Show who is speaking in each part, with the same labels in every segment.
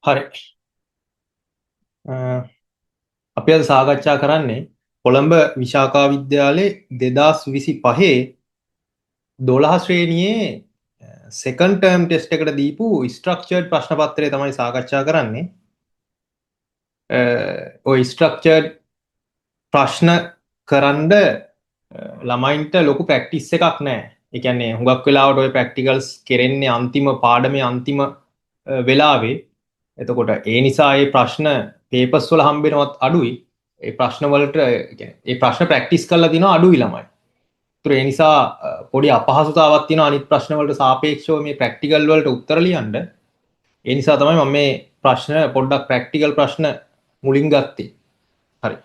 Speaker 1: හරි. අපි අද සාකච්ඡා කරන්නේ කොළඹ විශාඛා විද්‍යාලයේ 2025 12 ශ්‍රේණියේ සෙකන්ඩ් ටර්ම් ටෙස්ට් එකට දීපු ස්ට්‍රක්චර්ඩ් ප්‍රශ්න පත්‍රය තමයි සාකච්ඡා කරන්නේ. ඔය ස්ට්‍රක්චර්ඩ් ප්‍රශ්න කරන්න ළමයින්ට ලොකු ප්‍රැක්ටිස් එකක් නෑ. ඒ කියන්නේ හුඟක් වෙලාවට ඔය ප්‍රැක්ටිකල්ස් කෙරෙන්නේ අන්තිම පාඩමේ අන්තිම වෙලාවේ. එතකොට ඒ නිසා ඒ ප්‍රශ්න පේපර්ස් වල හම්බෙනවත් අඩුයි. ඒ ප්‍රශ්න වලට ඒ කියන්නේ ඒ ප්‍රශ්න ප්‍රැක්ටිස් කරලා තිනවා අඩුයි ළමයි. ඒතර ඒ නිසා පොඩි අපහසුතාවක් තියෙනවා අනිත් ප්‍රශ්න වලට සාපේක්ෂව මේ ප්‍රැක්ටිකල් වලට උත්තර ලියන්න. ඒ නිසා තමයි මම මේ ප්‍රශ්න පොඩ්ඩක් ප්‍රැක්ටිකල් ප්‍රශ්න මුලින් ගත්තේ. හරි.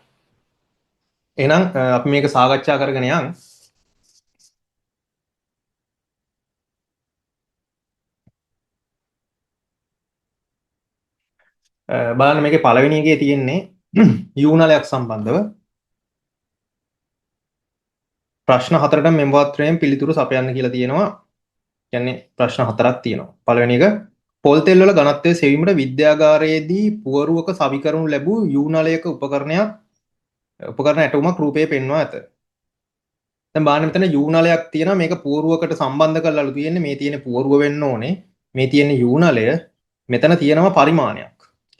Speaker 1: එහෙනම් අපි මේක සාකච්ඡා කරගෙන යන්. බලන්න මේකේ පළවෙනි එකේ තියෙන්නේ යූනලයක් සම්බන්ධව ප්‍රශ්න හතරට මෙම පත්‍රයෙන් පිළිතුරු සපයන්න කියලා තියෙනවා. කියන්නේ ප්‍රශ්න හතරක් තියෙනවා. පළවෙනි එක පොල් තෙල් වල ඝනත්වය සෙවීමට විද්‍යාගාරයේදී පුවරුවක සවි කරනු ලැබූ යූනලයක උපකරණ ඇටුමක් රූපයේ පෙන්වා ඇත. දැන් බලන්න මෙතන යූනලයක් තියෙනවා. මේක පුවරුවකට සම්බන්ධ කරලාලු තියෙන්නේ. මේ තියෙන පුවරුව වෙන්න ඕනේ. මේ තියෙන යූනලය මෙතන තියෙනවා පරිමාණයක්.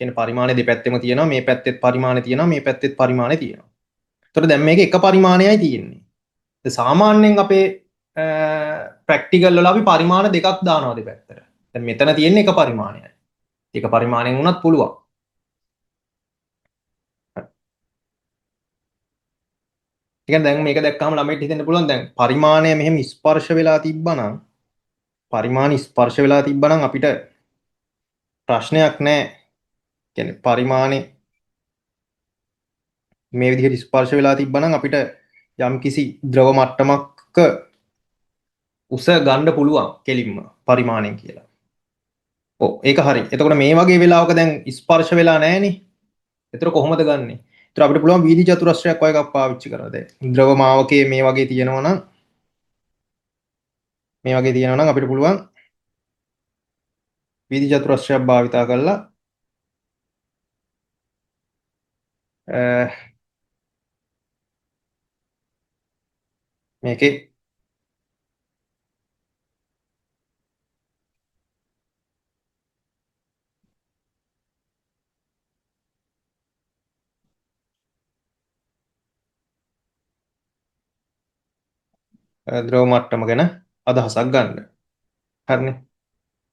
Speaker 1: කියන්නේ පරිමාණය දෙපැත්තෙම තියෙනවා. මේ පැත්තෙත් පරිමාණය තියෙනවා. මේ පැත්තෙත් පරිමාණය තියෙනවා. එතකොට දැන් මේක එක පරිමාණයයි තියෙන්නේ. දැන් සාමාන්‍යයෙන් අපේ ප්‍රැක්ටිකල් වල අපි පරිමාණ දෙකක් දානවා දෙපැත්තට. දැන් මෙතන තියෙන්නේ එක පරිමාණයයි. එක පරිමාණයෙන් වුණත් පුළුවන්. ඒ කියන්නේ දැන් මේක දැක්කම ළමයිට හිතෙන්න පුළුවන් දැන් පරිමාණය මෙහෙම ස්පර්ශ වෙලා තිබ්බනම් පරිමාණ ස්පර්ශ වෙලා තිබ්බනම් අපිට ප්‍රශ්නයක් නෑ. කියන්නේ පරිමාණය මේ විදිහට ස්පර්ශ වෙලා තිබ්බනම් අපිට යම්කිසි ද්‍රව මට්ටමක උස ගන්න පුළුවන් කෙලින්ම පරිමාණයෙන් කියලා. ඔව් ඒක හරි. එතකොට මේ වගේ වෙලාවක දැන් ස්පර්ශ වෙලා නෑනේ. එතකොට කොහොමද ගන්නෙ? එතකොට අපිට පුළුවන් වීදි චතුරස්‍රයක් වගේ එකක් පාවිච්චි කරන්න. දැන් ද්‍රව මාවකයේ මේ වගේ තියෙනවා නම් මේ වගේ තියෙනවා නම් අපිට පුළුවන් වීදි චතුරස්‍රයක් භාවිතා කරලා මේකේ ද්‍රව මට්ටම ගැන අදහසක් ගන්න. හරිනේ.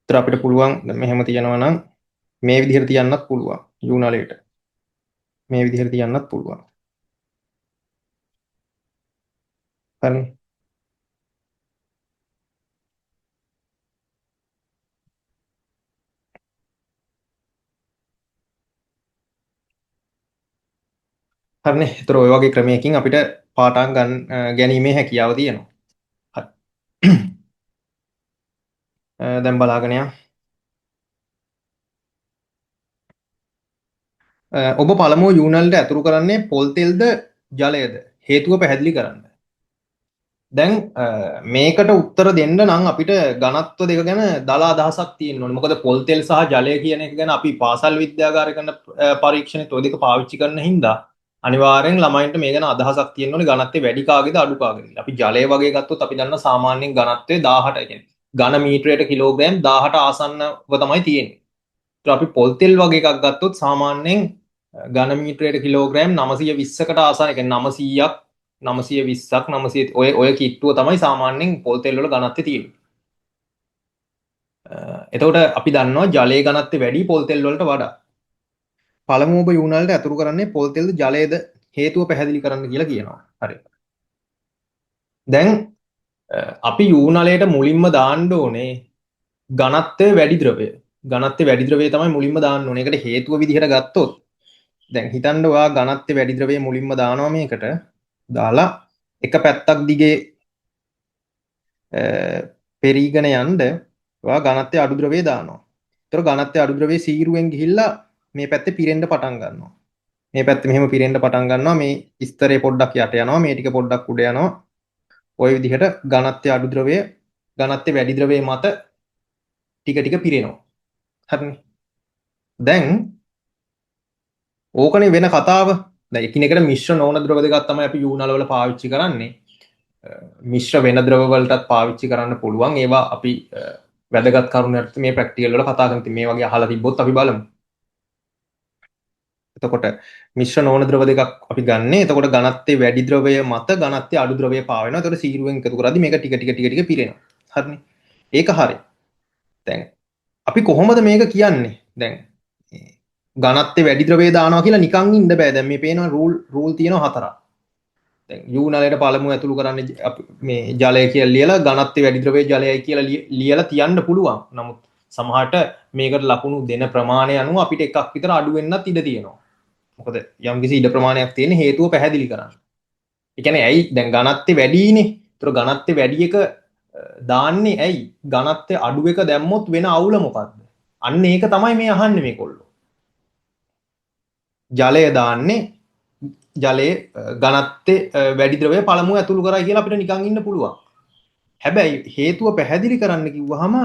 Speaker 1: ඒතර අපිට පුළුවන් දැන් මෙහෙම තියනවා නම් මේ විදිහට තියන්නත් පුළුවන් යූනලයට. මේ විදිහට තියන්නත් පුළුවන්. හරිනේ. හරිනේ. ඒතර ඔය වගේ ක්‍රමයකින් අපිට පාඨාංග ගැනීමේ හැකියාව තියෙනවා. හරි. දැන් බලාගෙන යන්න. ඔබ පළමුව යූනල්ට ඇතුළු කරන්නේ පොල් තෙල්ද ජලයද? හේතුව පැහැදිලි කරන්න. දැන් මේකට උත්තර දෙන්න නම් අපිට ඝනත්ව දෙක ගැන දල අදහසක් තියෙන්න ඕනේ. මොකද පොල් තෙල් සහ ජලය කියන එක ගැන අපි පාසල් විද්‍යාගාරේ කරන පරීක්ෂණෙත් ඔය දෙක පාවිච්චි කරන හින්දා අනිවාර්යෙන් ළමයින්ට මේ ගැන අදහසක් තියෙන්න ඕනේ ඝනත්වය වැඩි කාගේද අඩු කාගේද කියලා. අපි ජලය වගේ ගත්තොත් අපි දන්නවා සාමාන්‍යයෙන් ඝනත්වය 18 කියන්නේ ඝන මීටරයට කිලෝග්‍රෑම් 18 ආසන්නව තමයි තියෙන්නේ. ඒතර අපි පොල් තෙල් වගේ එකක් ගත්තොත් සාමාන්‍යයෙන් ඝන මීටරයට කිලෝග්‍රෑම් 920කට ආසන්න, ඒ කියන්නේ 900ක් 920ක් 900 ඔය කිට්ටුව තමයි සාමාන්‍යයෙන් පොල් තෙල් වල ඝනත්වය තියෙන්නේ. එතකොට අපි දන්නවා ජලයේ ඝනත්වය වැඩි පොල් තෙල් වලට වඩා. පළමුව ඔබ යූනල්ට ඇතුළු කරන්නේ පොල් තෙල්ද ජලයද හේතුව පැහැදිලි කරන්න කියලා කියනවා. හරි. දැන් අපි යූනලයට මුලින්ම දාන්න ඕනේ ඝනත්වය වැඩි ද්‍රවය. ඝනත්වය වැඩි ද්‍රවය තමයි මුලින්ම දාන්න ඕනේ. ඒකට හේතුව විදිහට ගත්තොත් දැන් හිතන්න ඔයා ඝනත්වය වැඩි ද්‍රවය මුලින්ම දානවා මේකට. දාලා එක පැත්තක් දිගේ පෙරීගෙන යන්න ඔයා ඝනත්වය අඩු ද්‍රවය දානවා. ඒතර ඝනත්වය අඩු ද්‍රවය සීරුවෙන් ගිහිල්ලා මේ පැත්තේ පිරෙන්න පටන් ගන්නවා. මේ පැත්තේ මෙහෙම පිරෙන්න පටන් ගන්නවා. මේ ස්තරය පොඩ්ඩක් යට යනවා. මේ ටික පොඩ්ඩක් උඩ යනවා. ඔය විදිහට ඝනත්වය අඩු ද්‍රවය ඝනත්වය වැඩි ද්‍රවය මත ටික ටික පිරෙනවා. හරිනේ. දැන් ඕකනේ වෙන කතාව. දැන් එකිනෙකට මිශ්‍ර නොවන ද්‍රව දෙකක් තමයි අපි you නලවල පාවිච්චි කරන්නේ. මිශ්‍ර වෙන ද්‍රව වලටත් පාවිච්චි කරන්න පුළුවන්. ඒවා අපි වැදගත් කරුණු යටතේ මේ ප්‍රැක්ටිකල් වල කතා කරන. ඉතින් මේ වගේ අහලා තිබ්බොත් අපි බලමු. එතකොට මිශ්‍ර නොවන ද්‍රව දෙකක් අපි ගන්නෙ. එතකොට ඝනත්වයේ වැඩි ද්‍රවය මත ඝනත්වයේ අඩු ද්‍රවය පාවෙනවා. එතකොට සීරුවෙන් එකතු කරද්දි මේක ටික ටික ටික ටික පිරෙනවා. හරිනේ. ඒක හරි. දැන් අපි කොහොමද මේක කියන්නේ? දැන් ඝනත්වයේ වැඩි ද්‍රවය දානවා කියලා නිකන් ඉන්න බෑ. දැන් මේ පේනවා රූල් තියෙනවා හතරක්. දැන් you නලයට පළමුව ඇතුළු කරන්නේ අපි මේ ජලය කියලා ලියලා ඝනත්වයේ වැඩි ද්‍රවය ජලයයි කියලා ලියලා තියන්න පුළුවන්. නමුත් සමහරට මේකට ලකුණු දෙන ප්‍රමාණය අනුව අපිට එකක් විතර අඩු වෙන්නත් ඉඩ තියෙනවා. මොකද යම්කිසි ඉඩ ප්‍රමාණයක් තියෙන හේතුව පැහැදිලි කරන්න. ඒ කියන්නේ ඇයි දැන් ඝනත්වය වැඩිනේ. ඒතර ඝනත්වය වැඩි එක දාන්නේ ඇයි? ඝනත්වය අඩු එක දැම්මොත් වෙන අවුල මොකද්ද? අන්න ඒක තමයි මේ අහන්නේ මේගොල්ලෝ. ජලය දාන්නේ ජලයේ ඝනත්වයේ වැඩි ද්‍රවය පළමුව ඇතුළු කරයි කියලා අපිට නිකන් ඉන්න පුළුවන්. හැබැයි හේතුව පැහැදිලි කරන්න කිව්වහම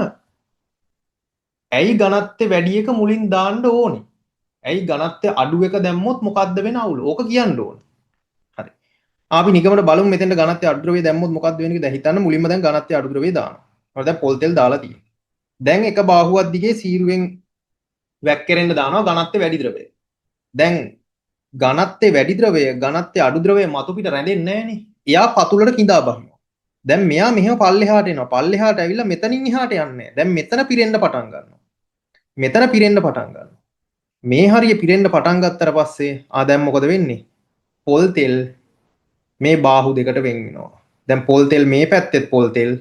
Speaker 1: ඇයි ඝනත්වය වැඩි එක මුලින් දාන්න ඕනේ? ඇයි ඝනත්වය අඩු එක දැම්මොත් මොකද්ද වෙන අවුල? ඕක කියන්න ඕනේ. හරි. අපි නිකමට බලමු මෙතෙන්ට ඝනත්වය අඩු ද්‍රවය දැම්මොත් මොකද්ද වෙන්නේ කියලා. දැන් හිතන්න මුලින්ම දැන් ඝනත්වය අඩු ද්‍රවය දානවා. හරි, දැන් පොල් තෙල් දාලා තියෙනවා. දැන් එක බාහුවක් දිගේ සීරුවෙන් වැක්කිරෙන්න දානවා ඝනත්වය වැඩි ද්‍රවය. දැන් ඝනත්වය වැඩි ද්‍රවය ඝනත්වය අඩු ද්‍රවය මතු පිට රැඳෙන්නේ නෑනේ. එයා පතුලට කිඳා බහිනවා. දැන් මෙයා මෙහෙම පල්ලෙහාට එනවා. පල්ලෙහාට ඇවිල්ලා මෙතනින් එහාට යන්නේ නෑ. දැන් මෙතන පිරෙන්න පටන් ගන්නවා. මෙතන පිරෙන්න පටන් ගන්නවා. මේ හරිය පිරෙන්න පටන් ගත්තට පස්සේ දැන් මොකද වෙන්නේ? පොල් තෙල් මේ බාහුව දෙකට වෙන් වෙනවා. දැන් පොල් තෙල් මේ පැත්තෙත් පොල් තෙල්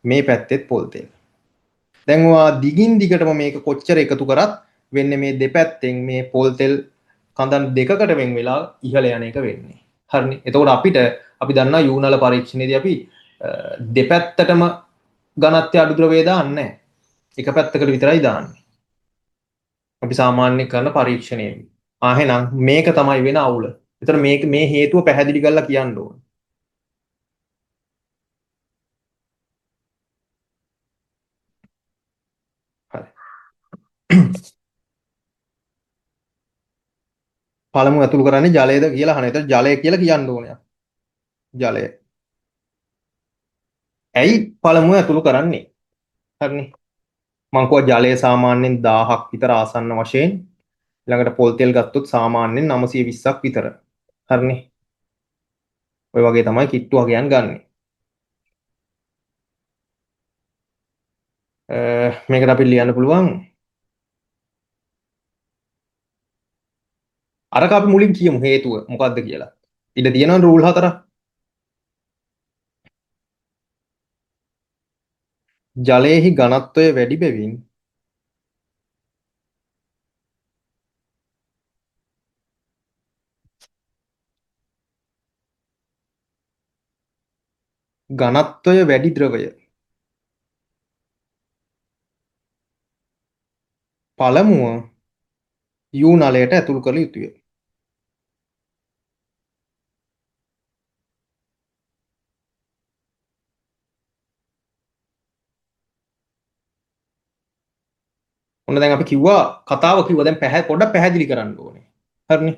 Speaker 1: මේ පැත්තෙත් පොල් තෙල්. දැන් ඔයා දිගින් දිගටම මේක කොච්චර එකතු කරත් වෙන්නේ මේ දෙපැත්තෙන් මේ පොල් තෙල් කඳන් දෙකකට වෙන් වෙලා ඉහළ යන එක වෙන්නේ. හරිනේ. එතකොට අපි දන්නා you නල පරීක්ෂණයේදී අපි දෙපැත්තටම ඝනත්වය අඩු ද්‍රවය දාන්නේ නැහැ. එක පැත්තකට විතරයි දාන්නේ. අපි සාමාන්‍ය කරන පරීක්ෂණයේදී. එහෙනම් මේක තමයි වෙන අවුල. එතකොට මේ හේතුව පැහැදිලි කරලා කියන්න ඕන. හරි. පළමුව ඇතුළු කරන්නේ ජලයද කියලා අහන. එතකොට ජලය කියලා කියන්න ඕනේ. ජලය. ඇයි පළමුව ඇතුළු කරන්නේ? හරිනේ. මං කිව්වා ජලය සාමාන්‍යයෙන් 1000ක් විතර ආසන්න වශයෙන්, ඊළඟට පොල් තෙල් ගත්තොත් සාමාන්‍යයෙන් 920ක් විතර. හරිනේ. ඔය වගේ තමයි කිට්ටු වගයන් ගන්නෙ. මේකට අපි ලියන්න පුළුවන් අරක අපි මුලින් කියමු හේතුව මොකද්ද කියලා. ඉඩ තියෙනවා රූල් හතරක්. ජලයේහි ඝනත්වය වැඩි බැවින් ඝනත්වය වැඩි ද්‍රවය පළමුව you නලයට ඇතුළු කළ යුතුය. ඔන්න දැන් අපි කිව්වා කතාව කිව්වා දැන් පොඩ්ඩක් පැහැදිලි කරන්න ඕනේ. හරිනේ.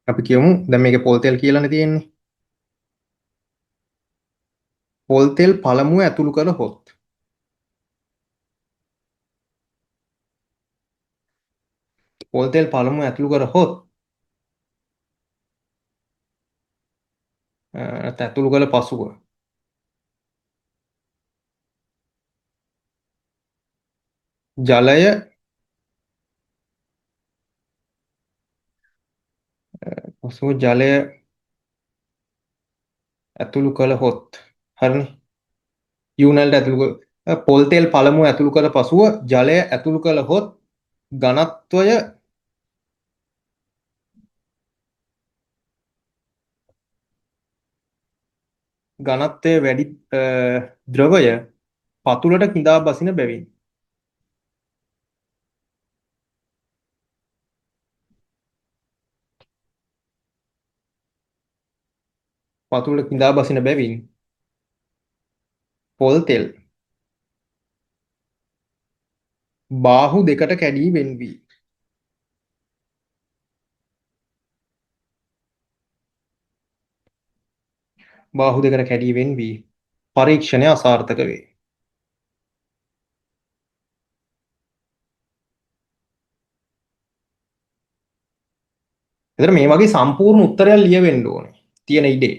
Speaker 1: අපි කියමු දැන් මේකේ පොල් තෙල් කියලානේ තියෙන්නේ. පොල් තෙල් පළමුව ඇතුළු කළහොත් පොල් තෙල් පළමුව ඇතුළු කරහොත් නැත්නම් ඇතුළු කළ පසුව ජලය පසුව ජලය ඇතුළු කළහොත් හරිනේ යූනල්ට ඇතුළු පොල් තෙල් පළමුව ඇතුළු කළ පසුව ජලය ඇතුළු කළහොත් ඝනත්වය වැඩි ද්‍රවය පතුලට කිඳා බසින බැවින් පතුලට කිඳා බසින බැවින් පොල් තෙල් බාහුු දෙකට කැඩී වෙන් වී බාහුු දෙකට කැඩී වෙන් වී පරීක්ෂණය අසාර්ථක වේ. එතකොට මේ වගේ සම්පූර්ණ උත්තරයක් ලියවෙන්න ඕනේ. තියෙන ඉඩේ.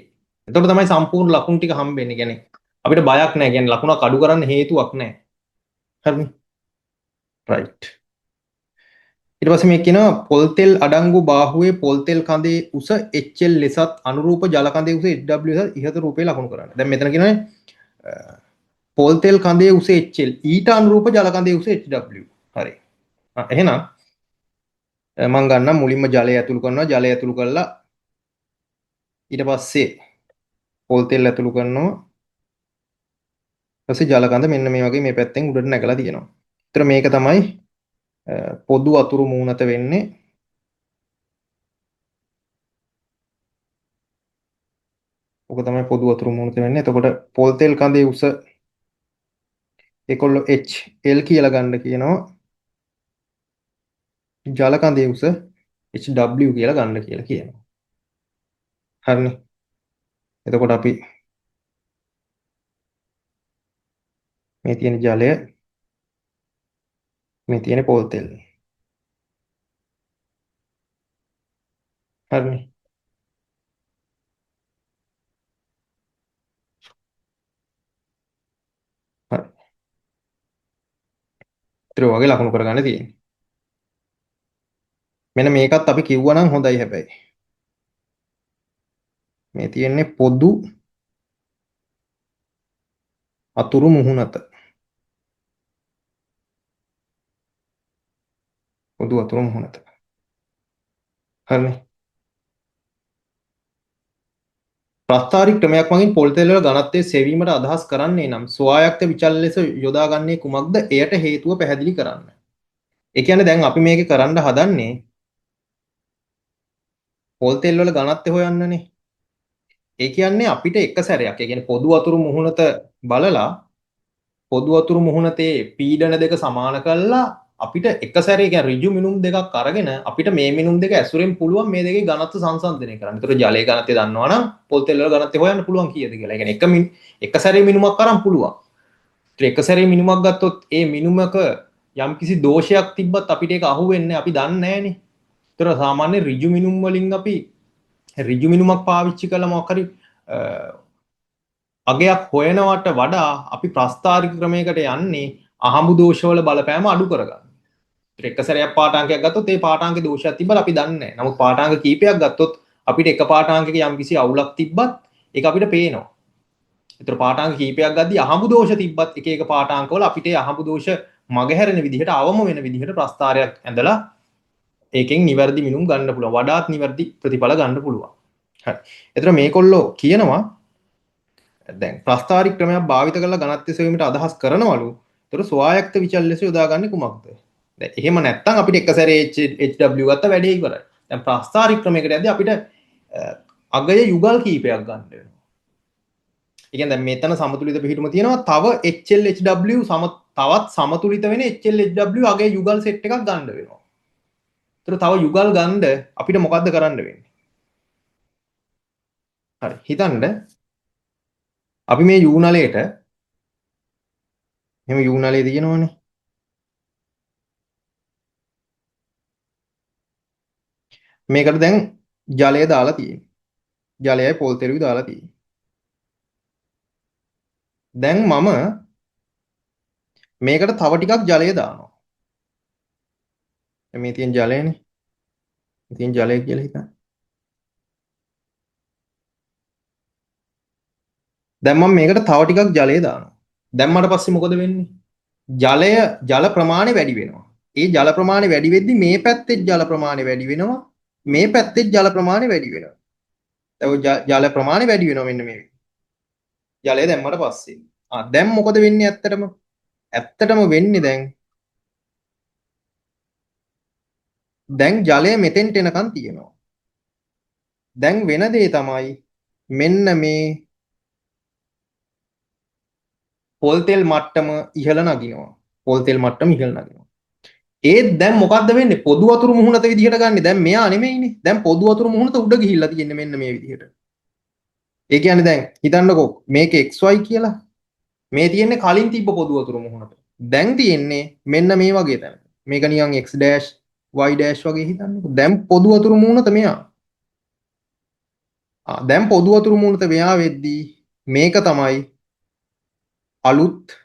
Speaker 1: එතකොට තමයි සම්පූර්ණ ලකුණු ටික හම්බෙන්නේ. කියන්නේ අපිට බයක් නැහැ. කියන්නේ ලකුණක් අඩු කරන්න හේතුවක් නැහැ. හරිනේ? රයිට්. ඊට පස්සේ මේ කියනවා පොල් තෙල් අඩංගු බාහුවේ පොල් තෙල් කඳේ උස HL ලෙසත් අනුරූප ජල කඳේ උස HW ලෙසත් ඉහත රූපේ ලකුණු කරන්න. දැන් මෙතන කියනවානේ පොල් තෙල් කඳේ උස HL ඊට අනුරූප ජල කඳේ උස HW. හරි. එහෙනම් මං ගන්නම් මුලින්ම ජලය ඇතුළු කරනවා. ජලය ඇතුළු කරලා ඊට පස්සේ පොල් තෙල් ඇතුළු කරනවා. ඊට පස්සේ ජල කඳ මෙන්න මේ වගේ මේ පැත්තෙන් උඩට නැගලා තියෙනවා. ඒතර මේක තමයි පොදු අතුරු මූණත වෙන්නේ. ඔක තමයි පොදු අතුරු මූණත වෙන්නේ. එතකොට පොල් තෙල් කඳේ උස ඒකොල්ලෝ HL කියලා ගන්න කියනවා. ජල කඳේ උස HW කියලා ගන්න කියලා කියනවා. හරිනේ. එතකොට අපි මේ තියෙන ජලය මේ තියෙන පොල් තෙල්. හරිනේ. හරි. ඉතින් ඔය වගේ ලකුණු කරගන්න තියෙන්නේ. මෙන්න මේකත් අපි කිව්වා නම් හොඳයි හැබැයි. මේ තියෙන්නේ පොදු අතුරු මුහුණත. පොදු අතුරු මුහුණත. හරිනේ. ප්‍රස්තාරික ක්‍රමයක් මගින් පොල් තෙල් වල ඝනත්වය සෙවීමට අදහස් කරන්නේ නම් ස්වායත්ත විචල්‍ය ලෙස යොදාගන්නේ කුමක්ද? එයට හේතුව පැහැදිලි කරන්න. ඒ කියන්නේ දැන් අපි මේක කරන්න හදන්නේ පොල් තෙල් වල ඝනත්වය හොයන්නනේ. ඒ කියන්නේ අපිට එක සැරයක්, ඒ කියන්නේ පොදු අතුරු මුහුණත බලලා පොදු අතුරු මුහුණතේ පීඩන දෙක සමාන කරලා අපිට එක සැරේ කියන්නේ ඍජු මිනුම් දෙකක් අරගෙන අපිට මේ මිනුම් දෙක ඇසුරෙන් පුළුවන් මේ දෙකේ ඝනත්ව සංසන්දනය කරන්න. ඒතර ජලයේ ඝනත්වය දන්නවා නම් පොල් තෙල් වල ඝනත්වය හොයන්න පුළුවන් කීයද කියලා. ඒ කියන්නේ එක සැරේ මිනුමක් අරන් පුළුවන්. ඒතර එක සැරේ මිනුමක් ගත්තොත් ඒ මිනුමක යම්කිසි දෝෂයක් තිබ්බත් අපිට ඒක අහුවෙන්නේ නැහැ. අපි දන්නේ නැහනේ. ඒතර සාමාන්‍ය ඍජු මිනුම් වලින් අපි ඍජු මිනුමක් පාවිච්චි කළා මොකක් හරි අගයක් හොයනවට වඩා අපි ප්‍රස්තාරික ක්‍රමයකට යන්නේ අහඹු දෝෂවල බලපෑම අඩු කරගන්න. ඒතර එක සැරයක් පාඨාංකයක් ගත්තොත් ඒ පාඨාංකේ දෝෂයක් තිබ්බල අපි දන්නේ නැහැ. නමුත් පාඨාංක කීපයක් ගත්තොත් අපිට එක පාඨාංකයක යම්කිසි අවුලක් තිබ්බත් ඒක අපිට පේනවා. ඒතර පාඨාංක කීපයක් ගද්දී අහඹු දෝෂ තිබ්බත් එක එක පාඨාංකවල අපිට ඒ අහඹු දෝෂ මගහැරෙන විදිහට අවම වෙන විදිහට ප්‍රස්තාරයක් ඇඳලා ඒකෙන් නිවැරදි මිනුම් ගන්න පුළුවන්. වඩාත් නිවැරදි ප්‍රතිඵල ගන්න පුළුවන්. හරි. ඒතර මේකොල්ලෝ කියනවා දැන් ප්‍රස්තාරික ක්‍රමයක් භාවිත කරලා ඝනත්වය සෙවීමට අදහස් කරනවලු. ඒතර ස්වායත්ත විචල්‍ය ලෙස යොදාගන්නේ කුමක්ද? දැන් එහෙම නැත්තම් අපිට එක සැරේ HW ගත්ත වැඩේ ඉවරයි. දැන් ප්‍රස්තාරික ක්‍රමයකට යද්දී අපිට අගය යුගල් කීපයක් ගන්න වෙනවා. ඒ කියන්නේ දැන් මෙතන සමතුලිත පිහිටුම තියෙනවා. තව HL HW තවත් සමතුලිත වෙන HL HW අගය යුගල් සෙට් එකක් ගන්න වෙනවා. ඒතර තව යුගල් ගන්න අපිට මොකද්ද කරන්න වෙන්නේ? හරි. හිතන්න අපි මේ යූනලයට එහෙම යූනලේ තියෙනවනේ. මේකට දැන් ජලය දාලා තියෙන්නේ. ජලයයි පොල් තෙලුයි දාලා තියෙන්නේ. දැන් මම මේකට තව ටිකක් ජලය දානවා. දැන් මේ තියෙන ජලයනේ. මේ තියෙන ජලය කියලා හිතන්න. දැන් මම මේකට තව ටිකක් ජලය දානවා. දැම්මට පස්සේ මොකද වෙන්නේ? ජල ප්‍රමාණය වැඩි වෙනවා. ඒ ජල ප්‍රමාණය වැඩි වෙද්දි මේ පැත්තේ ජල ප්‍රමාණය වැඩි වෙනවා. මේ පැත්තේ ජල ප්‍රමාණය වැඩි වෙනවා. දැන් ඔය ජල ප්‍රමාණය වැඩි වෙනවා මෙන්න මේ විදිහට. ජලය දැම්මට පස්සේ. දැන් මොකද වෙන්නේ ඇත්තටම? ඇත්තටම වෙන්නේ දැන් ජලය මෙතෙන්ට එනකන් තියෙනවා. දැන් වෙන දේ තමයි මෙන්න මේ පොල් තෙල් මට්ටම ඉහළ නගිනවා. පොල් තෙල් මට්ටම ඉහළ නගිනවා. ඒත් දැන් මොකද්ද වෙන්නේ? පොදු වතුරු මුහුණත විදිහට ගන්නෙ. දැන් මෙයා නෙමෙයිනේ. දැන් පොදු වතුරු මුහුණත උඩ ගිහිල්ලා තියෙන්නේ මෙන්න මේ විදිහට. ඒ කියන්නේ දැන් හිතන්නකෝ මේක XY කියලා. මේ තියෙන්නේ කලින් තිබ්බ පොදු වතුරු මුහුණත. දැන් තියෙන්නේ මෙන්න මේ වගේ තැනක. මේක නිකන් x dash y dash වගේ හිතන්නකෝ. දැන් පොදු වතුරු මුහුණත මෙයා. දැන් පොදු වතුරු මුහුණත මෙයා වෙද්දී මේක තමයි අලුත්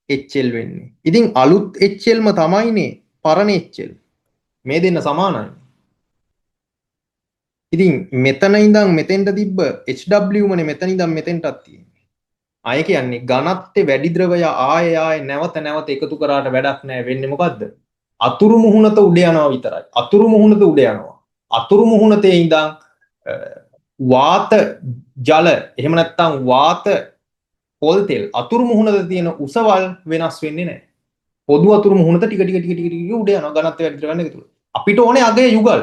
Speaker 1: HL වෙන්නේ. ඉතින් අලුත් HL ම තමයිනේ පරණ HL. මේ දෙන්න සමානයි. ඉතින් මෙතන ඉඳන් මෙතෙන්ට තිබ්බ HW මනේ මෙතන ඉඳන් මෙතෙන්ටත් තියෙන්නේ. ආය කියන්නේ ඝනත්වයේ වැඩි ද්‍රවය ආය ආය නැවත නැවත එකතු කරාට වැඩක් නෑ. වෙන්නේ මොකද්ද? අතුරු මුහුණත උඩ යනවා විතරයි. අතුරු මුහුණත උඩ යනවා. අතුරු මුහුණතේ ඉඳන් වාත ජල එහෙම නැත්නම් වාත පොල් තෙල් අතුරු මුහුණත තියෙන උසවල් වෙනස් වෙන්නේ නැහැ. පොදු අතුරු මුහුණත ටික ටික ටික ටික ටික උඩ යනවා ඝනත්වය වැඩි ද්‍රවයන් එකතු වෙලා. අපිට ඕනේ අගය යුගල්.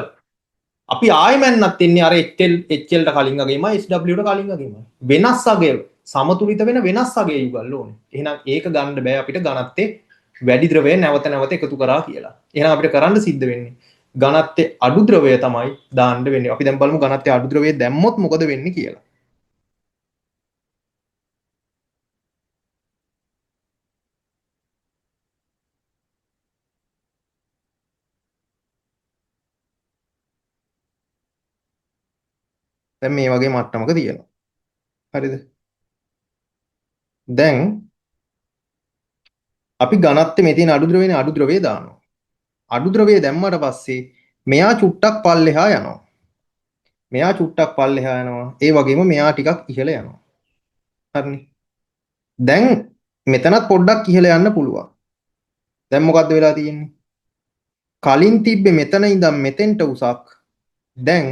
Speaker 1: අපි ආයෙ මැන්නත් එන්නේ අර HL HL ට කලින් අගේමයි HW ට කලින් අගේමයි. වෙනස් අගය සමතුලිත වෙන වෙනස් අගය යුගල් ඕනේ. එහෙනම් ඒක ගන්න බෑ අපිට ඝනත්වයේ වැඩි ද්‍රවය නැවත නැවත එකතු කරා කියලා. එහෙනම් අපිට කරන්න සිද්ධ වෙන්නේ ඝනත්වයේ අඩු ද්‍රවය තමයි දාන්න වෙන්නේ. අපි දැන් බලමු ඝනත්වයේ අඩු ද්‍රවය දැම්මොත් මොකද වෙන්නේ කියලා. දැන් මේ වගේ මට්ටමක තියෙනවා. හරිද? දැන් අපි ඝනත්වයේ මේ තියෙන අඩු ද්‍රවයනේ අඩු ද්‍රවය දානවා. අඩු ද්‍රවය දැම්මට පස්සේ මෙයා චුට්ටක් පල්ලෙහා යනවා. මෙයා චුට්ටක් පල්ලෙහා යනවා. ඒ වගේම මෙයා ටිකක් ඉහළ යනවා. හරිනේ. දැන් මෙතනත් පොඩ්ඩක් ඉහළ යන්න පුළුවන්. දැන් මොකද්ද වෙලා තියෙන්නේ? කලින් තිබ්බේ මෙතන ඉඳන් මෙතෙන්ට උසක්. දැන්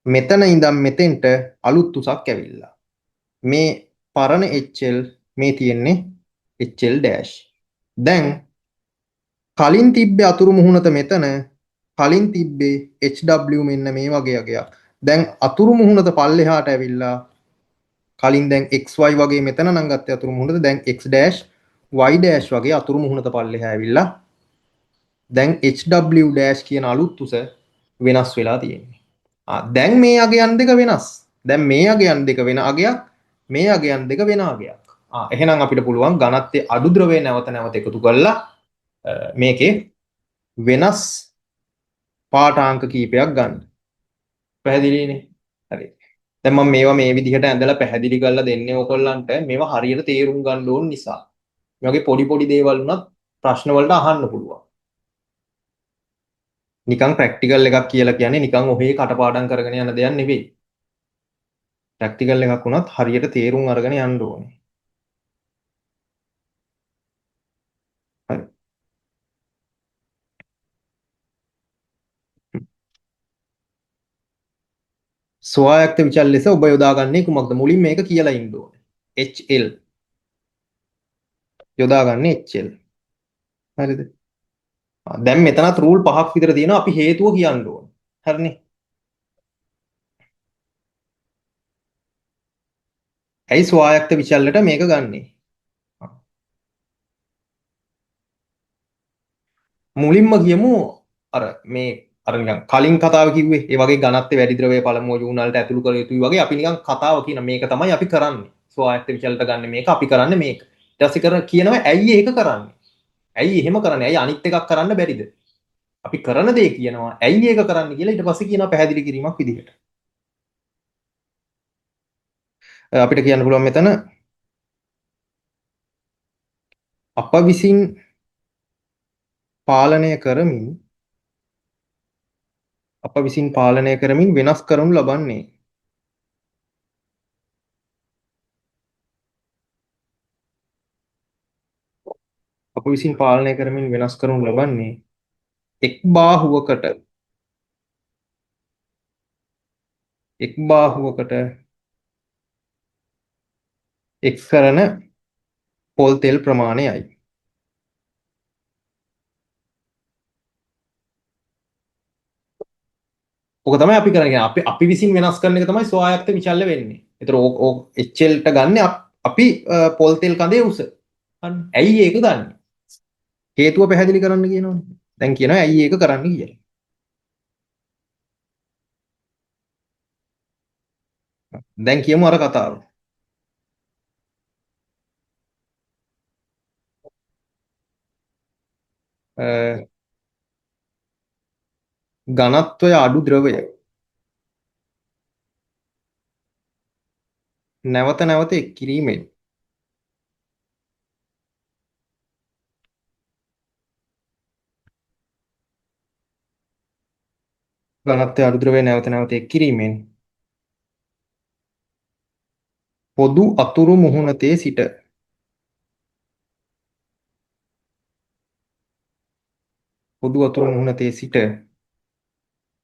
Speaker 1: මෙතන ඉඳන් මෙතෙන්ට අලුත් උසක් ඇවිල්ලා. මේ පරණ HL මේ තියෙන්නේ HL dash. දැන් කලින් තිබ්බේ අතුරු මුහුණත මෙතන, කලින් තිබ්බේ HW මෙන්න මේ වගේ අගයක්. දැන් අතුරු මුහුණත පල්ලෙහාට ඇවිල්ලා කලින් දැන් XY වගේ මෙතන නම් ගත්තේ අතුරු මුහුණත, දැන් X dash Y dash වගේ අතුරු මුහුණත පල්ලෙහා ඇවිල්ලා දැන් HW dash කියන අලුත් උස වෙනස් වෙලා තියෙන්නේ. දැන් මේ අගයන් දෙක වෙනස්. දැන් මේ අගයන් දෙක වෙන අගයක්, මේ අගයන් දෙක වෙන අගයක්. එහෙනම් අපිට පුළුවන් ඝනත්වයේ අඩු ද්‍රවය නැවත නැවත එකතු කරලා මේකේ වෙනස් පාඨාංක කීපයක් ගන්න. පැහැදිලිනේ? හරි. දැන් මම මේවා මේ විදිහට ඇඳලා පැහැදිලි කරලා දෙන්නේ ඕගොල්ලන්ට මේවා හරියට තේරුම් ගන්න ඕන නිසා. මේ වගේ පොඩි පොඩි දේවල් වුණත් ප්‍රශ්න වලට අහන්න පුළුවන්. නිකන් ප්‍රැක්ටිකල් එකක් කියලා කියන්නේ නිකන් ඔහේ කටපාඩම් කරගෙන යන දෙයක් නෙවෙයි. ප්‍රැක්ටිකල් එකක් වුණත් හරියට තේරුම් අරගෙන යන්න ඕනේ. හරි. ස්වායත්ත විචල් ලෙස ඔබ යොදාගන්නේ කුමක්ද? මුලින් මේක කියලා ඉන්න ඕනේ. HL යොදාගන්නේ HL. හරිද? දැන් මෙතනත් රූල් පහක් විතර තියෙනවා. අපි හේතුව කියන්න ඕනේ. හරිනේ? ඇයි ස්වායත්ත විචල්ලට මේක ගන්නෙ? මුලින්ම කියමු අර මේ අර නිකන් කලින් කතාව කිව්වේ ඒ වගේ ඝනත්වයේ වැඩි ද්‍රවය පළමුව යූනල්ට ඇතුළු කළ යුතුයි වගේ අපි නිකන් කතාව කියන මේක තමයි අපි කරන්නේ. ස්වායත්ත විචල්ලට ගන්න මේක අපි කරන්නේ මේක. ඊට පස්සේ කර කියනවා ඇයි ඒක කරන්නේ? ඇයි එහෙම කරන්නේ? ඇයි අනිත් එකක් කරන්න බැරිද? අපි කරන දේ කියනවා ඇයි ඒක කරන්නේ කියලා ඊට පස්සේ කියනවා පැහැදිලි කිරීමක් විදිහට. අපිට කියන්න පුළුවන් මෙතන අප විසින් පාලනය කරමින් අප විසින් පාලනය කරමින් වෙනස් කරනු ලබන්නේ අප විසින් පාලනය කරමින් වෙනස් කරනු ලබන්නේ එක් බාහුවකට එක් බාහුවකට එක් කරන පොල් තෙල් ප්‍රමාණයයි. ඔක තමයි අපි කරන්නේ. අපි විසින් වෙනස් කරන එක තමයි ස්වායත්ත විචල්‍ය වෙන්නේ. ඒතර ඕක HL ට ගන්න අපි පොල් තෙල් කඳේ උස. හරි. ඇයි ඒක ගන්නෙ? හේතුව පැහැදිලි කරන්න කියනවනේ. දැන් කියනවා ඇයි ඒක කරන්න කියලා. දැන් කියමු අර කතාව. ඝනත්වය අඩු ද්‍රවය නැවත නැවත එක් කිරීමෙන් ඝනත්වය අඩු ද්‍රවය නැවත නැවත එක් කිරීමෙන් පොදු අතුරු මුහුණතේ සිට පොදු අතුරු මුහුණතේ සිට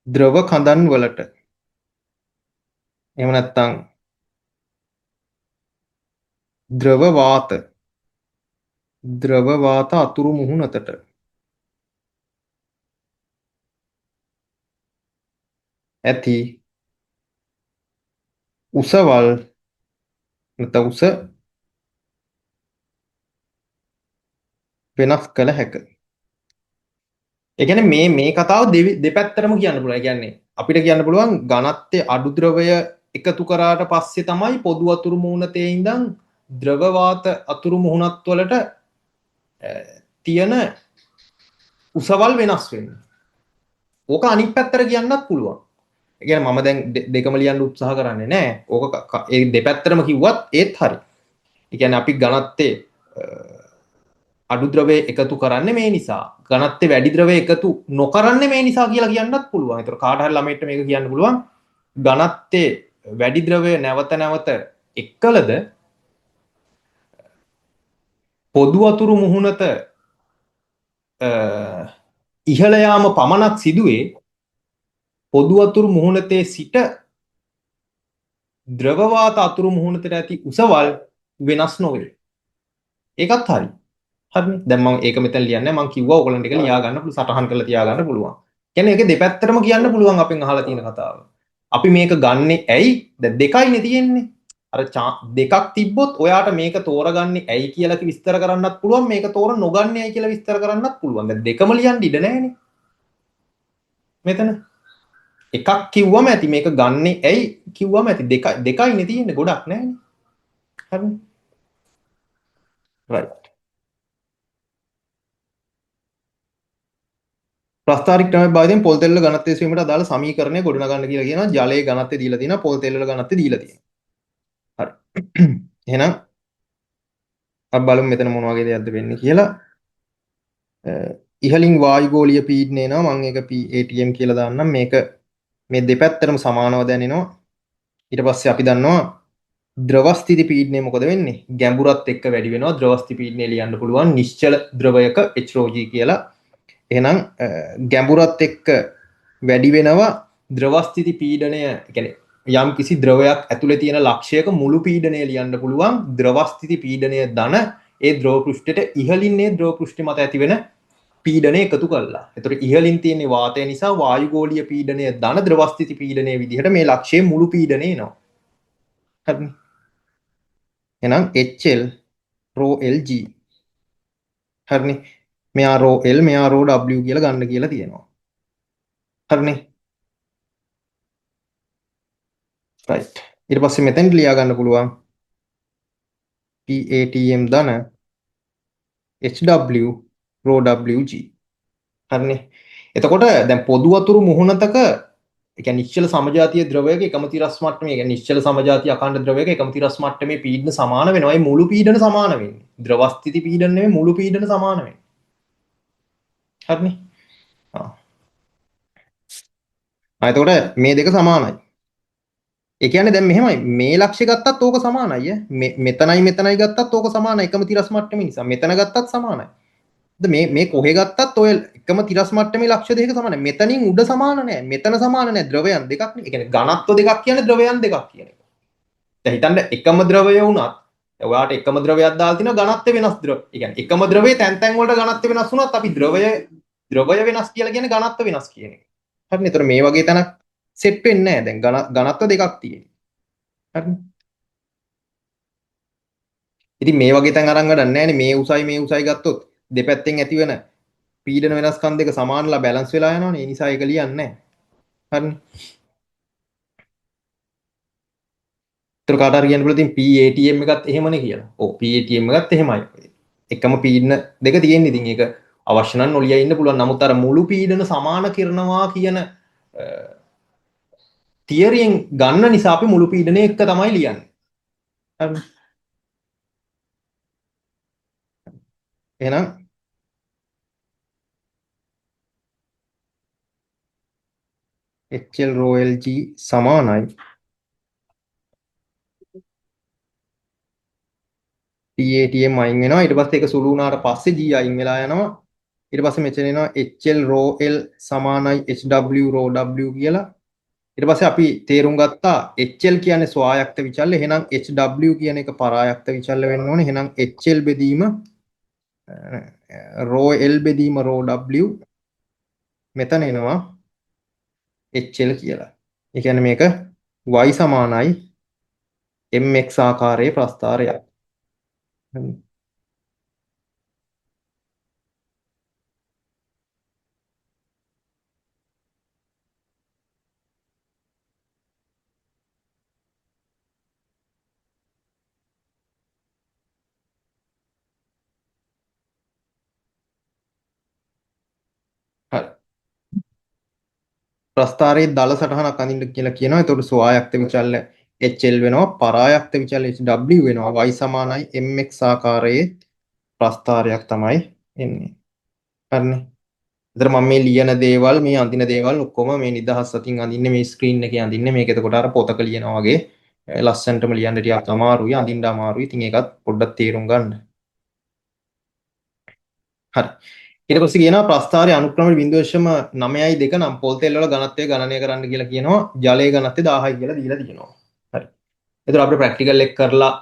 Speaker 1: ද්‍රව කඳන් වලට එහෙම නැත්නම් ද්‍රව වාත ද්‍රව වාත අතුරු මුහුණතට ඇති උසවල් නැත්නම් උස වෙනස් කළ හැක. ඒ කියන්නේ මේ මේ කතාව දෙපැත්තටම කියන්න පුළුවන්. ඒ කියන්නේ අපිට කියන්න පුළුවන් ඝනත්වය අඩු ද්‍රවය එකතු කරාට පස්සේ තමයි පොදු අතුරු මුහුණතේ ඉඳන් ද්‍රව වාත අතුරු මුහුණත් වලට තියෙන උසවල් වෙනස් වෙන්නේ. ඕක අනිත් පැත්තට කියන්නත් පුළුවන්. ඒ කියන්නේ මම දැන් දෙකම ලියන්න උත්සාහ කරන්නේ නෑ. ඕක ඒ දෙපැත්තටම කිව්වත් ඒත් හරි. ඒ කියන්නේ අපි ඝනත්වයේ අඩු ද්‍රවය එකතු කරන්නේ මේ නිසා. ඝනත්වයේ වැඩි ද්‍රවය එකතු නොකරන්නේ මේ නිසා කියලා කියන්නත් පුළුවන්. ඒතර කාට හරි ළමයිට මේක කියන්න පුළුවන්. ඝනත්වයේ වැඩි ද්‍රවය නැවත නැවත එක්කලද පොදු අතුරු මුහුණත ඉහළ යාම පමණක් සිදුවේ පොදු අතුරු මුහුණතේ සිට ද්‍රව වාත අතුරු මුහුණතට ඇති උසවල් වෙනස් නොවේ. ඒකත් හරි. හරිනේ. දැන් මම ඒක මෙතන ලියන්නේ මං කිව්වා ඕගොල්ලන්ට ඒක ලියා ගන්න පුළුවන්, සටහන් කරලා තියා ගන්න පුළුවන්. කියන්නේ ඒක දෙපැත්තටම කියන්න පුළුවන් අපෙන් අහලා තියෙන කතාව. අපි මේක ගන්නෙ ඇයි? දැන් දෙකයිනේ තියෙන්නේ. අර දෙකක් තිබ්බොත් ඔයාට මේක තෝරගන්නේ ඇයි කියලා විස්තර කරන්නත් පුළුවන්, මේක තෝර නොගන්නේ ඇයි කියලා විස්තර කරන්නත් පුළුවන්. දැන් දෙකම ලියන්න ඉඩ නැහැනේ. මෙතන එකක් කිව්වම ඇති, මේක ගන්නෙ ඇයි කිව්වම ඇති. දෙකයිනේ තියෙන්නේ, ගොඩක් නැහැනේ. හරිනේ. රයිට්. ප්‍රස්තාරික ක්‍රමයක් භාවිතයෙන් පොල් තෙල් වල ඝනත්වය සෙවීමට අදාළ සමීකරණය ගොඩනගන්න කියලා කියනවා. ජලයේ ඝනත්වය දීලා තියෙනවා, පොල් තෙල් වල ඝනත්වය දීලා තියෙනවා. හරි. එහෙනම් අපි බලමු මෙතන මොන වගේ දෙයක්ද වෙන්නේ කියලා. ඉහළින් වායුගෝලීය පීඩනය එනවා. මම ඒක PATM කියලා දාන්නම්. මේක මේ දෙපැත්තටම සමානව දැනෙනවා. ඊට පස්සේ අපි දන්නවා ද්‍රව ස්ථිති පීඩනය මොකද වෙන්නේ? ගැඹුරත් එක්ක වැඩි වෙනවා. ද්‍රව ස්ථිති පීඩනය ලියන්න පුළුවන් නිශ්චල ද්‍රවයක H rho G කියලා. එහෙනම් ගැඹුරත් එක්ක වැඩි වෙනවා ද්‍රව ස්ථිති පීඩනය. ඒ කියන්නේ යම් කිසි ද්‍රවයක් ඇතුලේ තියෙන ලක්ෂයක මුළු පීඩනය ලියන්න පුළුවන් ද්‍රව ස්ථිති පීඩනය ධන ඒ ද්‍රව පෘෂ්ඨයට ඉහළින් ඒ ද්‍රව පෘෂ්ඨය මත ඇතිවෙන පීඩනය එකතු කරලා. එතකොට ඉහළින් තියෙන වාතය නිසා වායුගෝලීය පීඩනය ධන ද්‍රව ස්ථිති පීඩනය විදිහට මේ ලක්ෂයේ මුළු පීඩනය එනවා. හරිනේ. එහෙනම් HL rho LG. හරිනේ. මෙයා rho L මෙයා rho W කියලා ගන්න කියලා තියෙනවා. හරිනේ. රයිට්. ඊට පස්සේ මෙතෙන්ට ලියා ගන්න පුළුවන් PATM ධන HW rho WG. හරිනේ. එතකොට දැන් පොදු වතුරු මුහුණතක ඒ කියන්නේ නිශ්චල සමජාතීය ද්‍රවයක එකම තිරස් මට්ටමේ, ඒ කියන්නේ නිශ්චල සමජාතීය අඛණ්ඩ ද්‍රවයක එකම තිරස් මට්ටමේ පීඩන සමාන වෙනවා. ඒ මුළු පීඩන සමාන වෙන්නේ. ද්‍රව ස්ථිති පීඩන නෙමෙයි, මුළු පීඩන සමාන වෙන්නේ. හරිනේ. ආ. එතකොට මේ දෙක සමානයි. ඒ කියන්නේ දැන් මෙහෙමයි, මේ ලක්ෂ්‍ය ගත්තත් ඕක සමානයි ඈ. මෙතනයි මෙතනයි ගත්තත් ඕක සමානයි එකම තිරස් මට්ටමේ නිසා. මෙතන ගත්තත් සමානයි. මේ මේ කොහෙ ගත්තත් ඔය එකම තිරස් මට්ටමේ ලක්ෂ්‍ය දෙක සමානයි. මෙතනින් උඩ සමාන නෑ, මෙතන සමාන නෑ. ද්‍රවයන් දෙකක් නේ. ඒ කියන්නේ ඝනත්ව දෙකක් කියන්නේ ද්‍රවයන් දෙකක් කියන එක. දැන් හිතන්න එකම ද්‍රවය වුණත් ඔයාට එකම ද්‍රවයක් දාලා තිනවා ඝනත්ව වෙනස් ද්‍රව. ඒ කියන්නේ එකම ද්‍රවයේ තැන් තැන් වලට ඝනත්ව වෙනස් වුණත් අපි ද්‍රවය වෙනස් කියලා කියන්නේ ඝනත්ව වෙනස් කියන එක. හරිනේ. ඒතර මේ වගේ තැනක් සෙට් වෙන්නේ නෑ. දැන් ඝනත්ව දෙකක් තියෙන්නේ. හරිනේ. ඉතින් මේ වගේ තැන් අරන් වැඩක් නෑනේ. මේ උසයි මේ උසයි ගත්තොත් දෙපැත්තෙන් ඇතිවෙන පීඩන වෙනස්කම් දෙක සමානලා බැලන්ස් වෙලා යනවනේ. ඒ නිසා ඒක ලියන්නේ නැහැ. හරිනේ. ඒතර කාට හරි කියන්න පුළුවන් ඉතින් PATM එකත් එහෙමනේ කියලා. ඔව් PATM එකත් එහෙමයි. එකම පීඩන දෙක තියෙන්නේ. ඉතින් ඒක අවශ්‍ය නම් නොලිය ඉන්න පුළුවන්. නමුත් අර මුළු පීඩන සමාන කරනවා කියන තියරියෙන් ගන්න නිසා අපි මුළු පීඩනය එක තමයි ලියන්නේ. හරි. එහෙනම් HL rho LG සමානයි PATM අයින් වෙනවා. ඊට පස්සේ ඒක සුළු වුණාට පස්සේ G අයින් වෙලා යනවා. ඊට පස්සේ මෙතන එනවා HL rho L සමානයි HW rho W කියලා. ඊට පස්සේ අපි තේරුම් ගත්තා HL කියන්නේ ස්වායක්ත විචල්‍ය. එහෙනම් HW කියන එක පරායක්ත විචල්‍ය වෙන්න ඕනේ. එහෙනම් HL බෙදීම rho L බෙදීම rho W මෙතන එනවා HL කියලා. ඒ කියන්නේ මේක y සමානයි mx ආකාරයේ ප්‍රස්ථාරයක්. හරි. ප්‍රස්ථාරයේ දල සටහනක් අඳින්න කියලා කියනවා. එතකොට ස්වායක්ත විචල්‍ය HL වෙනවා, පරායක්ත විචල්‍ය HW වෙනවා. y සමානයි mx ආකාරයේ ප්‍රස්ථාරයක් තමයි එන්නේ. හරිනේ. එතකොට මම මේ ලියන දේවල්, මේ අඳින දේවල් ඔක්කොම මේ නිදහස් අතින් අඳින්නේ, මේ ස්ක්‍රීන් එකේ අඳින්නේ. මේක එතකොට අර පොතක ලියනවා වගේ ලස්සනටම ලියන්න ටිකක් අමාරුයි, අඳින්න අමාරුයි. ඉතින් ඒකත් පොඩ්ඩක් තේරුම් ගන්න. හරි. ඊට පස්සේ කියනවා ප්‍රස්ථාරයේ අනුක්‍රමයට 0.92 නම් පොල් තෙල් වල ඝනත්වය ගණනය කරන්න කියලා කියනවා. ජලයේ ඝනත්වය 1000යි කියලා දීලා තියෙනවා. හරි. එතකොට අපිට ප්‍රැක්ටිකල් එක කරලා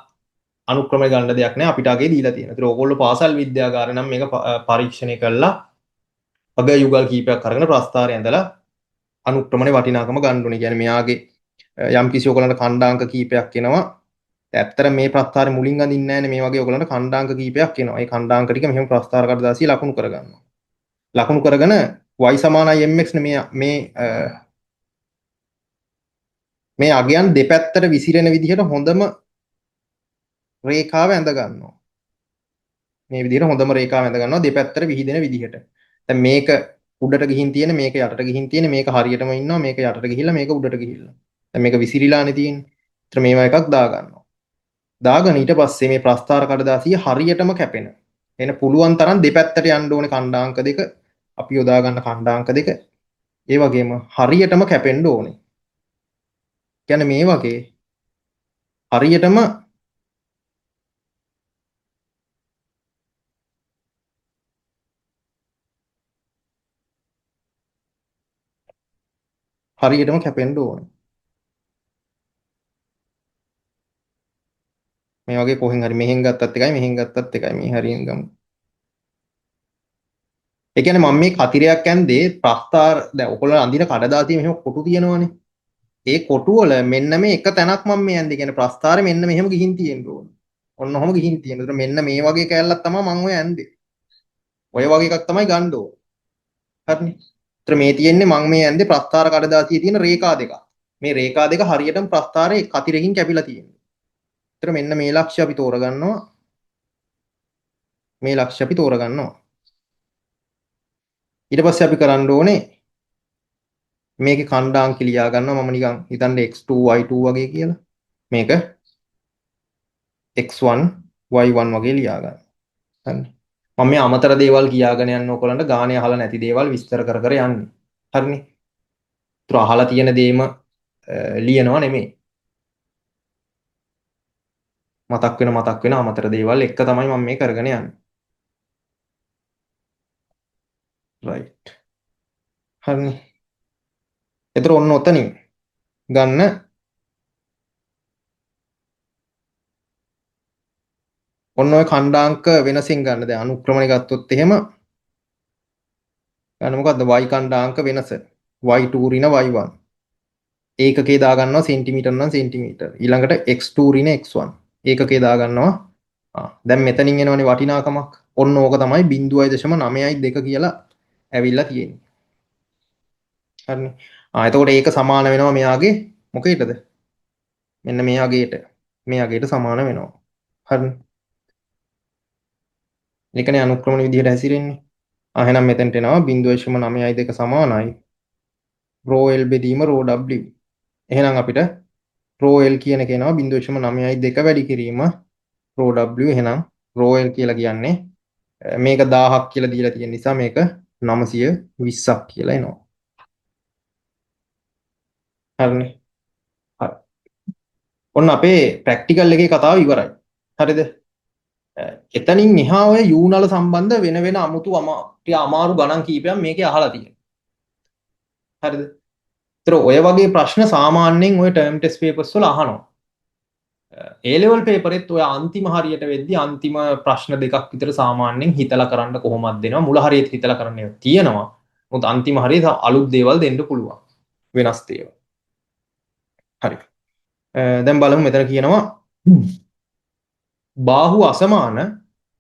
Speaker 1: අනුක්‍රමය ගන්න දෙයක් නෑ, අපිට අගේ දීලා තියෙනවා. ඒතර ඕගොල්ලෝ පාසල් විද්‍යාගාරේ නම් මේක පරීක්ෂණය කළා අග යුගල් කීපයක් අරගෙන ප්‍රස්ථාරය ඇඳලා අනුක්‍රමනේ වටිනාකම ගන්න ඕනේ. කියන්නේ මෙයාගේ යම් කිසි ඔයගොල්ලන්ට ඛණ්ඩාංක කීපයක් එනවා. ඇත්තට මේ ප්‍රස්ථාරේ මුලින් අඳින්නේ නෑනේ. මේ වගේ ඔයගොල්ලන්ට ඛණ්ඩාංක කීපයක් එනවා. ඒ ඛණ්ඩාංක ටික මෙහෙම ප්‍රස්ථාර කඩදාසිය ලකුණු කරගන්නවා. ලකුණු කරගෙන y සමානයි mx නේ මේ මේ මේ අගයන් දෙපැත්තට විසිරෙන විදිහට හොඳම රේඛාව ඇඳ ගන්නවා. මේ විදිහට හොඳම රේඛාව ඇඳ ගන්නවා දෙපැත්තට විහිදෙන විදිහට. දැන් මේක උඩට ගිහින් තියෙන, මේක යටට ගිහින් තියෙන, මේක හරියටම ඉන්නවා, මේක යටට ගිහිල්ලා, මේක උඩට ගිහිල්ලා. දැන් මේක විසිරිලානේ තියෙන්නේ. ඒතර මේවා එකක් දාගන්නවා. දාගෙන ඊට පස්සේ මේ ප්‍රස්ථාර කඩදාසිය හරියටම කැපෙන. එන පුළුවන් තරම් දෙපැත්තට යන්න ඕනේ ඛණ්ඩාංක දෙක. අපි යොදා ගන්න ඛණ්ඩාංක දෙක. ඒ වගේම හරියටම කැපෙන්න ඕනේ. කියන්නේ මේ වගේ හරියටම හරියටම කැපෙන්න ඕනේ. මේ වගේ කොහෙන් හරි මෙහෙන් ගත්තත් එකයි මෙහෙන් ගත්තත් එකයි මේ හරියෙන් ගමු. ඒ කියන්නේ මම මේ කතිරයක් ඇන්දේ ප්‍රස්තාර දැන් ඔයගොල්ලෝ අඳින කඩදාසිය මෙහෙම කොටු තියෙනවනේ. ඒ කොටු වල මෙන්න මේ එක තැනක් මම මේ ඇන්දේ. කියන්නේ ප්‍රස්තාරේ මෙන්න මෙහෙම ගිහින් තියෙන්න ඕනේ. ඔන්න ඔහොම ගිහින් තියෙන. ඒතර මෙන්න මේ වගේ කෑල්ලක් තමයි මං ඔය ඇන්දේ. ඔය වගේ එකක් තමයි ගන්න ඕනේ. හරිනේ. ඒතර මේ තියෙන්නේ මං මේ ඇන්දේ ප්‍රස්තාර කඩදාසියේ තියෙන රේඛා දෙකක්. මේ රේඛා දෙක හරියටම ප්‍රස්තාරයේ කතිරකින් කැපිලා තියෙනවා. ඒතර මෙන්න මේ ලක්ෂ්‍ය අපි තෝරගන්නවා. මේ ලක්ෂ්‍ය අපි තෝරගන්නවා. ඊට පස්සේ අපි කරන්න ඕනේ මේකේ ඛණ්ඩාංක ලියා ගන්නවා. මම නිකන් හිතන්නේ x2 y2 වගේ කියලා. මේක x1 y1 වගේ ලියා ගන්න. හරි. මම මේ අමතර දේවල් කියාගෙන යන්න ඕගොල්ලන්ට ගානේ අහලා නැති දේවල් විස්තර කර කර යන්නේ. හරිනේ. ඒතර අහලා තියෙන දේම ලියනවා නෙමෙයි. මතක් වෙන අමතර දේවල් එක තමයි මම මේ කරගෙන යන්නේ. රයිට්. හරිනේ. ඒතර ඔන්න ඔතනින් ගන්න ඔන්න ඔය ඛණ්ඩාංක වෙනසින් ගන්න. දැන් අනුක්‍රමණය ගත්තොත් එහෙම ගන්න මොකද්ද y ඛණ්ඩාංක වෙනස y2 ඍණ y1 ඒකකේ දා ගන්නවා සෙන්ටිමීටර් නම් සෙන්ටිමීටර්. ඊළඟට x2 ඍණ x1 ඒකකේ දා ගන්නවා දැන් මෙතනින් එනවනේ වටිනාකමක්. ඔන්න ඕක තමයි 0.92 කියලා ඇවිල්ලා තියෙන්නේ. හරිනේ. එතකොට ඒක සමාන වෙනවා මෙයාගේ මොකේටද? මෙන්න මෙයාගේට. මෙයාගේට සමාන වෙනවා. හරිනේ. ඒකනේ අනුක්‍රමන විදිහට හැසිරෙන්නේ. එහෙනම් මෙතනට එනවා 0.92 සමානයි රෝ L බෙදීම රෝ W. එහෙනම් අපිට රෝ L කියන එක එනවා 0.92 වැඩි කිරීම රෝ W. එහෙනම් රෝ L කියලා කියන්නේ මේක 1000ක් කියලා දීලා තියෙන නිසා මේක 920ක් කියලා එනවා. හරිනේ. හරි. ඔන්න අපේ ප්‍රැක්ටිකල් එකේ කතාව ඉවරයි. හරිද? එතනින් එහා ඔය යූනල සම්බන්ධ වෙන වෙන අමුතු ටික අමාරු ගණන් කීපයක් මේකේ අහලා තියෙනවා. හරිද? ඒතර ඔය වගේ ප්‍රශ්න සාමාන්‍යයෙන් ඔය ටර්ම් ටෙස්ට් පේපර්ස් වල අහනවා. ඒ ලෙවල් පේපරෙත් ඔය අන්තිම හරියට වෙද්දි අන්තිම ප්‍රශ්න දෙකක් විතර සාමාන්‍යයෙන් හිතලා කරන්න කොහොමද දෙනවා. මුල හරියට හිතලා කරන්න ඒවා තියෙනවා. මොකද අන්තිම හරියට අලුත් දේවල් දෙන්න පුළුවන්. වෙනස් දේවල්. හරි. දැන් බලමු මෙතන කියනවා බාහුව අසමාන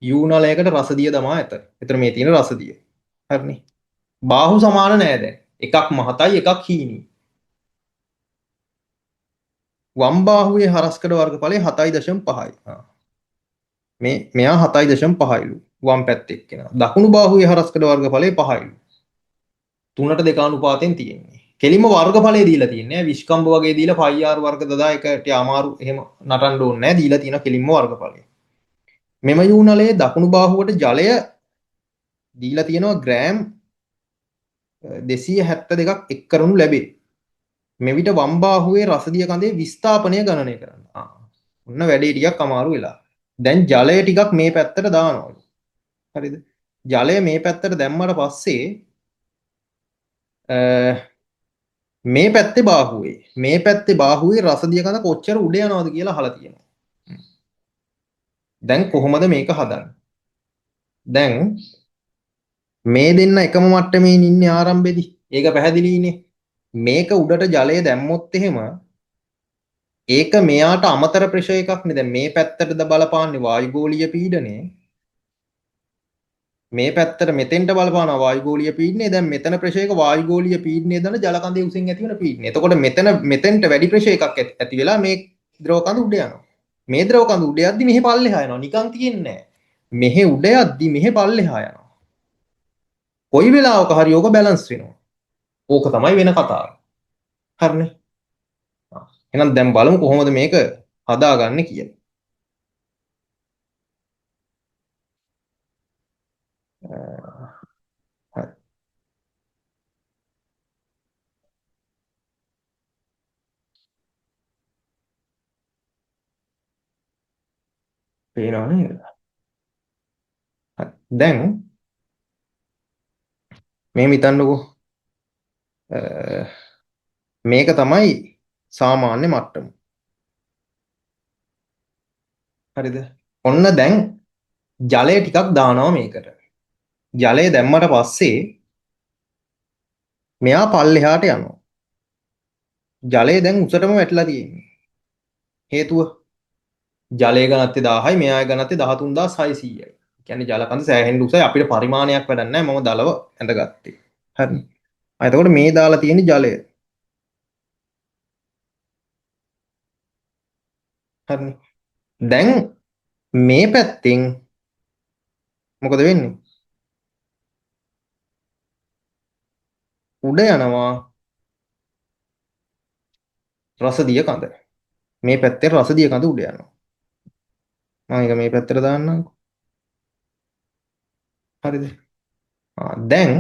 Speaker 1: යූනලයකට රසදිය දමා ඇත. එතන මේ තියෙන රසදිය. හරිනේ. බාහුව සමාන නෑ දැන්. එකක් මහතයි එකක් හීනි. වම් බාහුවේ හරස්කඩ වර්ගඵලය 7.5යි. මේ මෙයා 7.5යිලු වම් පැත්තේ එක්කෙනා. දකුණු බාහුවේ හරස්කඩ වර්ගඵලය 5යිලු. 3ට 2 අනුපාතයෙන් තියෙන්නේ. කෙලින්ම වර්ගඵලය දීලා තියෙන්නේ. විශ්කම්භ වගේ දීලා 5R වර්ග දදා එක ටික අමාරු එහෙම නටන්න ඕනේ නෑ. දීලා තියෙන කෙලින්ම වර්ගඵලය. මෙම යූනලයේ දකුණු බාහුවට ජලය දීලා තියෙනවා ග්‍රෑම් 272ක් එක් කරනු ලැබේ. මෙවිට වම් බාහුවේ රසදිය කඳේ විස්ථාපනය ගණනය කරන්න. ඔන්න වැඩේ ටිකක් අමාරු වෙලා. දැන් ජලය ටිකක් මේ පැත්තට දානවලු. හරිද? ජලය මේ පැත්තට දැම්මට පස්සේ මේ පැත්තේ බාහුවේ රසදිය කඳ කොච්චර උඩ යනවද කියලා අහලා තියෙනවා. දැන් කොහොමද මේක හදන්නේ? දැන් මේ දෙන්න එකම මට්ටමේ ඉන්නේ ආරම්භයේදී. ඒක පැහැදිලිනේ. මේක උඩට ජලය දැම්මොත් එහෙම ඒක මෙයාට අමතර ප්‍රෙෂර් එකක් නේ. දැන් මේ පැත්තටද බලපාන්නේ වායුගෝලීය පීඩනය. මේ පැත්තට මෙතෙන්ට බලපාන වායුගෝලීය පීඩනය. දැන් මෙතන ප්‍රෙෂර් එක වායුගෝලීය පීඩනය දන ජල කඳේ උසින් ඇති වෙන පීඩනය. එතකොට මෙතෙන්ට වැඩි ප්‍රෙෂර් එකක් ඇති වෙලා මේ ද්‍රව කඳ උඩ යනවා. මේ ද්‍රව කඳ උඩ යද්දි මෙහෙ පල්ලෙහා යනවා. නිකන් තියෙන්නේ නෑ. මෙහෙ උඩ යද්දි මෙහෙ පල්ලෙහා යනවා. කොයි වෙලාවක හරි ඕක බැලන්ස් වෙනවා. ඕක තමයි වෙන කතාව. හරිනේ. එහෙනම් දැන් බලමු කොහොමද මේක හදාගන්නේ කියලා. හරි. පේනව නේද? හරි. දැන් මෙහෙම හිතන්නකෝ. මේක තමයි සාමාන්‍ය මට්ටම. හරිද? ඔන්න දැන් ජලය ටිකක් දානවා මේකට. ජලය දැම්මට පස්සේ මෙයා පල්ලෙහාට යනවා. ජලය දැන් උසටම වැටිලා තියෙන්නේ. හේතුව ජලය ඝනත්වය 1000යි මෙයාගේ ඝනත්වය 13600යි. ඒ කියන්නේ ජල කඳ සෑහෙන්න උසයි. අපිට පරිමාණයක් වැඩක් නැහැ. මම දලව ඇඳගත්තේ. හරි. එතකොට මේ දාලා තියෙන ජලය. හරිනේ. දැන් මේ පැත්තෙන් මොකද වෙන්නේ? උඩ යනවා රසදිය කඳ. මේ පැත්තෙන් රසදිය කඳ උඩ යනවා. මම ඒක මේ පැත්තට දාන්නම්කෝ. හරිද? දැන්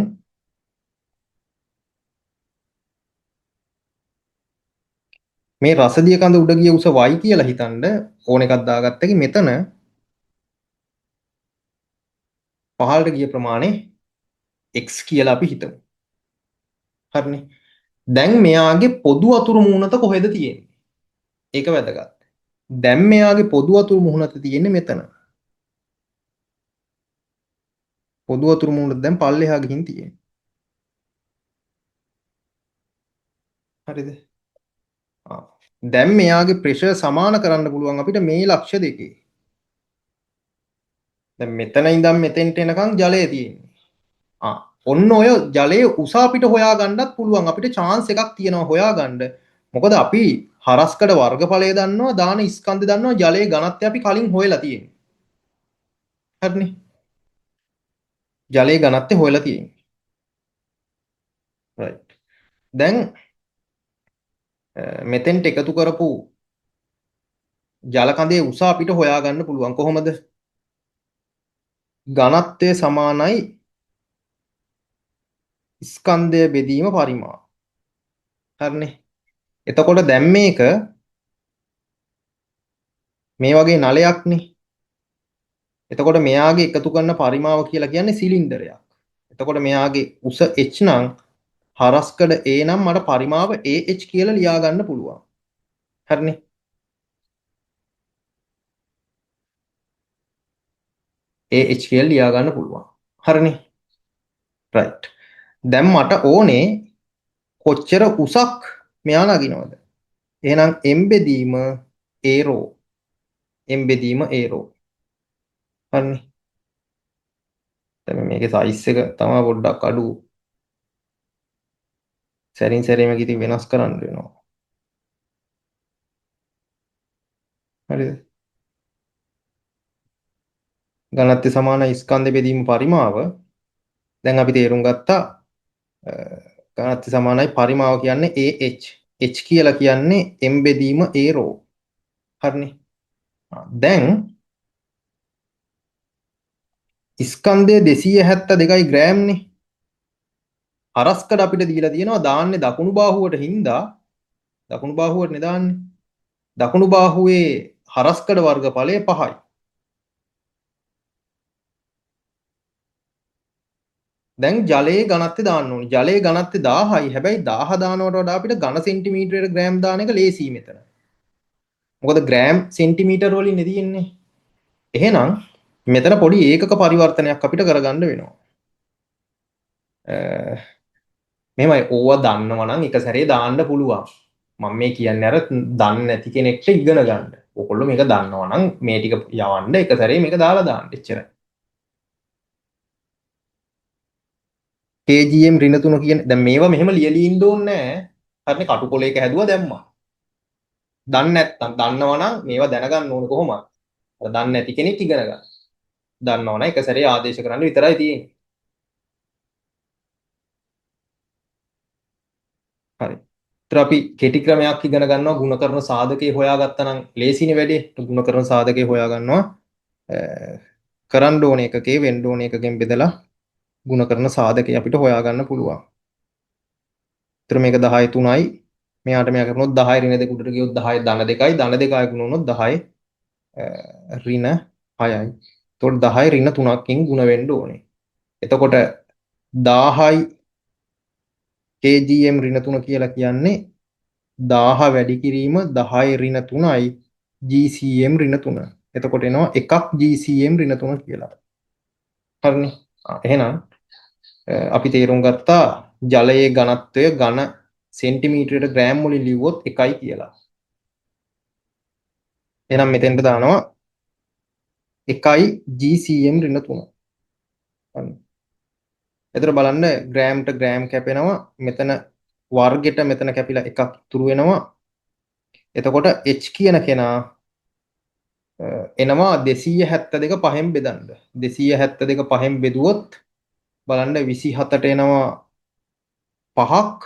Speaker 1: මේ රසදිය කඳ උඩ ගිය උස y කියලා හිතනද ඕන එකක් දාගත්ත හැකි. මෙතන පහළට ගිය ප්‍රමාණය x කියලා අපි හිතමු. හරිනේ. දැන් මෙයාගේ පොදු අතුරු මුහුණත කොහෙද තියෙන්නේ? ඒක වැදගත්. දැන් මෙයාගේ පොදු අතුරු මුහුණත තියෙන්නේ මෙතන. පොදු අතුරු මුහුණත දැන් පල්ලෙහා ගිහින් තියෙන්නේ. හරිද? දැන් මෙයාගේ ප්‍රෙෂර් සමාන කරන්න පුළුවන් අපිට මේ ලක්ෂ්‍ය දෙකේ. දැන් මෙතන ඉඳන් මෙතෙන්ට එනකන් ජලය තියෙන්නේ. ඔන්න ඔය ජලයේ උස අපිට හොයාගන්නත් පුළුවන්. අපිට chance එකක් තියෙනවා හොයාගන්න. මොකද අපි හරස්කඩ වර්ගඵලය දන්නවා, දාන ස්කන්ධය දන්නවා, ජලයේ ඝනත්වය අපි කලින් හොයලා තියෙන්නේ. හරිනේ. ජලයේ ඝනත්වය හොයලා තියෙන්නේ. රයිට්. දැන් මෙතෙන්ට එකතු කරපු ජල කඳේ උස අපිට හොයාගන්න පුළුවන්. කොහොමද? ඝනත්වය සමානයි ස්කන්ධය බෙදීම පරිමාව. හරිනේ. එතකොට දැන් මේක මේ වගේ නලයක්නේ. එතකොට මෙයාගේ එකතු කරන පරිමාව කියලා කියන්නේ සිලින්ඩරයක්. එතකොට මෙයාගේ උස h නම් හරස්කඩ a නම් මට පරිමාව ah කියලා ලියා ගන්න පුළුවන්. හරිනේ. ah කියලා ලියා ගන්න පුළුවන්. හරිනේ. රයිට්. දැන් මට ඕනේ කොච්චර උසක් මෙයා නගිනවද? එහෙනම් m බෙදීම a rho. m බෙදීම a rho. හරිනේ. දැන් මේකේ සයිස් එක තමයි පොඩ්ඩක් අඩු. සැරින් සැරේ මේක ඉතින් වෙනස් කරන්න වෙනවා. හරිද? ඝනත්වය සමාන ස්කන්ධ බෙදීම පරිමාව. දැන් අපි තේරුම් ගත්තා ඝනත්වය සමානයි පරිමාව කියන්නේ AH. H කියලා කියන්නේ M බෙදීම A rho. හරිනේ. දැන් ස්කන්ධය 272 ග්‍රෑම්නේ. හරස්කඩ අපිට දීලා තියෙනවා දාන්නේ දකුණු බාහුවට හින්දා දකුණු බාහුවටනේ දාන්නේ. දකුණු බාහුවේ හරස්කඩ වර්ගඵලය 5යි. දැන් ජලයේ ඝනත්වය දාන්න ඕනේ. ජලයේ ඝනත්වය 1000යි. හැබැයි 1000 දානවට වඩා අපිට ඝන සෙන්ටිමීටරයට ග්‍රෑම් දාන එක ලේසියි මෙතන. මොකද ග්‍රෑම් සෙන්ටිමීටර් වලින් නේ තියෙන්නේ. එහෙනම් මෙතන පොඩි ඒකක පරිවර්තනයක් අපිට කරගන්න වෙනවා. මෙහෙමයි ඕවා දන්නවා නම් එක සැරේ දාන්න පුළුවන්. මම මේ කියන්නේ අර දන්නේ නැති කෙනෙක්ට ඉගෙන ගන්න. ඔයගොල්ලෝ මේක දන්නවා නම් මේ ටික යවන්න එක සැරේ මේක දාලා දාන්න. එච්චරයි. KGM ඍණ 3 කියන දැන් මේවා මෙහෙම ලියලි ඉන්න ඕනේ නෑ. හරිනේ කටුකොලේක හැදුවා දැම්මා. දන්නේ නැත්තම් දන්නවා නම් මේවා දැනගන්න ඕනේ කොහොමද? අර දන්නේ නැති කෙනෙක් ඉගෙන ගන්න. දන්නවා නම් එක සැරේ ආදේශ කරන්න විතරයි තියෙන්නේ. හරි. ඒතර අපි කෙටි ක්‍රමයක් ඉගෙන ගන්නවා ගුණ කරන සාධකේ හොයාගත්තා නම් ලේසිනේ වැඩේ. ගුණ කරන සාධකේ හොයා ගන්නවා. කරන්න ඕන එකකේ වෙන්න ඕන එකකින් බෙදලා ගුණ කරන සාධකේ අපිට හොයාගන්න පුළුවන්. ඒතර මේක 10 3යි. මෙයාට මෙයා කරනොත් 10 ඍණ 2 උඩට ගියොත් 10 ධන 2යි. ධන 2 ගුණ වුණොත් 10 ඍණ 6යි. එතකොට 10 ඍණ 3කින් ගුණ වෙන්න ඕනේ. එතකොට 1000යි KGM ඍණ 3 කියලා කියන්නේ 1000 වැඩි කිරීම 10 ඍණ 3යි GCM ඍණ 3. එතකොට එනවා 1 GCM ඍණ 3 කියලා. හරිනේ. එහෙනම් අපි තේරුම් ගත්තා ජලයේ ඝනත්වය ඝන සෙන්ටිමීටරයට ග්‍රෑම් වලින් ලිව්වොත් 1යි කියලා. එහෙනම් මෙතෙන්ට දානවා 1යි GCM ඍණ 3. හරි. එතකොට බලන්න ග්‍රෑම්ට ග්‍රෑම් කැපෙනවා. මෙතන වර්ගෙට මෙතන කැපිලා එකක් ඉතුරු වෙනවා. එතකොට H කියන කෙනා එනවා 272 පහෙන් බෙදන්න. 272 පහෙන් බෙදුවොත් බලන්න 27ට එනවා 5ක්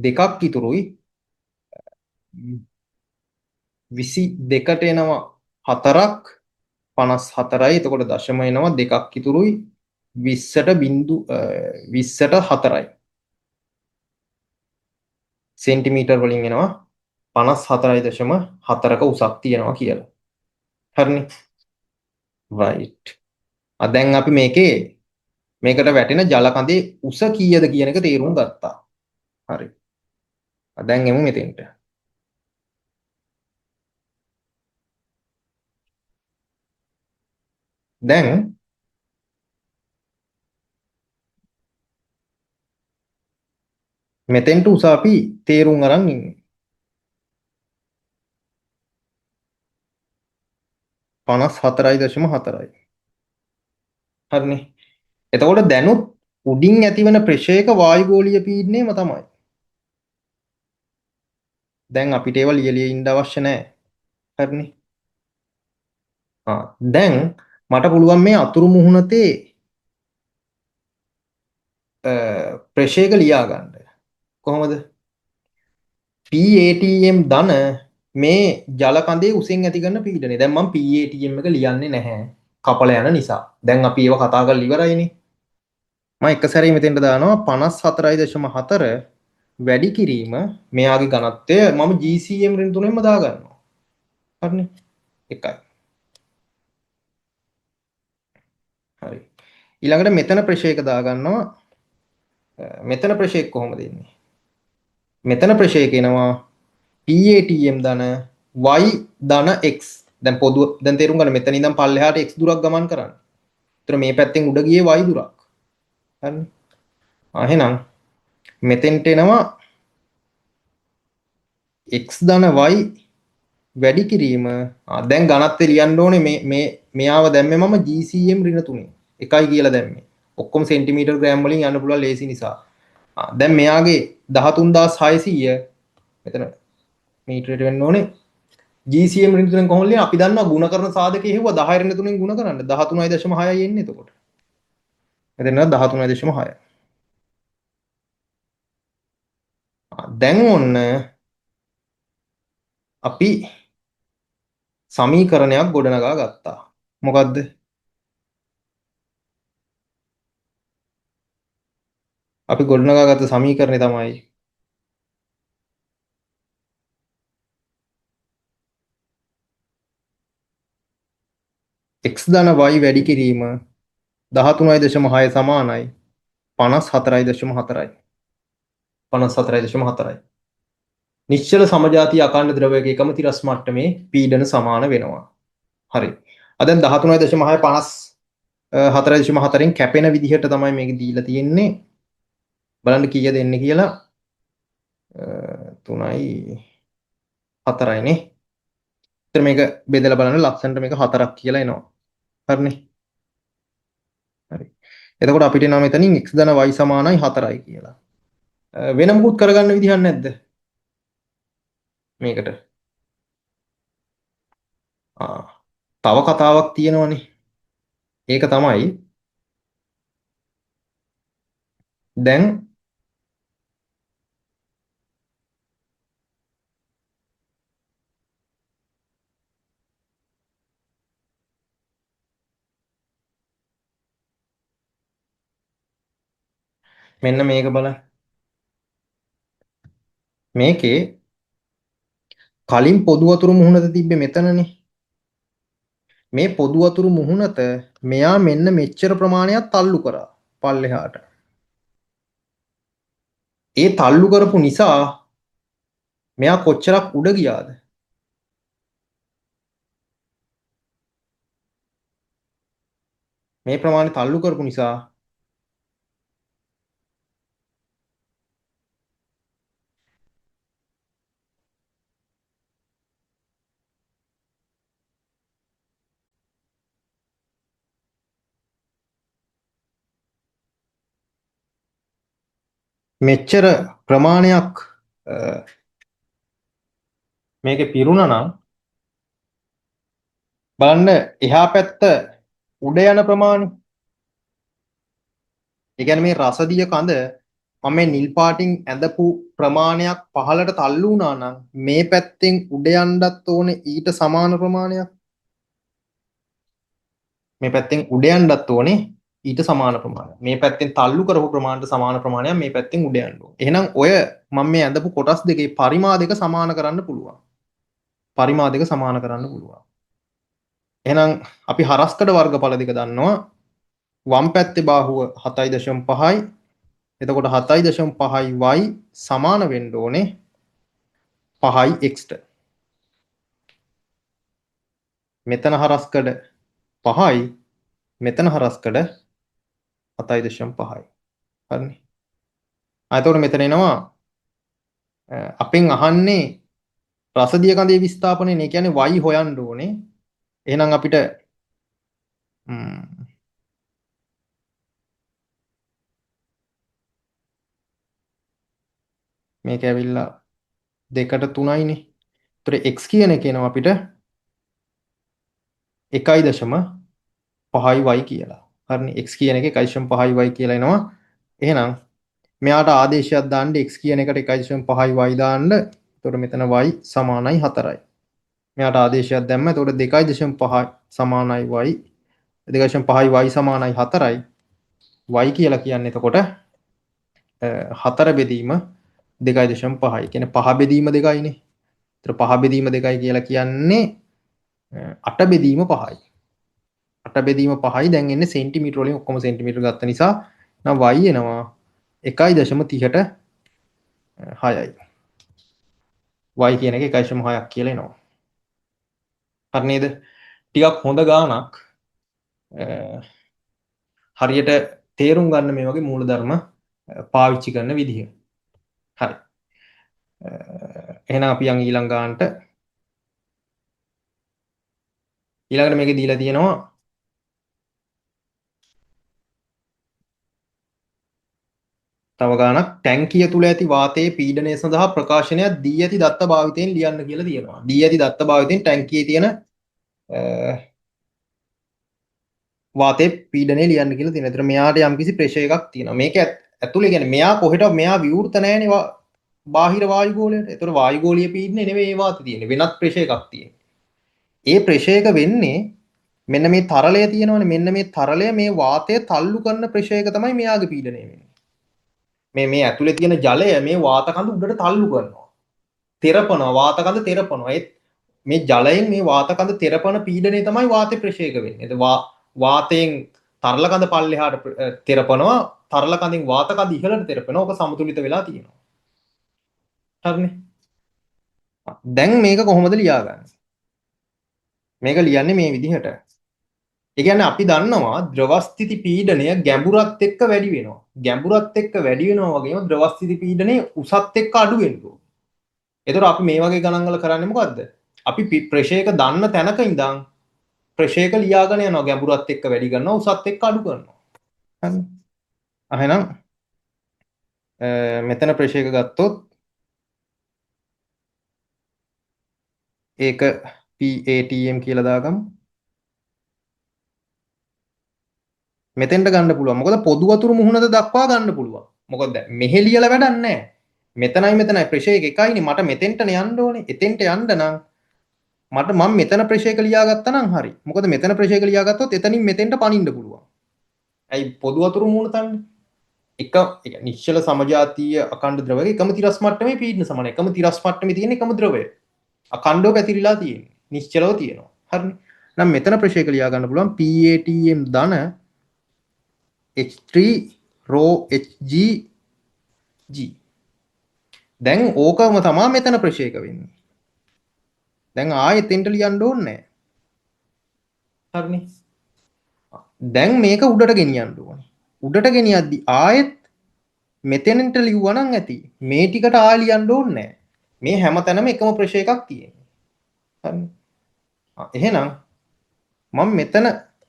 Speaker 1: දෙකක් ඉතුරුයි. 22ට එනවා 4ක් 54යි. එතකොට දශම එනවා දෙකක් ඉතුරුයි. 20ට බිංදු 20ට 4යි. සෙන්ටිමීටර් වලින් එනවා 54.4ක උසක් තියෙනවා කියලා. හරිනේ. රයිට්. දැන් අපි මේකට වැටෙන ජල කඳේ උස කීයද කියන එක තේරුම් ගත්තා. හරි. දැන් එමු මෙතෙන්ට. දැන් මෙතෙන්ට උස අපි තේරුම් අරන් ඉන්නේ. 54.4යි. හරිනේ. එතකොට දැනුත් උඩින් ඇතිවන ප්‍රෙෂර් එක වායුගෝලීය පීඩනයම තමයි. දැන් අපිට ඒවා ලිය ලිය ඉන්න අවශ්‍ය නැහැ. හරිනේ. ආ දැන් මට පුළුවන් මේ අතුරු මුහුණතේ ප්‍රෙෂර් එක ලියා ගන්න. කොහොමද? PATM ධන මේ ජල කඳේ උසෙන් ඇති කරන පීඩනය. දැන් මම PATM එක ලියන්නේ නැහැ. කපල යන නිසා. දැන් අපි ඒව කතා කරලා ඉවරයිනේ. මම එක සැරේ මෙතෙන්ට දානවා 54.4 වැඩි කිරීම මෙයාගේ ඝනත්වය මම GCM ඍණ තුනෙන්ම දාගන්නවා. හරිනේ. එකයි. හරි. ඊළඟට මෙතන ප්‍රෙෂර් එක දාගන්නවා. මෙතන ප්‍රෙෂර් එක කොහොමද එන්නේ? මෙතන ප්‍රෙෂර් එක එනවා PATM ධන Y ධන X. දැන් පොදුව දැන් තේරුම් ගන්න මෙතන ඉඳන් පල්ලෙහාට X දුරක් ගමන් කරන්නේ. ඒතර මේ පැත්තෙන් උඩ ගියේ Y දුරක්. හරිනේ. එහෙනම් මෙතෙන්ට එනවා X ධන Y වැඩි කිරීම. දැන් ඝනත්වය ලියන්න ඕනේ මේ මේ මෙයාව දැම්මේ මම GCM ඍණ තුනේ. එකයි කියලා දැම්මේ. ඔක්කොම සෙන්ටිමීටර් ග්‍රෑම් වලින් යන්න පුළුවන් ලේසි නිසා. දැන් මෙයාගේ 13600 මෙතන මීටරයට වෙන්න ඕනේ. GCM ඍණ තුනෙන් කොහොමද ලියන්නේ? අපි දන්නවා ගුණ කරන සාධකයේ හෙව්වා 10 ඍණ තුනෙන් ගුණ කරන්න 13.6යි එන්නේ එතකොට. මෙතන 13.6. දැන් ඔන්න අපි සමීකරණයක් ගොඩනගා ගත්තා. මොකද්ද? අපි ගොඩනගා ගත්ත සමීකරණය තමයි x ධන y වැඩි කිරීම 13.6 සමානයි 54.4යි. 54.4යි. නිශ්චල සමජාතීය අඛණ්ඩ ද්‍රවයක එකම තිරස් මට්ටමේ පීඩන සමාන වෙනවා. හරි. අද දැන් 13.6 54.4න් කැපෙන විදිහට තමයි මේක දීලා තියෙන්නේ. බලන්න කීයද එන්නේ කියලා. 3යි 4යි නේ. ඒතර මේක බෙදලා බලන්න ලස්සනට මේක 4ක් කියලා එනවා. හරිනේ. හරි. එතකොට අපිට එනවා මෙතනින් x ධන y සමානයි 4යි කියලා. වෙන මොකුත් කරගන්න විදිහක් නැද්ද? මේකට. තව කතාවක් තියෙනවනේ. ඒක තමයි දැන් මෙන්න මේක බලන්න. මේකේ කලින් පොදු වතුර මුහුණත තිබ්බේ මෙතනනේ. මේ පොදු වතුර මුහුණත මෙයා මෙන්න මෙච්චර ප්‍රමාණයක් තල්ලු කරා පල්ලෙහාට. ඒ තල්ලු කරපු නිසා මෙයා කොච්චරක් උඩ ගියාද? මේ ප්‍රමාණය තල්ලු කරපු නිසා මෙච්චර ප්‍රමාණයක් මේකේ පිරුණා නම් බලන්න එහා පැත්ත උඩ යන ප්‍රමාණය. ඒ කියන්නේ මේ රසදිය කඳ මම මේ නිල් පාටින් ඇඳපු ප්‍රමාණයක් පහළට තල්ලු වුණා නම් මේ පැත්තෙන් උඩ යන්නත් ඕනේ ඊට සමාන ප්‍රමාණයක්. මේ පැත්තෙන් උඩ යන්නත් ඕනේ ඊට සමාන ප්‍රමාණයක්. මේ පැත්තෙන් තල්ලු කරපු ප්‍රමාණයට සමාන ප්‍රමාණයක් මේ පැත්තෙන් උඩ යන්න ඕනේ. එහෙනම් ඔය මම මේ ඇඳපු කොටස් දෙකේ පරිමා දෙක සමාන කරන්න පුළුවන්. පරිමා දෙක සමාන කරන්න පුළුවන්. එහෙනම් අපි හරස්කඩ වර්ගඵල දෙක දන්නවා. වම් පැත්තේ බාහුව 7.5යි. එතකොට 7.5යි y සමාන වෙන්න ඕනේ 5යි x ට. මෙතන හරස්කඩ 5යි මෙතන හරස්කඩ 7.5යි. හරිනේ. එතකොට මෙතන එනවා අපෙන් අහන්නේ රසදිය කඳේ විස්ථාපනයනේ. ඒ කියන්නේ y හොයන්න ඕනේ. එහෙනම් අපිට මේක ඇවිල්ලා 2ට 3යිනේ. ඒතර x කියන එක එනවා අපිට 1.5යි y කියලා. හරිනේ, x කියන එක 1.5යි y කියලා එනවා. එහෙනම් මෙයාට ආදේශයක් දාන්න x කියන එකට 1.5යි y දාන්න. එතකොට මෙතන y සමානයි 4යි. මෙයාට ආදේශයක් දැම්ම. එතකොට 2.5 සමානයි y, 2.5යි y සමානයි 4යි. y කියලා කියන්නේ එතකොට 4 බෙදීම 2.5යි. කියන්නේ 5 බෙදීම 2යිනේ. එතකොට 5 බෙදීම 2යි කියලා කියන්නේ 8 බෙදීම 5යි. 8 බෙදීම 5යි. දැන් එන්නේ සෙන්ටිමීටර වලින්, ඔක්කොම සෙන්ටිමීටර ගත්ත නිසා නම් y එනවා 1.36යි. y කියන එක 1.6ක් කියලා එනවා. හරි නේද? ටිකක් හොඳ ගාණක්. හරියට තේරුම් ගන්න මේ වගේ මූලධර්ම පාවිච්චි කරන විදිහ. හරි. එහෙනම් අපි යන් ඊළඟ ගානට. ඊළඟට මේකේ දීලා තියෙනවා තව ගානක්. ටැංකිය තුල ඇති වාතයේ පීඩනය සඳහා ප්‍රකාශනයක් දී ඇති දත්ත භාවිතයෙන් ලියන්න කියලා තියෙනවා. දී ඇති දත්ත භාවිතයෙන් ටැංකියේ තියෙන වාතයේ පීඩනය ලියන්න කියලා තියෙනවා. ඒතර මෙයාට යම්කිසි ප්‍රෙෂර් එකක් තියෙනවා. මේක ඇතුලේ කියන්නේ මෙයා කොහෙට මෙයා විවෘත නෑනේ බාහිර වායුගෝලයට. ඒතර වායුගෝලීය පීඩනය නෙවෙයි ඒ වාතේ තියෙන්නේ. වෙනත් ප්‍රෙෂර් එකක් තියෙන්නේ. ඒ ප්‍රෙෂර් එක වෙන්නේ මෙන්න මේ තරලය තියෙනවනේ. මෙන්න මේ තරලය මේ වාතය තල්ලු කරන ප්‍රෙෂර් එක තමයි මෙයාගේ පීඩනය වෙන්නේ. මේ ඇතුලේ තියෙන ජලය මේ වාත කඳ උඩට තල්ලු කරනවා. තෙරපනවා, වාත කඳ තෙරපනවා. ඒත් මේ ජලයෙන් මේ වාත කඳ තෙරපන පීඩනය තමයි වාතේ ප්‍රෙෂර් එක වෙන්නේ. එතකොට වාතයෙන් තරල කඳ පල්ලෙහාට තෙරපනවා, තරල කඳෙන් වාත කඳ ඉහළට තෙරපනවා. ඔක සමතුලිත වෙලා තියෙනවා. හරිනේ. දැන් මේක කොහොමද ලියාගන්නේ? මේක ලියන්නේ මේ විදිහට. ඒ කියන්නේ අපි දන්නවා ද්‍රවස්ථිති පීඩනය ගැඹුරත් එක්ක වැඩි වෙනවා. ගැඹුරත් එක්ක වැඩි වෙනවා වගේම ද්‍රවස්ථිති පීඩනය උසත් එක්ක අඩු වෙන්න ඕන. ඒතකොට අපි මේ වගේ ගණන් වල කරන්නේ මොකද්ද? අපි ප්‍රෙෂර් එක දන්න තැනක ඉඳන් ප්‍රෙෂර් එක ලියාගෙන යනවා. ගැඹුරත් එක්ක වැඩි කරනවා, උසත් එක්ක අඩු කරනවා. හරි. එහෙනම් මෙතන ප්‍රෙෂර් එක ගත්තොත් ඒක PATM කියලා දාගමු. මෙතෙන්ට ගන්න පුළුවන්. මොකද පොදු වතුර මුහුණද දක්වා ගන්න පුළුවන්. මොකද දැන් මෙහෙ ලියලා වැඩක් නැහැ. මෙතනයි මෙතනයි ප්‍රෙෂර් එක එකයිනේ. මට මෙතෙන්ටනේ යන්න ඕනේ. එතෙන්ට යන්න නම් මම මෙතන ප්‍රෙෂර් එක ලියාගත්තා නම් හරි. මොකද මෙතන ප්‍රෙෂර් එක ලියාගත්තොත් එතනින් මෙතෙන්ට පනින්න පුළුවන්. ඇයි පොදු වතුර මුහුණ තන්නේ? එක ඒ කියන්නේ නිශ්චල සමජාතීය අඛණ්ඩ ද්‍රවයක එකම තිරස් මට්ටමේ පීඩන සමානයි. එකම තිරස් මට්ටමේ තියෙන එකම ද්‍රවය. අඛණ්ඩව පැතිරිලා තියෙන්නේ. නිශ්චලව තියෙනවා. හරිනේ. නම් මෙතන ප්‍රෙෂර් එක ලියා ගන්න පුළුවන් PATM ධන H3 rho HG G. දැන් ඕකම තමා මෙතන ප්‍රෙෂර් එක වෙන්නේ. දැන් ආයෙත් එතෙන්ට ලියන්න ඕනේ නෑ. හරිනේ. දැන් මේක උඩට ගෙනියන්න ඕනේ. උඩට ගෙනියද්දි ආයෙත් මෙතෙන්ට ලිව්වා නම් ඇති. මේ ටිකට ආයෙ ලියන්න ඕනේ නෑ. මේ හැමතැනම එකම ප්‍රෙෂර් එකක් තියෙන්නේ. හරිනේ. එහෙනම් මම මෙතන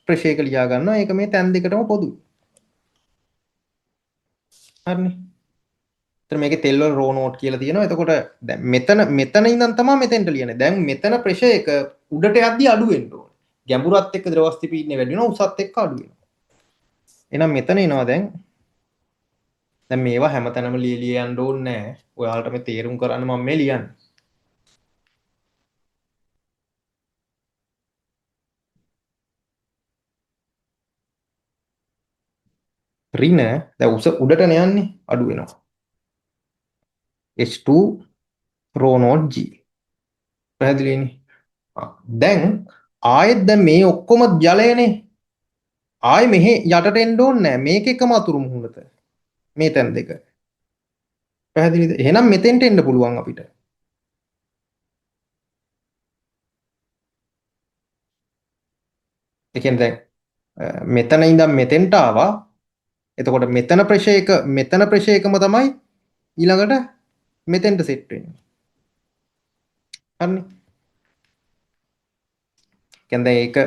Speaker 1: ප්‍රෙෂර් එක ලියා ගන්නවා. ඒක මේ තැන් දෙකටම පොදුයි. හරිනේ. එතන මේකේ තෙල් වල රෝ නෝට් කියලා තියෙනවා. එතකොට දැන් මෙතන ඉඳන් තමයි මෙතෙන්ට ලියන්නේ. දැන් මෙතන ප්‍රෙෂර් එක උඩට යද්දි අඩු වෙන්න ඕනේ. ගැඹුරත් එක්ක ද්‍රවස්ථි පීඩනය වැඩි වෙනවා, උසත් එක්ක අඩු වෙනවා. එහෙනම් මෙතන එනවා දැන්. දැන් මේවා හැමතැනම ලිය ලිය යන්න ඕනේ නෑ. ඔයාලට මේ තේරුම් කරන්න මම මේ ලියන්නේ. ඍණ දැන් උස උඩටනේ යන්නේ, අඩු වෙනවා. H2 rho naught G. පැහැදිලිනේ? දැන් ආයෙත් දැන් මේ ඔක්කොම ජලයනේ. ආයෙ මෙහෙ යටට එන්න ඕනේ නෑ. මේක එකම අතුරු මුහුණත. මේ තැන් දෙක. පැහැදිලිද? එහෙනම් මෙතෙන්ට එන්න පුළුවන් අපිට. ඒ කියන්නේ දැන් මෙතන ඉඳන් මෙතෙන්ට ආවා. එතකොට මෙතන ප්‍රෙෂර් එක, මෙතන ප්‍රෙෂර් එකම තමයි ඊළඟට මෙතෙන්ට සෙට් වෙන්නේ. හරිනේ? කියන්නේ දැන් ඒක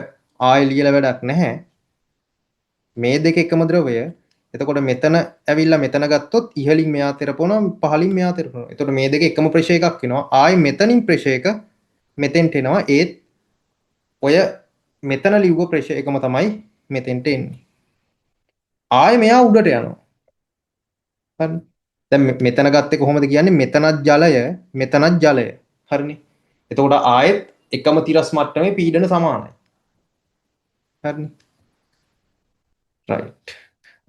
Speaker 1: ආයෙ ලියලා වැඩක් නැහැ. මේ දෙක එකම ද්‍රවය. එතකොට මෙතන ඇවිල්ලා මෙතන ගත්තොත් ඉහළින් මෙයා තෙරපනවා, පහළින් මෙයා තෙරපනවා. එතකොට මේ දෙක එකම ප්‍රෙෂර් එකක් වෙනවා. ආයේ මෙතනින් ප්‍රෙෂර් එක මෙතෙන්ට එනවා. ඒත් ඔය මෙතන ලිව්ව ප්‍රෙෂර් එකම තමයි මෙතෙන්ට එන්නේ. ආයේ මෙයා උඩට යනවා. හරි. දැන් මෙතන ගත්තේ කොහොමද කියන්නේ? මෙතනත් ජලය, මෙතනත් ජලය. හරිනේ. එතකොට ආයෙත් එකම තිරස් මට්ටමේ පීඩන සමානයි. හරිනේ. රයිට්.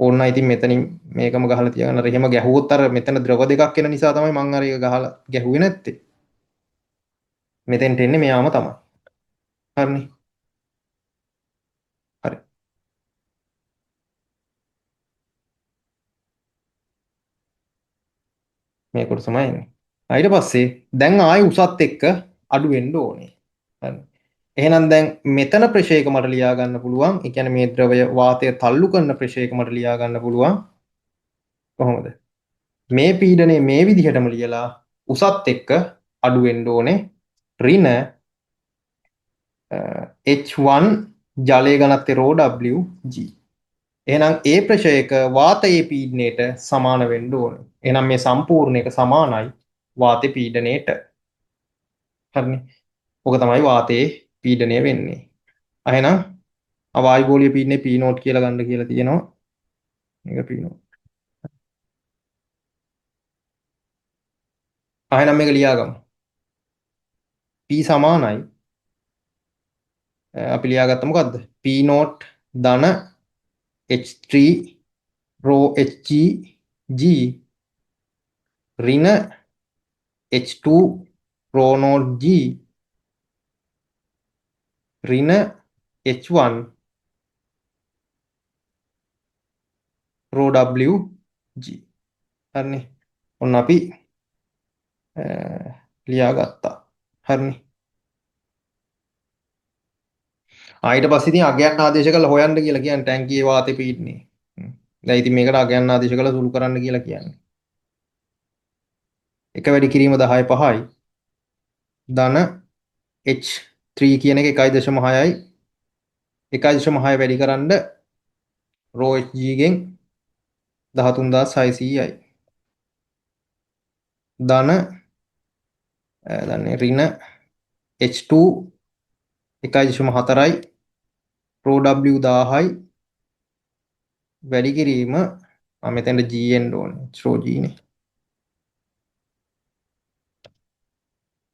Speaker 1: ඕන්න ඉතින් මෙතනින් මේකම ගහලා තියාගන්න. අර එහෙම ගැහුවොත් අර මෙතන ද්‍රව දෙකක් එන නිසා තමයි මං අර ඒක ගහලා ගැහුවේ නැත්තේ. මෙතෙන්ට එන්නේ මෙයාම තමයි. හරිනේ. හරි. මේ කොටසමයි එන්නේ. ඊට පස්සේ දැන් ආයෙ උසත් එක්ක අඩු වෙන්න ඕනේ. හරි. එහෙනම් දැන් මෙතන ප්‍රෙෂර් එක මට ලියා ගන්න පුළුවන්. ඒ කියන්නේ මේ ද්‍රවය වාතය තල්ලු කරන ප්‍රෙෂර් එක මට ලියා ගන්න පුළුවන්. කොහොමද? මේ පීඩනය මේ විදිහටම ලියලා උසත් එක්ක අඩු වෙන්න ඕනේ. ඍණ H1 ජලයේ ඝනත්වය රෝ W G. එහෙනම් ඒ ප්‍රෙෂර් එක වාතයේ පීඩනයට සමාන වෙන්න ඕනේ. එහෙනම් මේ සම්පූර්ණ එක සමානයි වාතයේ පීඩනයට. හරිනේ. ඔක තමයි වාතයේ පීඩනය වෙන්නේ. එහෙනම් වායු ගෝලීය පීඩනය P naught කියලා ගන්න කියලා තියෙනවා. මේක P naught. එහෙනම් මේක ලියාගමු. P සමානයි අපි ලියාගත්ත මොකද්ද? P naught ධන H3 rho Hg G ඍණ H2 rho naught G ඍණ H1 rho W G. හරිනේ. ඔන්න අපි ලියාගත්තා. හරිනේ. ඊට පස්සේ ඉතින් අගයන් ආදේශ කරලා හොයන්න කියලා කියන්නේ ටැංකියේ වාතේ පීඩනය. දැන් ඉතින් මේකට අගයන් ආදේශ කරලා සුළු කරන්න කියලා කියන්නේ. 1 වැඩි කිරීම 10 5යි ධන H3 කියන එක 1.6යි 1.6 වැඩි කරන්න රෝ HG ගෙන් 13600යි ධන දන්නේ ඍණ H2 1.4යි රෝ W 1000යි වැඩි කිරීම මෙතෙන්ට G එන්න ඕනේ. H raw G නේ.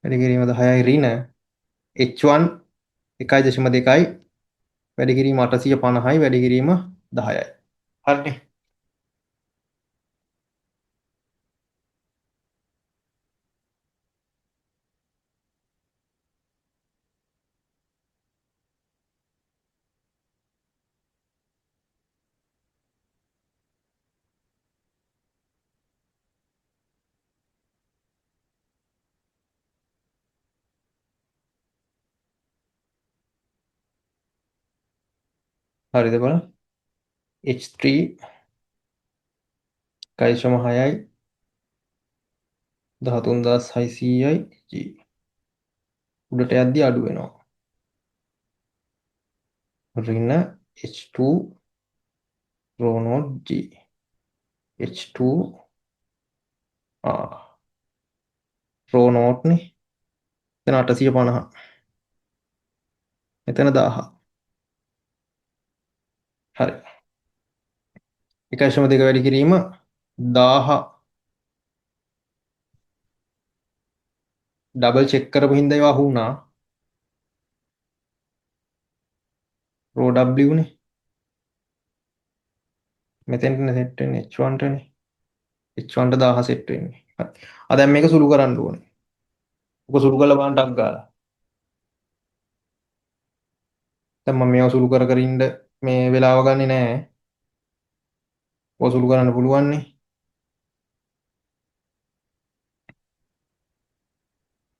Speaker 1: වැඩි කිරීම 10යි ඍණ H1 1.2යි වැඩි කිරීම 850යි වැඩි කිරීම 10යි. හරිනේ. හරිද බලන්න. H3 1.6යි 13600යි G. උඩට යද්දි අඩු වෙනවා. ඍණ H2 rho naught G. H2 rho naught නේ. එතන 850. මෙතන 1000. හරි. 1.2 වැඩි කිරීම 1000 ඩබල් චෙක් කරපු හින්දා ඒවා අහු වුණා. රෝ W නේ. මෙතෙන්ටනේ සෙට් වෙන්නේ H1 ටනේ. H1 ට 1000 සෙට් වෙන්නේ. හරි. ආ දැන් මේක සුළු කරන්න ඕනේ. ඔක සුළු කරලා බලන්න ටක් ගාලා. දැන් මම මේවා සුළු කර කර ඉන්න මේ වෙලාව ගන්නෙ නෑ. ඔක සුළු කරන්න පුළුවන් නේ.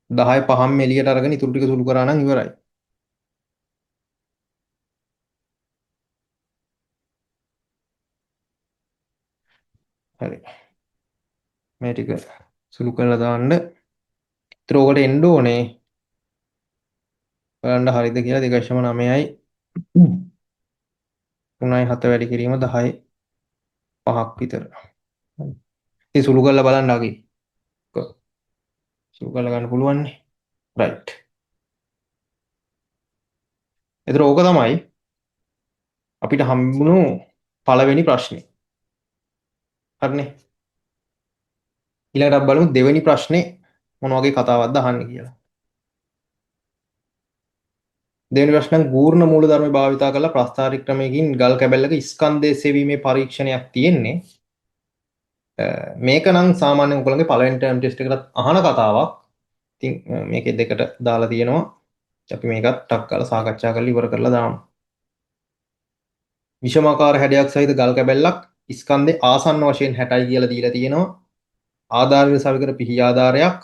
Speaker 1: 10 පහම එළියට අරගෙන ඉතුරු ටික සුළු කරා නම් ඉවරයි. හරි. මේ ටික සුළු කරලා දාන්න. ඒතර ඔකට එන්න ඕනේ. බලන්න හරිද කියලා 2.9යි 3.7 වැඩි කිරීම 10 5ක් විතර. ඉතින් සුළු කරලා බලන්න ආගේ. සුළු කරලා ගන්න පුළුවන් නේ. රයිට්. එතකොට ඕක තමයි අපිට හම්බුණු පළවෙනි ප්‍රශ්නේ. හරිනේ. ඊළඟට අපි බලමු දෙවෙනි ප්‍රශ්නේ මොන වගේ කතාවක්ද අහන්නේ කියලා. දෙවෙනි ප්‍රශ්න ගූර්ණ මූලධර්ම භාවිතා කරලා ප්‍රස්ථාරික ක්‍රමයකින් ගල් කැබැල්ලක ස්කන්ධය සෙවීමේ පරීක්ෂණයක් තියෙන්නේ. මේක නම් සාමාන්‍යයෙන් ඔයගොල්ලන්ගේ පළවෙනි ටර්ම් ටෙස්ට් එකටත් අහන කතාවක්. ඉතින් මේකේ දෙකට දාලා තියෙනවා. අපි මේකත් ටක් ගාලා සාකච්ඡා කරලා ඉවර කරලා දාමු. විෂමාකාර හැඩයක් සහිත ගල් කැබැල්ලක් ස්කන්ධේ ආසන්න වශයෙන් 60යි කියලා දීලා තියෙනවා. ආධාරයට සවිකර පිහි ආධාරයක්.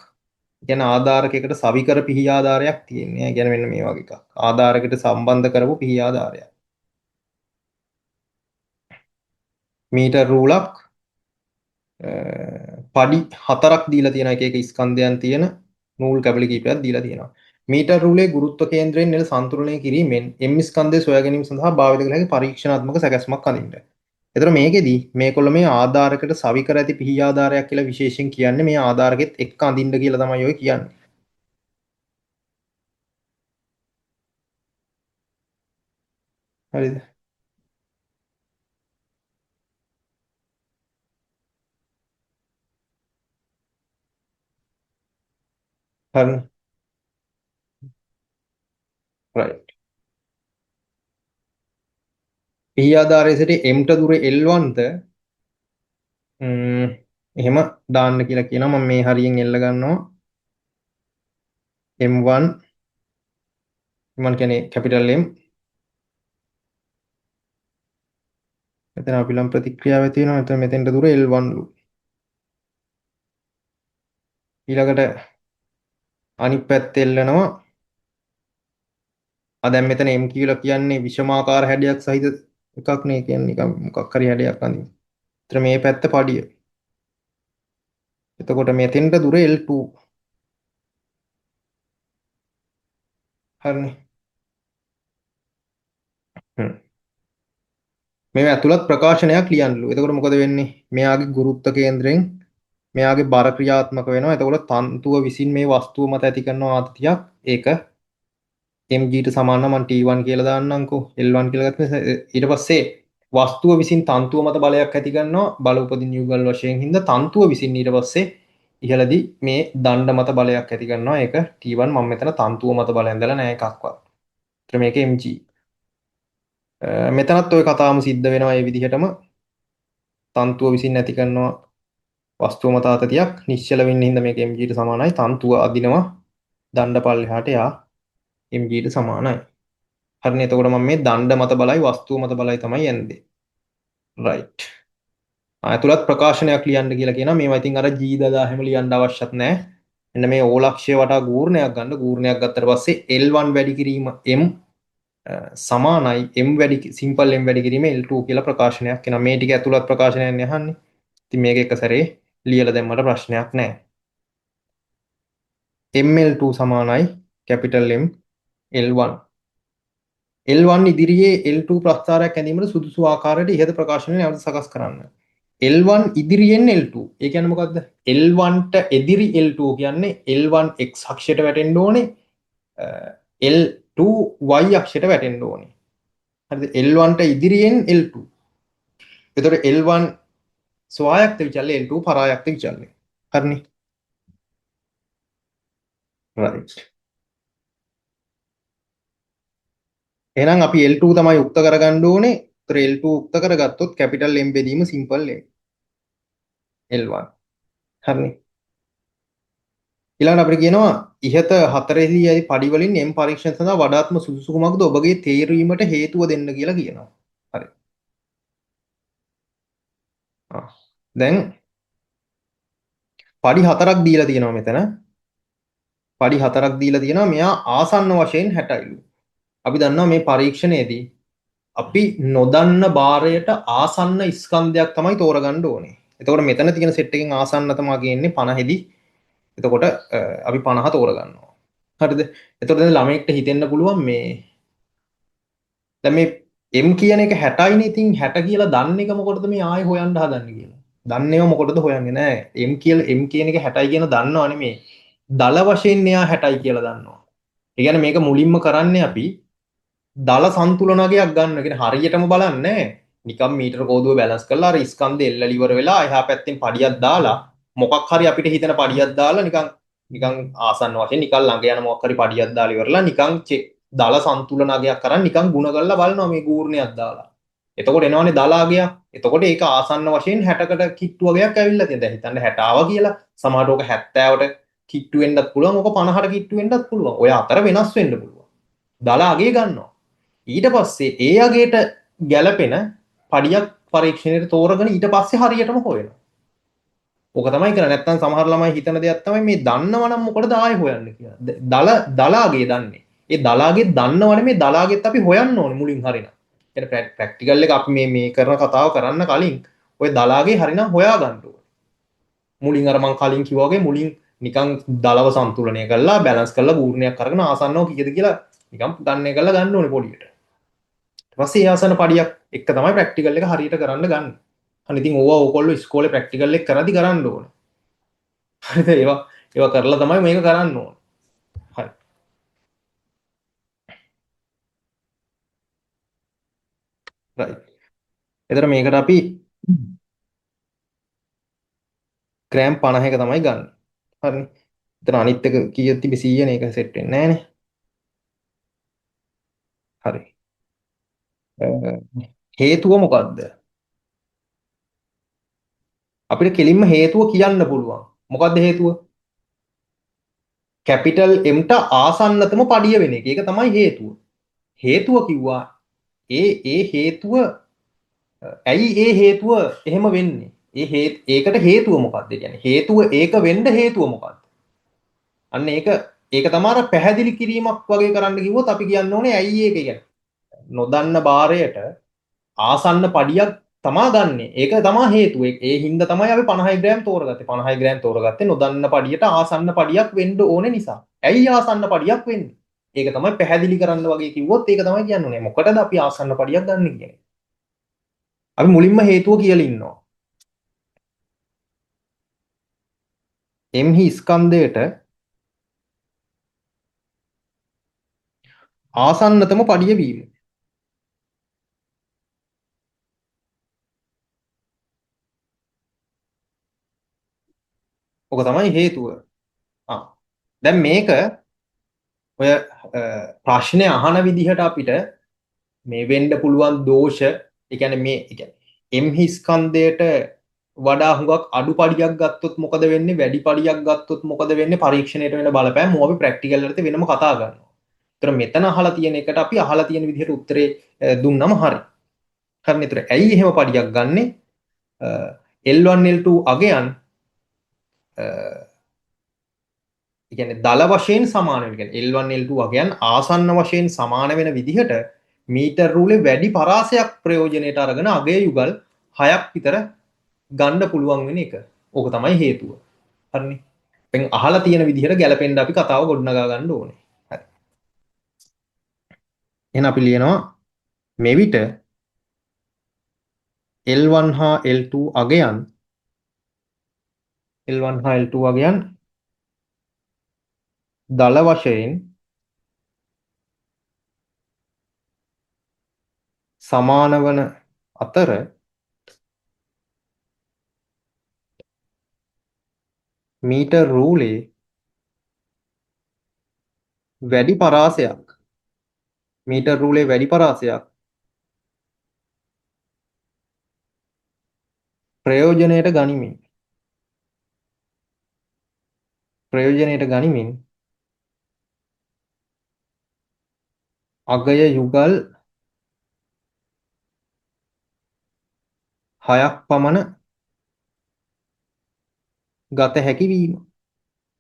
Speaker 1: කියන්නේ ආධාරකයකට සවිකර පිහි ආධාරයක් තියෙන්නේ. ඒ කියන්නේ මෙන්න මේ වගේ එකක්. ආධාරකයට සම්බන්ධ කරපු පිහි ආධාරයක්. මීටර් රූලක් පඩි 4ක් දීලා තියෙනවා. එක එක ස්කන්ධයන් තියෙන නූල් කැබලි කීපයක් දීලා තියෙනවා. මීටර් රූලේ ගුරුත්ව කේන්ද්‍රයෙන් නෙල සන්තුලනය කිරීමෙන් M ස්කන්ධය සොයා ගැනීම සඳහා භාවිත කළ හැකි පරීක්ෂණාත්මක සැකැස්මක් අඳින්න. එතකොට මේකෙදි මේකොල්ල මේ ආධාරකට සවිකර ඇති පිහි ආධාරයක් කියලා විශේෂයෙන් කියන්නේ මේ ආධාරකෙත් එක්ක අඳින්න කියලා තමයි ඔය කියන්නේ. හරිද? හරි. රයිට්. පිහි ආධාරයේ සිට M ට දුර L1 ද එහෙම දාන්න කියලා කියනවා. මම මේ හරියෙන් එල්ල ගන්නවා. M1 M1 කියන්නේ කැපිටල් M. මෙතන අපි ලම් ප්‍රතික්‍රියාව ඇති වෙනවා. එතන මෙතෙන්ට දුර L1 ලු. ඊළඟට අනිත් පැත්ත එල්ලනවා. දැන් මෙතන M කියලා කියන්නේ විෂමාකාර හැඩයක් සහිත එකක් නේ. කියන්නේ නිකන් මොකක් හරි හැඩයක් අඳින්න. එතන මේ පැත්ත පඩිය. එතකොට මෙතෙන්ට දුර L2. හරිනේ. මේ ඇතුළත් ප්‍රකාශනයක් ලියන්නලු. එතකොට මොකද වෙන්නේ? මෙයාගේ ගුරුත්ව කේන්ද්‍රයෙන් මෙයාගේ බර ක්‍රියාත්මක වෙනවා. එතකොට තන්තුව විසින් මේ වස්තුව මත ඇති කරන ආතතියක් ඒක mg ට සමාන නම් මම T1 කියලා දාන්නම්කෝ. L1 කියලා ගත්තම ඊට පස්සේ වස්තුව විසින් තන්තුව මත බලයක් ඇති කරනවා. බල උපදින යුගල් වශයෙන් හින්දා තන්තුව විසින් ඊට පස්සේ ඉහළදී මේ දණ්ඩ මත බලයක් ඇති කරනවා. ඒක T1 මම මෙතන තන්තුව මත බල ඇඳලා නෑ එකක්වත්. ඒතර මේක mg. මෙතනත් ওই කතාවම සිද්ධ වෙනවා ඒ විදිහටම. තන්තුව විසින් ඇති කරනවා වස්තුව මත ආතතියක්. නිශ්චල වෙන්න හින්දා මේක mg ට සමානයි. තන්තුව අදිනවා දණ්ඩ පල්ලෙහාට යා mg ට සමානයි. හරිනේ. එතකොට මම මේ දණ්ඩ මත බලයි වස්තුව මත බලයි තමයි ඇන්දේ. රයිට්. ඇතුළත් ප්‍රකාශනයක් ලියන්න කියලා කියනවා. මේවා ඉතින් අර G දදා හැම ලියන්න අවශ්‍යත් නෑ. මෙන්න මේ ඕලක්ෂය වටා ගූර්ණයක් ගන්න. ගූර්ණයක් ගත්තට පස්සේ L1 වැඩි කිරීම M සමානයි M වැඩි සිම්පල් M වැඩි කිරීම L2 කියලා ප්‍රකාශනයක් එනවා. මේ ටික ඇතුළත් ප්‍රකාශනයක් නේ අහන්නේ. ඉතින් මේක එක සැරේ ලියලා දැම්මට ප්‍රශ්නයක් නෑ. ML2 සමානයි කැපිටල් M L1. L1 ඉදිරියේ L2 ප්‍රස්ථාරයක් ඇඳීමට සුදුසු ආකාරයට ඉහත ප්‍රකාශනය නැවත සකස් කරන්න. L1 ඉදිරියෙන් L2. ඒ කියන්නේ මොකද්ද? L1 ට එදිරි L2 කියන්නේ L1 x අක්ෂයට වැටෙන්න ඕනේ. L2 y අක්ෂයට වැටෙන්න ඕනේ. හරිද? L1 ට ඉදිරියෙන් L2. එතකොට L1 ස්වායක්ත විචල්‍ය L2 පරායක්ත විචල්‍ය. හරිනේ? රයිට්. එහෙනම් අපි L2 තමයි උක්ත කරගන්න ඕනේ. ඒතර L2 උක්ත කරගත්තොත් කැපිටල් M බෙදීම සිම්පල් M. L1. හරිනේ. ඊළඟට අපිට කියනවා ඉහත හතරෙහි ඇති පඩි වලින් M පරීක්ෂණ සඳහා වඩාත්ම සුදුසු කුමක්ද ඔබගේ තේරීමට හේතුව දෙන්න කියලා කියනවා. හරි. දැන් පඩි හතරක් දීලා තියෙනවා මෙතන. පඩි හතරක් දීලා තියෙනවා. මෙයා ආසන්න වශයෙන් 60යිලු. අපි දන්නවා මේ පරීක්ෂණයේදී අපි නොදන්න භාරයට ආසන්න ස්කන්ධයක් තමයි තෝරගන්න ඕනේ. එතකොට මෙතන තියෙන සෙට් එකෙන් ආසන්නතම කියන්නේ 50 දී. එතකොට අපි 50 තෝරගන්නවා. හරිද? එතකොට දැන් ළමයෙක්ට හිතෙන්න පුළුවන් මේ දැන් මේ M කියන එක 60යිනේ. ඉතින් 60 කියලා දන්න එක මොකටද මේ ආයෙ හොයන්න හදන්නේ කියලා. දන්නේව මොකටද හොයන්නේ නෑ. M කියලා M කියන එක 60යි කියන දන්නව නෙමෙයි. දල වශයෙන් එයා 60යි කියලා දන්නවා. ඒ කියන්නේ මේක මුලින්ම කරන්නේ අපි දල සන්තුලනගයක් ගන්න. ඒ කියන්නේ හරියටම බලන්නේ නිකන් මීටර කෝදුව බැලන්ස් කරලා අර ස්කන්ධ එල්ලලා ඉවර වෙලා එහා පැත්තෙන් පඩියක් දාලා මොකක් හරි අපිට හිතෙන පඩියක් දාලා නිකන් නිකන් ආසන්න වශයෙන් නිකන් ළඟ යන මොකක් හරි පඩියක් දාලා ඉවරලා නිකන් දල සන්තුලනගයක් කරන් නිකන් ගුණ කරලා බලනවා මේ ගූර්ණයක් දාලා. එතකොට එනවනේ දල අගයක්. එතකොට ඒක ආසන්න වශයෙන් 60කට කිට්ටු වගේක් ඇවිල්ලා තියෙනවා. දැන් හිතන්න 60 ආවා කියලා. සමහරට ඕක 70ට කිට්ටු වෙන්නත් පුළුවන්. ඕක 50ට කිට්ටු වෙන්නත් පුළුවන්. ඔය අතර වෙනස් වෙන්න පුළුවන්. දල අගය ගන්නවා. ඊට පස්සේ ඒ අගයට ගැලපෙන පඩියක් පරීක්ෂණයට තෝරගෙන ඊට පස්සේ හරියටම හොයනවා. ඕක තමයි කරන්නේ. නැත්තම් සමහර ළමයි හිතන දෙයක් තමයි මේ දන්නවනම් මොකටද ආයෙ හොයන්නේ කියලා. දල අගය දන්නේ. ඒ දල අගය දන්නව නෙමෙයි, දල අගෙත් අපි හොයන්න ඕනේ මුලින් හරිනම්. ඒ කියන්නේ ප්‍රැක්ටිකල් එක අපි මේ මේ කරන කතාව කරන්න කලින් ඔය දල අගේ හරිනම් හොයා ගන්න ඕනේ. මුලින් අර මං කලින් කිව්වා වගේ මුලින් නිකන් දලව සන්තුලනය කරලා බැලන්ස් කරලා ගූර්ණයක් අරගෙන ආසන්නව කීයද කියලා නිකන් ගණනය කරලා ගන්න ඕනේ පොඩියට. ඊට පස්සේ ඒ ආසන්න පඩියක් එක්ක තමයි ප්‍රැක්ටිකල් එක හරියට කරන්න ගන්න. අනේ ඉතින් ඕවා ඕගොල්ලෝ ඉස්කෝලේ ප්‍රැක්ටිකල් එක කරද්දි කරන්න ඕනේ. හරිද? ඒවා ඒවා කරලා තමයි මේක කරන්න ඕනේ. හරි. රයිට්. එතන මේකට අපි ග්‍රෑම් 51 තමයි ගන්න. හරිනේ. එතන අනිත් එක කීයද තිබ්බේ 100 නේ, ඒක සෙට් වෙන්නේ නෑනේ. හරි. හේතුව මොකද්ද? අපිට කෙලින්ම හේතුව කියන්න පුළුවන්. මොකද්ද හේතුව? කැපිටල් M ට ආසන්නතම පඩිය වෙන එක. ඒක තමයි හේතුව. හේතුව කිව්වා ඒ ඒ හේතුව ඇයි ඒ හේතුව එහෙම වෙන්නේ? ඒ ඒකට හේතුව මොකද්ද? ඒ කියන්නේ හේතුව ඒක වෙන්න හේතුව මොකද්ද? අන්න ඒක ඒක තමයි අර පැහැදිලි කිරීමක් වගේ කරන්න කිව්වොත් අපි කියන්න ඕනේ ඇයි ඒක කියන්නේ. නොදන්න බාරයට ආසන්න පඩියක් තමා ගන්නෙ. ඒක තමා හේතුව. ඒ හින්දා තමයි අපි 50 ග්‍රෑම් තෝරගත්තේ. 50 ග්‍රෑම් තෝරගත්තේ නොදන්න පඩියට ආසන්න පඩියක් වෙන්න ඕනේ නිසා. ඇයි ආසන්න පඩියක් වෙන්නේ? ඒක තමයි පැහැදිලි කරන්න වගේ කිව්වොත් ඒක තමයි කියන්න ඕනේ. මොකටද අපි ආසන්න පඩියක් ගන්නෙ කියන්නේ. අපි මුලින්ම හේතුව කියලා ඉන්නවා. M හි ස්කන්ධයට ආසන්නතම පඩිය වීම. ඔක තමයි හේතුව. දැන් මේක ඔය ප්‍රශ්නේ අහන විදිහට අපිට මේ වෙන්න පුළුවන් දෝෂ, ඒ කියන්නේ මේ ඒ කියන්නේ M හි ස්කන්ධයට වඩා හුඟක් අඩු පඩියක් ගත්තොත් මොකද වෙන්නේ, වැඩි පඩියක් ගත්තොත් මොකද වෙන්නේ, පරීක්ෂණයට වෙන බලපෑම් මොවා අපි ප්‍රැක්ටිකල් වලට වෙනම කතා කරනවා. ඒතර මෙතන අහලා තියෙන එකට අපි අහලා තියෙන විදිහට උත්තරේ දුන්නම හරි. හරිනේ. ඒතර ඇයි එහෙම පඩියක් ගන්නෙ? L1 L2 අගයන් ඒ කියන්නේ දල වශයෙන් සමාන වෙන, ඒ කියන්නේ L1 L2 අගයන් ආසන්න වශයෙන් සමාන වෙන විදිහට මීටර් රූලේ වැඩි පරාසයක් ප්‍රයෝජනයට අරගෙන අගය යුගල් 6ක් විතර ගන්න පුළුවන් වෙන එක. ඕක තමයි හේතුව. හරිනේ. දැන් අහලා තියෙන විදිහට ගැලපෙන්න අපි කතාව ගොඩනගා ගන්න ඕනේ. හරි. එහෙනම් අපි ලියනවා මෙවිට L1 හා L2 අගයන් L1 හා L2 අගයන් දල වශයෙන් සමාන වන අතර මීටර් රූලේ වැඩි පරාසයක් මීටර් රූලේ වැඩි පරාසයක් ප්‍රයෝජනයට ගනිමින් අගය යුගල් 6ක් පමණ ගත හැකි වීම.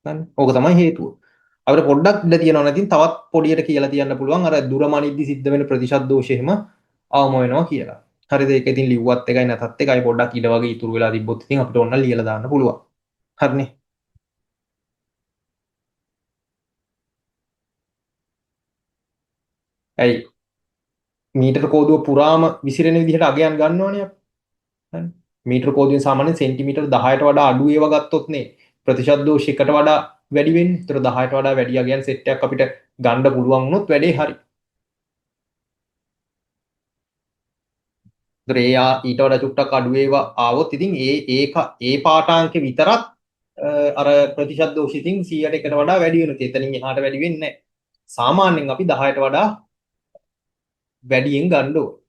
Speaker 1: හරි. ඕක තමයි හේතුව. අපිට පොඩ්ඩක් ඉඩ තියෙනවා නම් ඉතින් තවත් පොඩියට කියලා තියන්න පුළුවන් අර දුර මනිද්දි සිද්ධ වෙන ප්‍රතිශත දෝෂ එහෙම අවම වෙනවා කියලා. හරිද? ඒක ඉතින් ලිව්වත් එකයි නැතත් එකයි පොඩ්ඩක් ඉඩ වගේ ඉතුරු වෙලා තිබ්බොත් ඉතින් අපිට ඕන නම් ලියලා දාන්න පුළුවන්. හරිනේ. ඇයි මීටර කෝදුව පුරාම විසිරෙන විදිහට අගයන් ගන්නවනේ අපි. හරි. මීටර කෝදුවෙන් සාමාන්‍යයෙන් සෙන්ටිමීටර් 10ට වඩා අඩු ඒවා ගත්තොත් නේ ප්‍රතිශත දෝෂ එකට වඩා වැඩි වෙන්නේ. ඒතර 10ට වඩා වැඩි අගයන් සෙට් එකක් අපිට ගන්න පුළුවන් වුණොත් වැඩේ හරි. ඒතර ඒ ඊට වඩා චුට්ටක් අඩු ඒවා ආවොත් ඉතින් ඒ ඒක ඒ පාඨාංකේ විතරක් අර ප්‍රතිශත දෝෂ ඉතින් 100ට එකට වඩා වැඩි වෙනවා. එතනින් එහාට වැඩි වෙන්නේ නැහැ. සාමාන්‍යයෙන් අපි 10ට වඩා වැඩියෙන් ගන්න ඕනේ.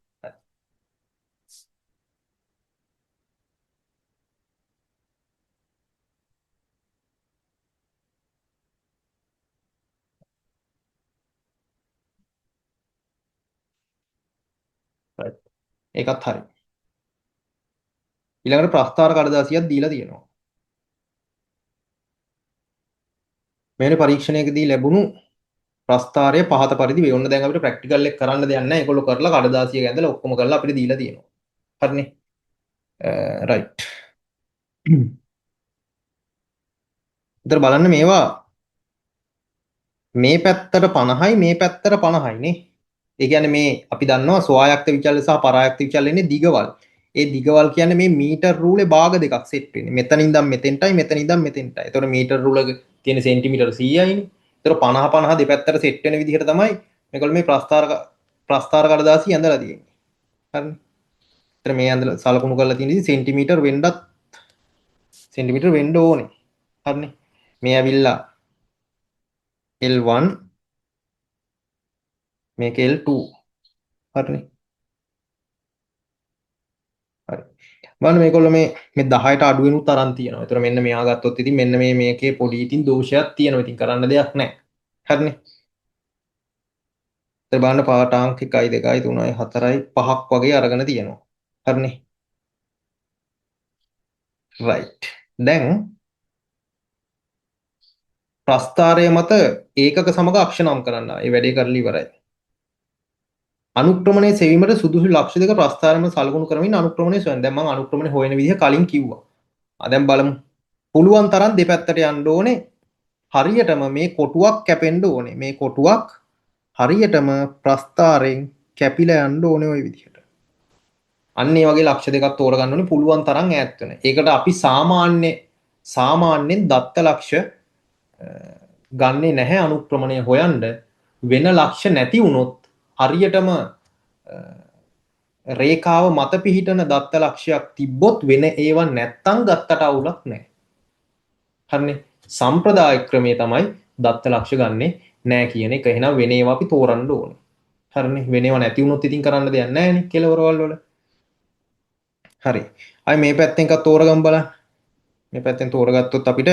Speaker 1: රයිට්. ඒකත් හරි. ඊළඟට ප්‍රස්ථාර කඩදාසියක් දීලා තියෙනවා. මෙවැනි පරීක්ෂණයකදී ලැබුණු ප්‍රස්ථාරය පහත පරිදි වේ. ඔන්න දැන් අපිට ප්‍රැක්ටිකල් එක කරන්න දෙයක් නැහැ. ඒගොල්ලෝ කරලා කඩදාසිය ඇඳලා ඔක්කොම කරලා අපිට දීලා තියෙනවා. හරිනේ. රයිට්. ඒතර බලන්න මේවා මේ පැත්තට 50යි මේ පැත්තට 50යි නේ. ඒ කියන්නේ මේ අපි දන්නවා ස්වායක්ත විචල්‍ය සහ පරායක්ත විචල්‍ය එන්නේ දිගවල්. ඒ දිගවල් කියන්නේ මේ මීටර් රූලේ භාග දෙකක් සෙට් වෙන්නේ. මෙතන ඉඳන් මෙතෙන්ටයි මෙතන ඉඳන් මෙතෙන්ටයි. ඒතකොට මීටර් රූලක තියෙන සෙන්ටිමීටර් 100යිනේ. ඒතර 50 50 දෙපැත්තට සෙට් වෙන විදිහට තමයි මේගොල්ලෝ මේ ප්‍රස්ථාර කඩදාසි ඇඳලා තියෙන්නේ. හරිනේ. ඒතර මේ ඇඳලා සලකුණු කරලා තියෙන ඉතින් සෙන්ටිමීටර් වෙන්නත් සෙන්ටිමීටර් වෙන්න ඕනේ. හරිනේ. මේ ඇවිල්ලා L1 මේක L2. හරිනේ. හරි. බලන්න මේගොල්ලෝ මේ මේ 10ට අඩු වෙනුත් අරන් තියෙනවා. ඒතර මෙන්න මෙයා ගත්තොත් ඉතින් මෙන්න මේ මේකේ පොඩි ඉතින් දෝෂයක් තියෙනවා. ඉතින් කරන්න දෙයක් නැහැ. හරිනේ. ඒතර බලන්න පාඨාංක 1 2 3 4 5ක් වගේ අරගෙන තියෙනවා. හරිනේ. රයිට්. දැන් ප්‍රස්ථාරය මත ඒකක සමග අක්ෂ නම් කරන්න. ඒ වැඩේ කරලා ඉවරයි. අනුක්‍රමණය සෙවීමට සුදුසු ලක්ෂ්‍ය දෙක ප්‍රස්ථාරය මත සලකුණු කරමින් අනුක්‍රමණය සොයන්න. දැන් මම අනුක්‍රමණය හොයන විදිහ කලින් කිව්වා. දැන් බලමු. පුළුවන් තරම් දෙපැත්තට යන්න ඕනේ. හරියටම මේ කොටුවක් කැපෙන්න ඕනේ. මේ කොටුවක් හරියටම ප්‍රස්ථාරයෙන් කැපිලා යන්න ඕනේ ওই විදිහට. අන්න ඒ වගේ ලක්ෂ්‍ය දෙකක් තෝරගන්න ඕනේ පුළුවන් තරම් ඈත් වෙන. ඒකට අපි සාමාන්‍යයෙන් දත්ත ලක්ෂ්‍ය ගන්නෙ නැහැ අනුක්‍රමණය හොයන්න. වෙන ලක්ෂ්‍ය නැති වුණොත් හරියටම රේඛාව මත පිහිටන දත්ත ලක්ෂ්‍යයක් තිබ්බොත් වෙන ඒවා නැත්තම් ගත්තට අවුලක් නැහැ. හරිනේ. සම්ප්‍රදාය ක්‍රමය තමයි දත්ත ලක්ෂ්‍ය ගන්නෙ නෑ කියන එක. එහෙනම් වෙන ඒවා අපි තෝරන්න ඕනේ. හරිනේ. වෙන ඒවා නැති වුණොත් ඉතින් කරන්න දෙයක් නෑනේ කෙලවරවල් වල. හරි. ආයි මේ පැත්තෙන් එකක් තෝරගමු බලන්න. මේ පැත්තෙන් තෝරගත්තොත් අපිට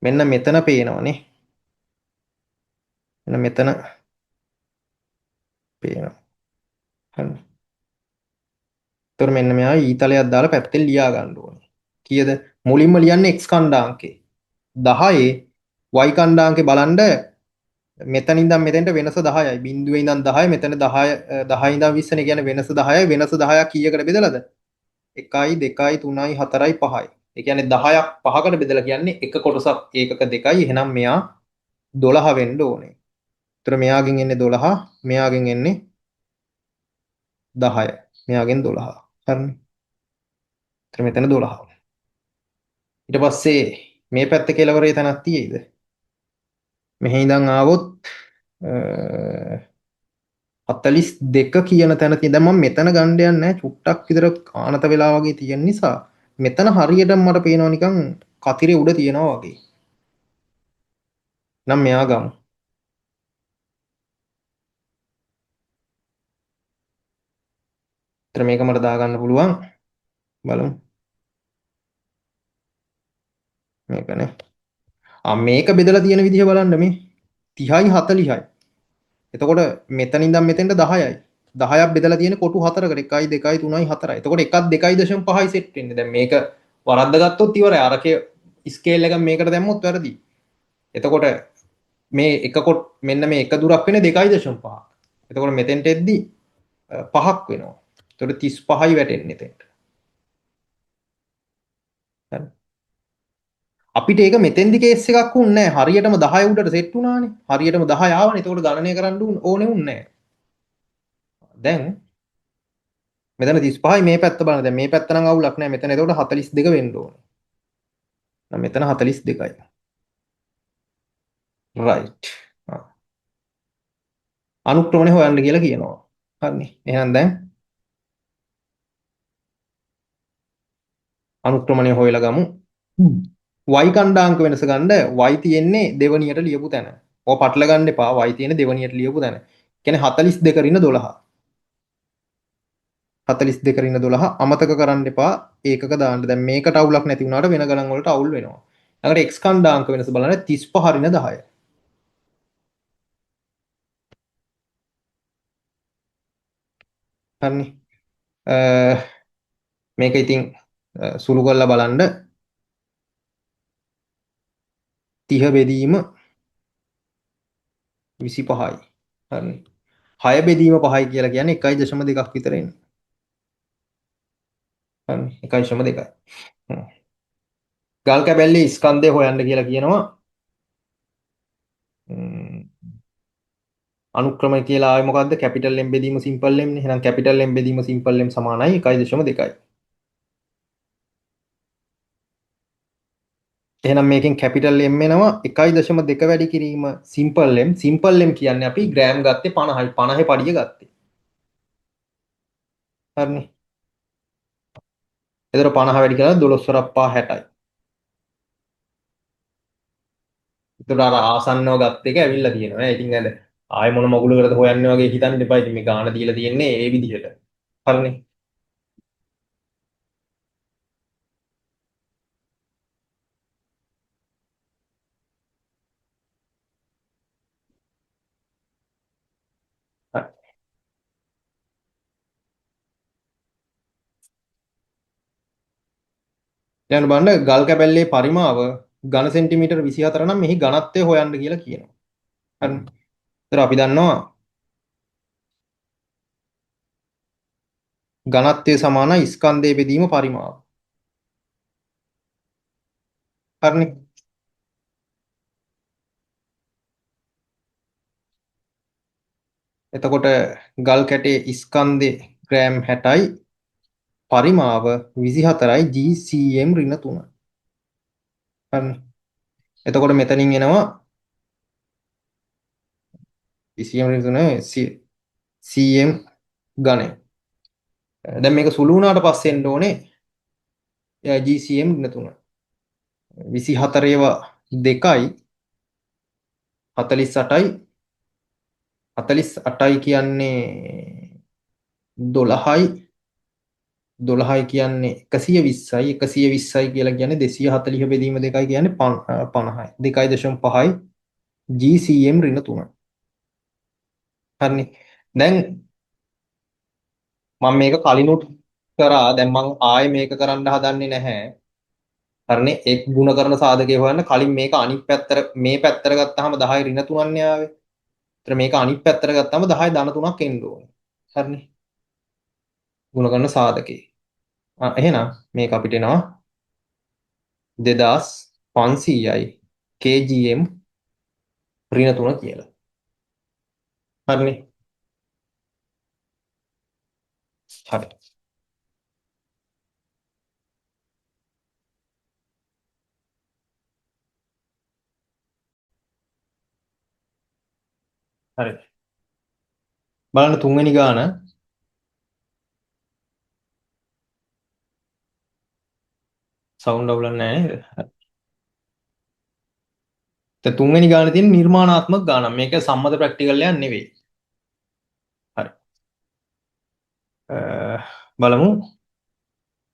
Speaker 1: මෙන්න මෙතන පේනවනේ. මෙන්න මෙතන පේනවා. හරි. එතකොට මෙන්න මෙයා ඊතලයක් දාලා පැත්තෙන් ලියා ගන්න ඕනේ. කීයද? මුලින්ම ලියන්නේ x ඛණ්ඩාංකේ. 10 y ඛණ්ඩාංකේ බලන්න මෙතන ඉඳන් මෙතෙන්ට වෙනස 10යි. බිංදුවේ ඉඳන් 10 මෙතන 10 10 ඉඳන් 20 නේ කියන්නේ වෙනස 10යි. වෙනස 10ක් කීයකට බෙදලාද? 1යි 2යි 3යි 4යි 5යි. ඒ කියන්නේ 10ක් පහකට බෙදලා කියන්නේ එක කොටසක් ඒකක 2යි. එහෙනම් මෙයා 12 වෙන්න ඕනේ. ඒතර මෙයාගෙන් එන්නේ 12, මෙයාගෙන් එන්නේ 10, මෙයාගෙන් 12. හරිනේ. ඒතර මෙතන 12. ඊට පස්සේ මේ පැත්ත කෙලවරේ තැනක් තියෙයිද? මෙහි ඉඳන් ආවොත් 42 කියන තැන තියෙන. දැන් මම මෙතන ගන්න යන්නේ නැහැ. චුට්ටක් විතර ආනත වෙලා වගේ තියෙන නිසා මෙතන හරියටම මට පේනවා නිකන් කතිරේ උඩ තියෙනවා වගේ. නම් මෙයා ගමු. ඒතර මේක මට දාගන්න පුළුවන්. බලමු. මේකනේ. මේක බෙදලා තියෙන විදිහ බලන්න මේ 30යි 40යි. එතකොට මෙතන ඉඳන් මෙතෙන්ට 10යි. 10ක් බෙදලා තියෙන කොටු හතරකට 1යි 2යි 3යි 4යි. එතකොට එකක් 2.5යි සෙට් වෙන්නේ. දැන් මේක වරද්දගත්තොත් ඉවරයි. අරකේ ස්කේල් එක මේකට දැම්මොත් වැරදි. එතකොට මේ එක කොට මෙන්න මේ එක දුරක් වෙන්නේ 2.5ක්. එතකොට මෙතෙන්ට එද්දි 5ක් වෙනවා. එතකොට 35යි වැටෙන්නේ එතෙන්ට. හරි. අපිට ඒක මෙතෙන්දි කේස් එකක් වුන්නේ නැහැ. හරියටම 10 උඩට සෙට් වුණානේ. හරියටම 10 ආවනේ. එතකොට ගණනය කරන්න ඕනේ වුන්නේ නැහැ. දැන් මෙතන 35යි මේ පැත්ත බලන්න. දැන් මේ පැත්ත නම් අවුලක් නෑ. මෙතන එතකොට 42 වෙන්න ඕනේ. නම් මෙතන 42යි. රයිට්. අනුක්‍රමණය හොයන්න කියලා කියනවා. හරිනේ. එහෙනම් දැන් අනුක්‍රමණය හොයලා ගමු. Y කණ්ඩාංක වෙනස ගන්න y තියෙන්නේ දෙවනියට ලියපු තැන. ඔය පටල ගන්න එපා. Y තියෙන්නේ දෙවනියට ලියපු තැන. කියන්නේ 42 ඍණ 12. 42 ඍණ 12 අමතක කරන්න එපා. ඒකක දාන්න. දැන් මේකට අවුලක් නැති වුණාට වෙන ගණන් වලට අවුල් වෙනවා. ළඟට x කණ්ඩාංක වෙනස බලන්න 35 ඍණ 10. හරිනේ. මේක ඉතින් සුළු කරලා බලන්න 30 බෙදීම 25යි. හරිනේ. 6 බෙදීම 5යි කියලා කියන්නේ 1.2ක් විතර එන්නේ. හරිනේ. 1.2යි. ගල් කැබැල්ලේ ස්කන්ධය හොයන්න කියලා කියනවා. අනුක්‍රමය කියලා ආවේ මොකද්ද? කැපිටල් M බෙදීම සිම්පල් M නේ. එහෙනම් කැපිටල් M බෙදීම සිම්පල් M සමානයි 1.2යි. එහෙනම් මේකෙන් කැපිටල් M එනවා 1.2 වැඩි කිරීම සිම්පල් M. Simple M කියන්නේ අපි ග්‍රෑම් ගත්තේ 50යි. 50 පඩිය ගත්තේ. හරිනේ. එතකොට 50 වැඩි කරලා 12 වරක් පහ 60යි. එතකොට අර ආසන්නව ගත්ත එක ඇවිල්ලා තියෙනවා ඈ. ඉතින් අර ආයෙ මොන මගුලකටද හොයන්නේ වගේ හිතන්න එපා. ඉතින් මේ ගාන දීලා තියෙන්නේ ඒ විදිහට. හරිනේ. හරි. දැන් බලන්න ගල් කැබැල්ලේ පරිමාව ඝන සෙන්ටිමීටර් 24 නම් මෙහි ඝනත්වය හොයන්න කියලා කියනවා. හරිනේ. ඒතර අපි දන්නවා ඝනත්වය සමානයි ස්කන්ධය බෙදීම පරිමාව. හරිනේ. එතකොට ගල් කැටේ ස්කන්ධේ ග්‍රෑම් 60යි පරිමාව 24යි GCM ඍණ 3. හරිනේ. එතකොට මෙතනින් එනවා GCM ඍණ 3 CM ඝනය. දැන් මේක සුළු වුණාට පස්සේ එන්න ඕනේ GCM ඍණ 3. 24 ඒවා 2යි 48යි 48යි කියන්නේ 12යි 12යි කියන්නේ 120යි 120යි කියලා කියන්නේ 240 බෙදීම 2යි කියන්නේ 50යි 2.5යි GCM ඍණ 3. හරිනේ. දැන් මම මේක කලිනුත් කරා. දැන් මං ආයේ මේක කරන්න හදන්නේ නැහැ. හරිනේ. එක් ගුණ කරන සාධකය හොයන්න කලින් මේක අනිත් පැත්තට මේ පැත්තට ගත්තාම 10 ඍණ 3 නේ ආවේ. ඒතර මේක අනිත් පැත්තට ගත්තාම 10 ධන 3ක් එන්න ඕනේ. හරිනේ. ගුණ කරන සාධකේ. එහෙනම් මේක අපිට එනවා 2500යි KGM ඍණ 3 කියලා. හරිනේ. හරි. හරි. බලන්න තුන්වෙනි ගාන. සවුන්ඩ් අවුලක් නෑ නේද? හරි. දැන් තුන්වෙනි ගානේ තියෙන නිර්මාණාත්මක ගානක්. මේක සම්මත ප්‍රැක්ටිකල් එකක් නෙවෙයි. හරි. බලමු.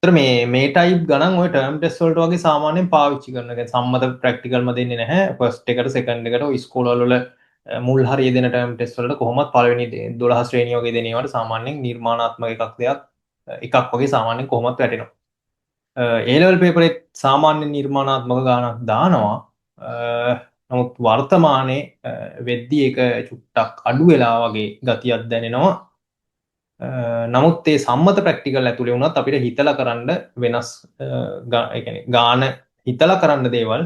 Speaker 1: ඒතර මේ ටයිප් ගණන් ඔය ටර්ම් ටෙස්ට් වලට වගේ සාමාන්‍යයෙන් පාවිච්චි කරනවා. ඒ කියන්නේ සම්මත ප්‍රැක්ටිකල්ම දෙන්නේ නැහැ. ෆස්ට් එකට සෙකන්ඩ් එකට ඔය ඉස්කෝල වල මුල් හරිය දෙන ටර්ම් ටෙස්ට් වලට කොහොමත් පළවෙනි 12 ශ්‍රේණිය වගේ දෙන ඒවාට සාමාන්‍යයෙන් නිර්මාණාත්මක එකක් දෙයක් එකක් වගේ සාමාන්‍යයෙන් කොහොමත් වැටෙනවා. ඒ ලෙවල් පේපර් එකේ සාමාන්‍ය නිර්මාණාත්මක ගානක් දානවා. නමුත් වර්තමානයේ වෙද්දී ඒක චුට්ටක් අඩු වෙලා වගේ ගතියක් දැනෙනවා. නමුත් ඒ සම්මත ප්‍රැක්ටිකල් ඇතුලේ වුණත් අපිට හිතලා කරන්න වෙනස් ඒ කියන්නේ ගාන හිතලා කරන්න දේවල්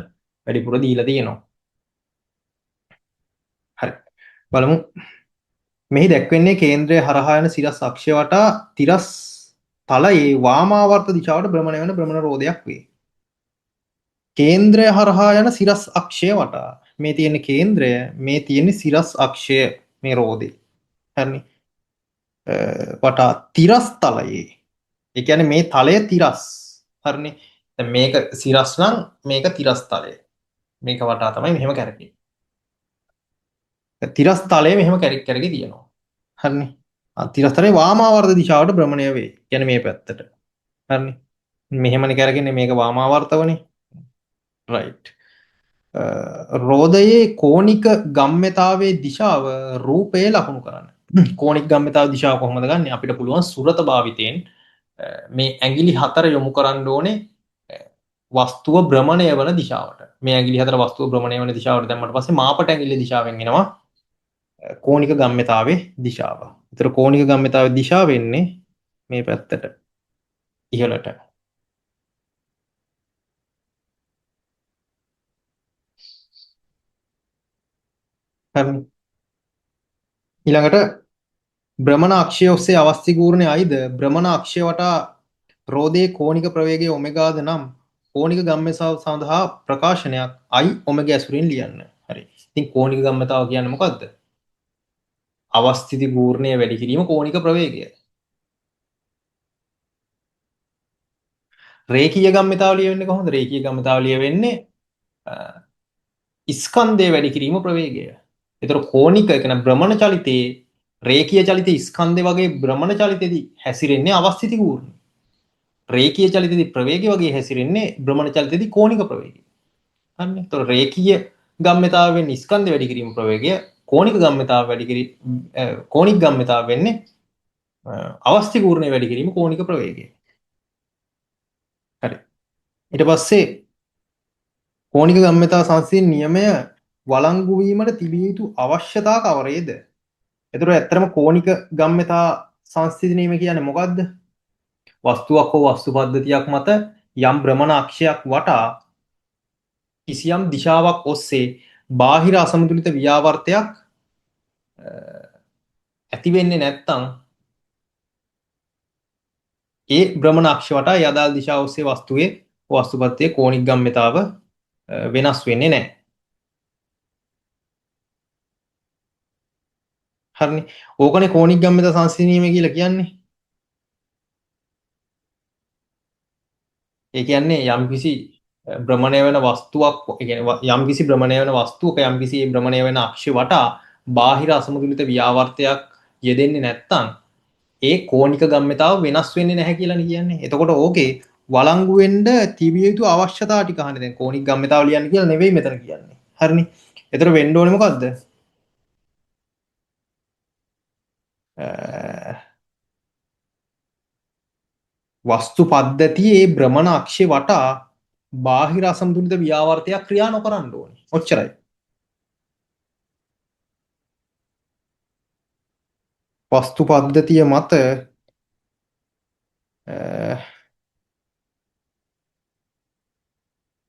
Speaker 1: වැඩිපුර දීලා තියෙනවා. හරි. බලමු. මෙහි දැක්වෙන්නේ කේන්ද්‍රය හරහා යන සිරස් අක්ෂය වටා තිරස් තලයේ වාමාවර්ත දිශාවට භ්‍රමණය වන භ්‍රමණ රෝදයක් වේ. කේන්ද්‍රය හරහා යන සිරස් අක්ෂය වටා මේ තියෙන කේන්ද්‍රය, මේ තියෙන සිරස් අක්ෂය, මේ රෝදේ. හරිනේ. වටා තිරස් තලයේ. ඒ කියන්නේ මේ තලය තිරස්. හරිනේ. දැන් මේක සිරස් නම් මේක තිරස් තලය. මේක වටා තමයි මෙහෙම කැරකෙන්නේ. තිරස් තලය මෙහෙම කැරක් කැරකි තියෙනවා. හරිනේ. තිරස් තලයේ වාමාවර්ත දිශාවට භ්‍රමණය වේ. කියන්නේ මේ පැත්තට. හරිනේ. මෙහෙමනේ කැරකෙන්නේ, මේක වාමාවර්තවනේ. රයිට්. රෝදයේ කෝණික ගම්‍යතාවයේ දිශාව රූපයේ ලකුණු කරන්න. කෝණික ගම්‍යතාව දිශාව කොහොමද ගන්නෙ? අපිට පුළුවන් සුරත භාවිතයෙන් මේ ඇඟිලි හතර යොමු කරන්න ඕනේ වස්තුව භ්‍රමණය වන දිශාවට. මේ ඇඟිලි හතර වස්තුව භ්‍රමණය වන දිශාවට දැම්මට පස්සේ මාපට ඇඟිල්ල දිශාවෙන් එනවා කෝණික ගම්‍යතාවයේ දිශාව. ඒතර කෝණික ගම්‍යතාවයේ දිශාව වෙන්නේ මේ පැත්තට ඉහළට. හරි. ඊළඟට භ්‍රමණ අක්ෂය ඔස්සේ අවස්ථි කූර්ණය අයිද භ්‍රමණ අක්ෂය වටා රෝදයේ කෝණික ප්‍රවේගය ඔමෙගාද නම් කෝණික ගම්‍යතාව සඳහා ප්‍රකාශනයක් අයි ඔමෙගා ඇසුරින් ලියන්න. හරි. ඉතින් කෝණික ගම්‍යතාව කියන්නේ මොකද්ද? අවස්ථිති කූර්ණය වැඩි කිරීම කෝණික ප්‍රවේගය. රේඛීය ගම්‍යතාව ලියවෙන්නේ කොහොමද? රේඛීය ගම්‍යතාව ලියවෙන්නේ ස්කන්ධය වැඩි කිරීම ප්‍රවේගය. ඒතර කෝණික ඒ කියන්නේ භ්‍රමණ චලිතයේ රේඛීය චලිතයේ ස්කන්ධය වගේ භ්‍රමණ චලිතයේදී හැසිරෙන්නේ අවස්ථිති කූර්ණය. රේඛීය චලිතයේදී ප්‍රවේගය වගේ හැසිරෙන්නේ භ්‍රමණ චලිතයේදී කෝණික ප්‍රවේගය. හරිනේ. ඒතර රේඛීය ගම්‍යතාව වෙන්නේ ස්කන්ධය වැඩි කිරීම ප්‍රවේගය, කෝණික ගම්‍යතාව වැඩි කිරීම කෝණික ගම්‍යතාව වෙන්නේ අවස්ථි කූර්ණය වැඩි කිරීම කෝණික ප්‍රවේගය. හරි. ඊට පස්සේ කෝණික ගම්‍යතාව සංසිඳන නියමය වළංගු වීමට තිබිය යුතු අවශ්‍යතා කවරේද? එතකොට ඇත්තටම කෝණික ගම්‍යතා සංස්ථිති නියම කියන්නේ මොකද්ද? වස්තුවක් හෝ වස්තු පද්ධතියක් මත යම් භ්‍රමණ අක්ෂයක් වටා කිසියම් දිශාවක් ඔස්සේ බාහිර අසමතුලිත ව්‍යාවර්තයක් ඇති වෙන්නේ නැත්නම් ඒ භ්‍රමණ අක්ෂ වටා ඒ අදාළ දිශාව ඔස්සේ වස්තුවේ වස්තු පද්ධතියේ කෝණික ගම්‍යතාව වෙනස් වෙන්නේ නැහැ. හරිනේ. ඕකනේ කෝණික ගම්‍යතා සංස්ථිති නියමය කියලා කියන්නේ. ඒ කියන්නේ යම්කිසි භ්‍රමණය වෙන වස්තුවක්, ඒ කියන්නේ යම්කිසි භ්‍රමණය වෙන වස්තුවක යම්කිසි භ්‍රමණය වෙන අක්ෂ වටා බාහිර අසමතුලිත ව්‍යාවර්තයක් යෙදෙන්නේ නැත්නම් ඒ කෝණික ගම්‍යතාව වෙනස් වෙන්නේ නැහැ කියලානේ කියන්නේ. එතකොට ඕකේ වළංගු වෙන්න තිබිය යුතු අවශ්‍යතා ටික අහන්නේ. දැන් කෝණික ගම්‍යතාව ලියන්න කියලා නෙවෙයි මෙතන කියන්නේ. හරිනේ. එතකොට වෙන්න ඕනේ මොකද්ද? වස්තු පද්ධතියේ භ්‍රමණ අක්ෂය වටා බාහිර අසමතුලිත ව්‍යාවර්තයක් ක්‍රියා නොකරන්න ඕනේ. ඔච්චරයි. වස්තු පද්ධතිය මත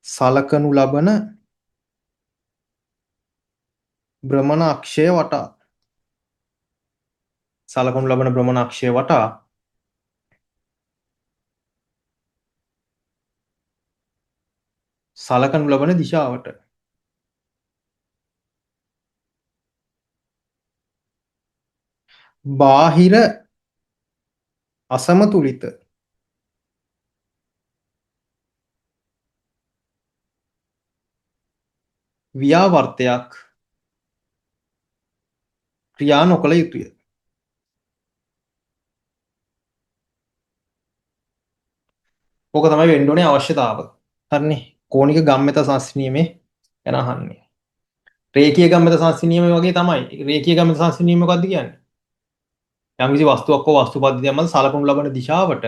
Speaker 1: සලකනු ලබන භ්‍රමණ අක්ෂය වටා සලකනු ලබන භ්‍රමණ අක්ෂය වටා සලකනු ලබන දිශාවට බාහිර අසමතුලිත ව්‍යාවර්තයක් ක්‍රියා නොකළ යුතුය. ඕක තමයි වෙන්න ඕනේ අවශ්‍යතාව. හරිනේ. කෝණික ගම්‍යතා සංස්ථිති නියමේ ගැන අහන්නේ. රේඛීය ගම්‍යතා සංස්ථිති නියමේ වගේ තමයි. රේඛීය ගම්‍යතා සංස්ථිති නියමය මොකද්ද කියන්නේ? යම්කිසි වස්තුවක් හෝ වස්තු පද්ධතියක් මත සලකනු ලබන දිශාවට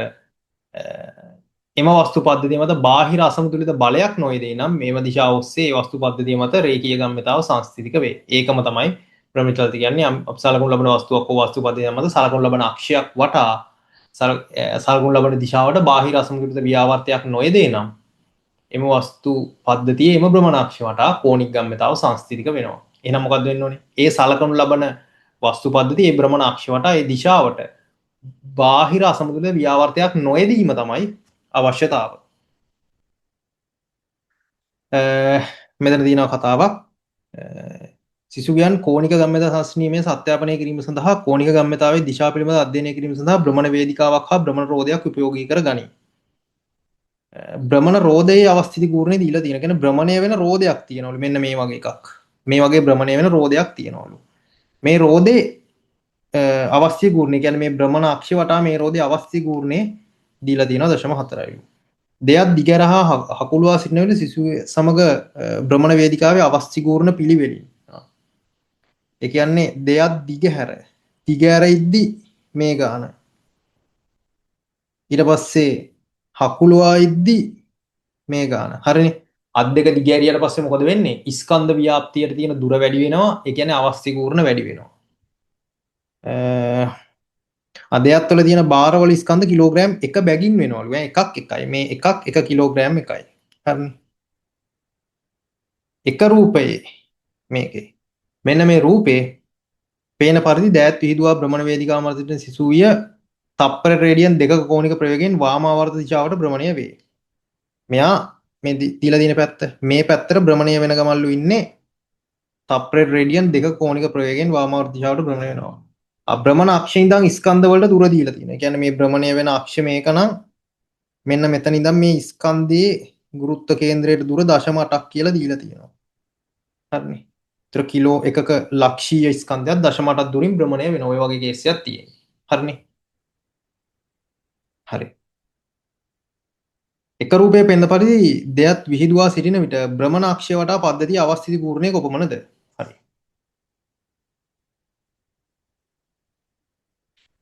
Speaker 1: එම වස්තු පද්ධතිය මත බාහිර අසමතුලිත බලයක් නොයදේ නම් මේව දිශාව ඔස්සේ ඒ වස්තු පද්ධතිය මත රේඛීය ගම්‍යතාව සංස්ථිතික වේ. ඒකම තමයි භ්‍රමණ චලිත කියන්නේ. අපි සලකනු ලබන වස්තුවක් හෝ වස්තු පද්ධතියක් මත සලකනු ලබන අක්ෂයක් වටා සලකනු ලබන දිශාවට බාහිර අසමතුලිත ව්‍යාවර්තයක් නොයදේ නම් එම වස්තු පද්ධතියේ එම භ්‍රමණාක්ෂ වටා කෝණික ගම්‍යතාව සංස්ථිතික වෙනවා. එහෙනම් මොකද්ද වෙන්න ඕනේ? ඒ සලකනු ලබන වස්තු පද්ධතිය ඒ භ්‍රමණාක්ෂ වටා ඒ දිශාවට බාහිර අසමතුලිත ව්‍යාවර්තයක් නොයෙදීම තමයි අවශ්‍යතාව. මෙතන තියෙනවා කතාවක්. සිසුවියන් කෝණික ගම්‍යතා සංස්නියමය සත්‍යාපනය කිරීම සඳහා කෝණික ගම්‍යතාවේ දිශා පිළිබඳ අධ්‍යයනය කිරීම සඳහා භ්‍රමණ වේදිකාවක් හා භ්‍රමණ රෝදයක් උපයෝගී කර ගනී. භ්‍රමණ රෝදයේ අවස්ථිති කූර්ණය දීලා තියෙන. කියන්නේ භ්‍රමණය වෙන රෝදයක් තියෙනවලු. මෙන්න මේ වගේ එකක්. මේ වගේ භ්‍රමණය වෙන රෝදයක් තියෙනවලු. මේ රෝදේ අවස්ථිති කූර්ණය කියන්නේ මේ භ්‍රමණ අක්ෂ වටා මේ රෝදේ අවස්ථිති කූර්ණය දීලා තියෙනවා 0.4යිලු. දෙයක් දිග හා හකුළුවා සිටින විට සිසුව සමග භ්‍රමණ වේදිකාවේ අවස්ථි කූර්ණ පිළිවෙලින්. ඒ කියන්නේ දෙයක් දිග හැර දිග හැර ඉද්දි මේ ගාන. ඊට පස්සේ හකුළුවා ඉද්දි මේ ගාන. හරිනේ. අත් දෙක දිග හැරියට පස්සේ මොකද වෙන්නේ? ස්කන්ධ ව්‍යාප්තියට තියෙන දුර වැඩි වෙනවා. ඒ කියන්නේ අවස්ථි කූර්ණ වැඩි වෙනවා. දෙයත් වල තියෙන බාරවල ස්කන්ධ කිලෝග්‍රෑම් 1 බැගින් වෙනවලු. දැන් එකක් එකයි. මේ එකක් 1 කිලෝග්‍රෑම් එකයි. හරිනේ. එක රූපයේ මේකේ මෙන්න මේ රූපේ පේන පරිදි දෑත් විහිදුවා භ්‍රමණ වේදිකාව මත සිටින සිසුවිය තප්පර රේඩියන් 2ක කෝණික ප්‍රවේගයෙන් වාමාවර්ත දිශාවට භ්‍රමණය වේ. මෙයා මේ දීලා තියෙන පැත්ත මේ පැත්තට භ්‍රමණය වෙන ගමන්ලු ඉන්නේ තප්පර රේඩියන් 2ක කෝණික ප්‍රවේගයෙන් වාමාවර්ත දිශාවට භ්‍රමණය වෙනවා. භ්‍රමණ අක්ෂ ඉඳන් ස්කන්ධ වලට දුර දීලා තියෙනවා. ඒ කියන්නේ මේ භ්‍රමණය වෙන අක්ෂ මේක නම් මෙන්න මෙතන ඉඳන් මේ ස්කන්ධයේ ගුරුත්ව කේන්ද්‍රයට දුර 0.8ක් කියලා දීලා තියෙනවා. හරිනේ. ඒතර කිලෝ එකක ලක්ෂීය ස්කන්ධයක් 0.8ක් දුරින් භ්‍රමණය වෙනවා. ඔය වගේ කේස් එකක් තියෙනවා. හරිනේ. හරි. එක රූපයේ පෙන්න පරිදි දෙයත් විහිදුවා සිටින විට භ්‍රමණ අක්ෂය වටා පද්ධතිය අවස්ථිති කූර්ණය කොපමණද? හරි.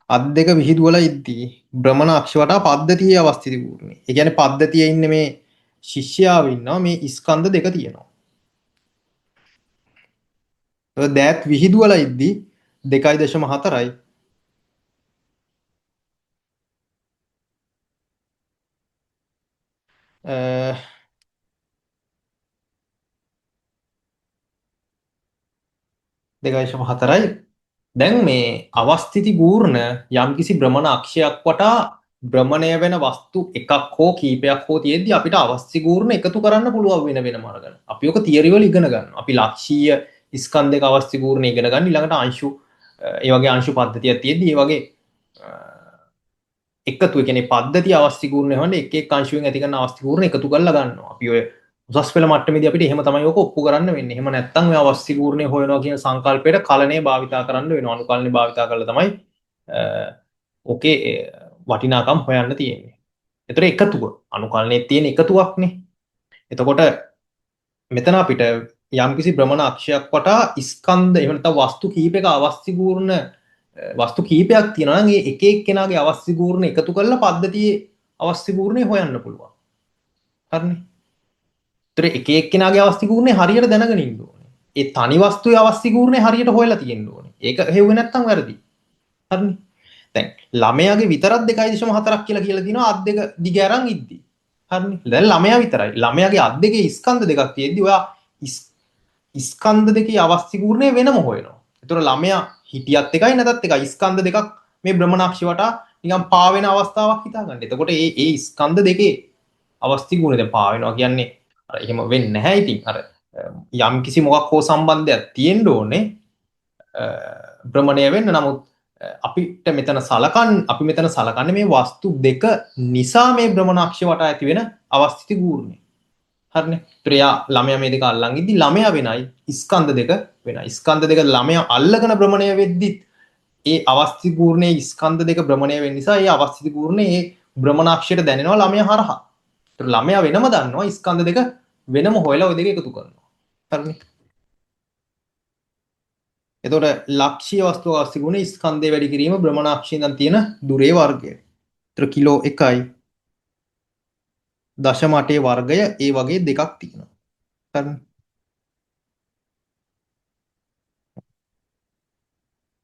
Speaker 1: අත් දෙක විහිදුවලා ඉද්දී භ්‍රමණ අක්ෂ වටා පද්ධතියේ අවස්ථිති කූර්ණය. ඒ කියන්නේ පද්ධතියේ ඉන්නේ මේ ශිෂ්‍යාව ඉන්නවා මේ ස්කන්ධ දෙක තියෙනවා. ඔය දෑත් විහිදුවලා ඉද්දී 2.4යි 2.4යි. දැන් මේ අවස්ථිති ගූර්ණ යම්කිසි භ්‍රමණ අක්ෂයක් වටා භ්‍රමණය වෙන වස්තු එකක් හෝ කීපයක් හෝ තියෙද්දි අපිට අවස්ථි ගූර්ණ එකතු කරන්න පුළුවන් වෙන වෙනම අරගෙන. අපි ඔක තියරි වල ඉගෙන ගන්නවා. අපි ලක්ෂීය ස්කන්ධයක අවස්ථි ගූර්ණ ඉගෙන ගන්න. ඊළඟට අංශු ඒ වගේ අංශු පද්ධතියක් තියෙද්දි ඒ වගේ එකතු, ඒ කියන්නේ පද්ධතිය අවස්ථි ගූර්ණ හොයන්න එක එක අංශුවෙන් ඇති කරන අවස්ථි ගූර්ණ එකතු කරලා ගන්නවා. අපි ඔය උසස් පෙළ මට්ටමේදී අපිට එහෙම තමයි ඔක ඔප්පු කරන්න වෙන්නේ. එහෙම නැත්නම් ඔය අවස්ථි ගූර්ණය හොයනවා කියන සංකල්පයට කලණය භාවිතා කරන්න වෙනවා. අනුකලනය භාවිතා කරලා තමයි ඕකේ වටිනාකම් හොයන්න තියෙන්නේ. ඒතර එකතුව අනුකලනයේ තියෙන එකතුවක්නේ. එතකොට මෙතන අපිට යම්කිසි භ්‍රමණ අක්ෂයක් වටා ස්කන්ධ එහෙම නැත්නම් වස්තු කීපයක අවස්ථි ගූර්ණ වස්තු කීපයක් තියෙනවා නම් ඒ එක එක්කෙනාගේ අවස්ථි ගූර්ණ එකතු කරලා පද්ධතියේ අවස්ථි ගූර්ණය හොයන්න පුළුවන්. හරිනේ. ඒතර එක එක්කෙනාගේ අවස්ථි ගූර්ණය හරියට දැනගෙන ඉන්න ඕනේ. ඒ තනි වස්තුවේ අවස්ථි ගූර්ණය හරියට හොයලා තියෙන්න ඕනේ. ඒක හෙව්වේ නැත්නම් වැරදි. හරිනේ. දැන් ළමයාගේ විතරක් 2.4ක් කියලා කියලා දිනවා අත් දෙක දිග අරන් ඉද්දි. හරිනේ. දැන් ළමයා විතරයි. ළමයාගේ අත් දෙකේ ස්කන්ධ දෙකක් තියෙද්දි ඔයා ස්කන්ධ දෙකේ අවස්ථි ගූර්ණය වෙනම හොයනවා. ඒතර ළමයා හිටියත් එකයි නැතත් එකයි ස්කන්ධ දෙකක් මේ භ්‍රමණාක්ෂ වටා නිකන් පා වෙන අවස්ථාවක් හිතා ගන්න. එතකොට ඒ ඒ ස්කන්ධ දෙකේ අවස්ථි ගුණ දැන් පා වෙනවා කියන්නේ අර එහෙම වෙන්නේ නැහැ. ඉතින් අර යම් කිසි මොකක් හෝ සම්බන්ධයක් තියෙන්න ඕනේ භ්‍රමණය වෙන්න. නමුත් අපිට මෙතන සලකන් අපි මෙතන සලකන්නේ මේ වස්තු දෙක නිසා මේ භ්‍රමණාක්ෂ වටා ඇති වෙන අවස්ථිති ගූර්ණය. හරිනේ. ඒතර එයා ළමයා මේ දෙක අල්ලන් ඉද්දි ළමයා වෙනයි ස්කන්ධ දෙක වෙනයි. ස්කන්ධ දෙක ළමයා අල්ලගෙන භ්‍රමණය වෙද්දිත් ඒ අවස්ථිති ගූර්ණයේ ස්කන්ධ දෙක භ්‍රමණය වෙන නිසා ඒ අවස්ථිති ගූර්ණය ඒ භ්‍රමණාක්ෂයට දැනෙනවා ළමයා හරහා. ඒතර ළමයා වෙනම දන්නවා ස්කන්ධ දෙක වෙනම හොයලා ඔය දෙක එකතු කරනවා. හරිනේ. එතකොට ලක්ෂීය වස්තුව අවස්ථි ගුණ ස්කන්ධය වැඩි කිරීම භ්‍රමණාක්ෂය ඉඳන් තියෙන දුරේ වර්ගය. ඒතර කිලෝ 1යි 0.8 වර්ගය ඒ වගේ දෙකක් තියෙනවා. හරිනේ.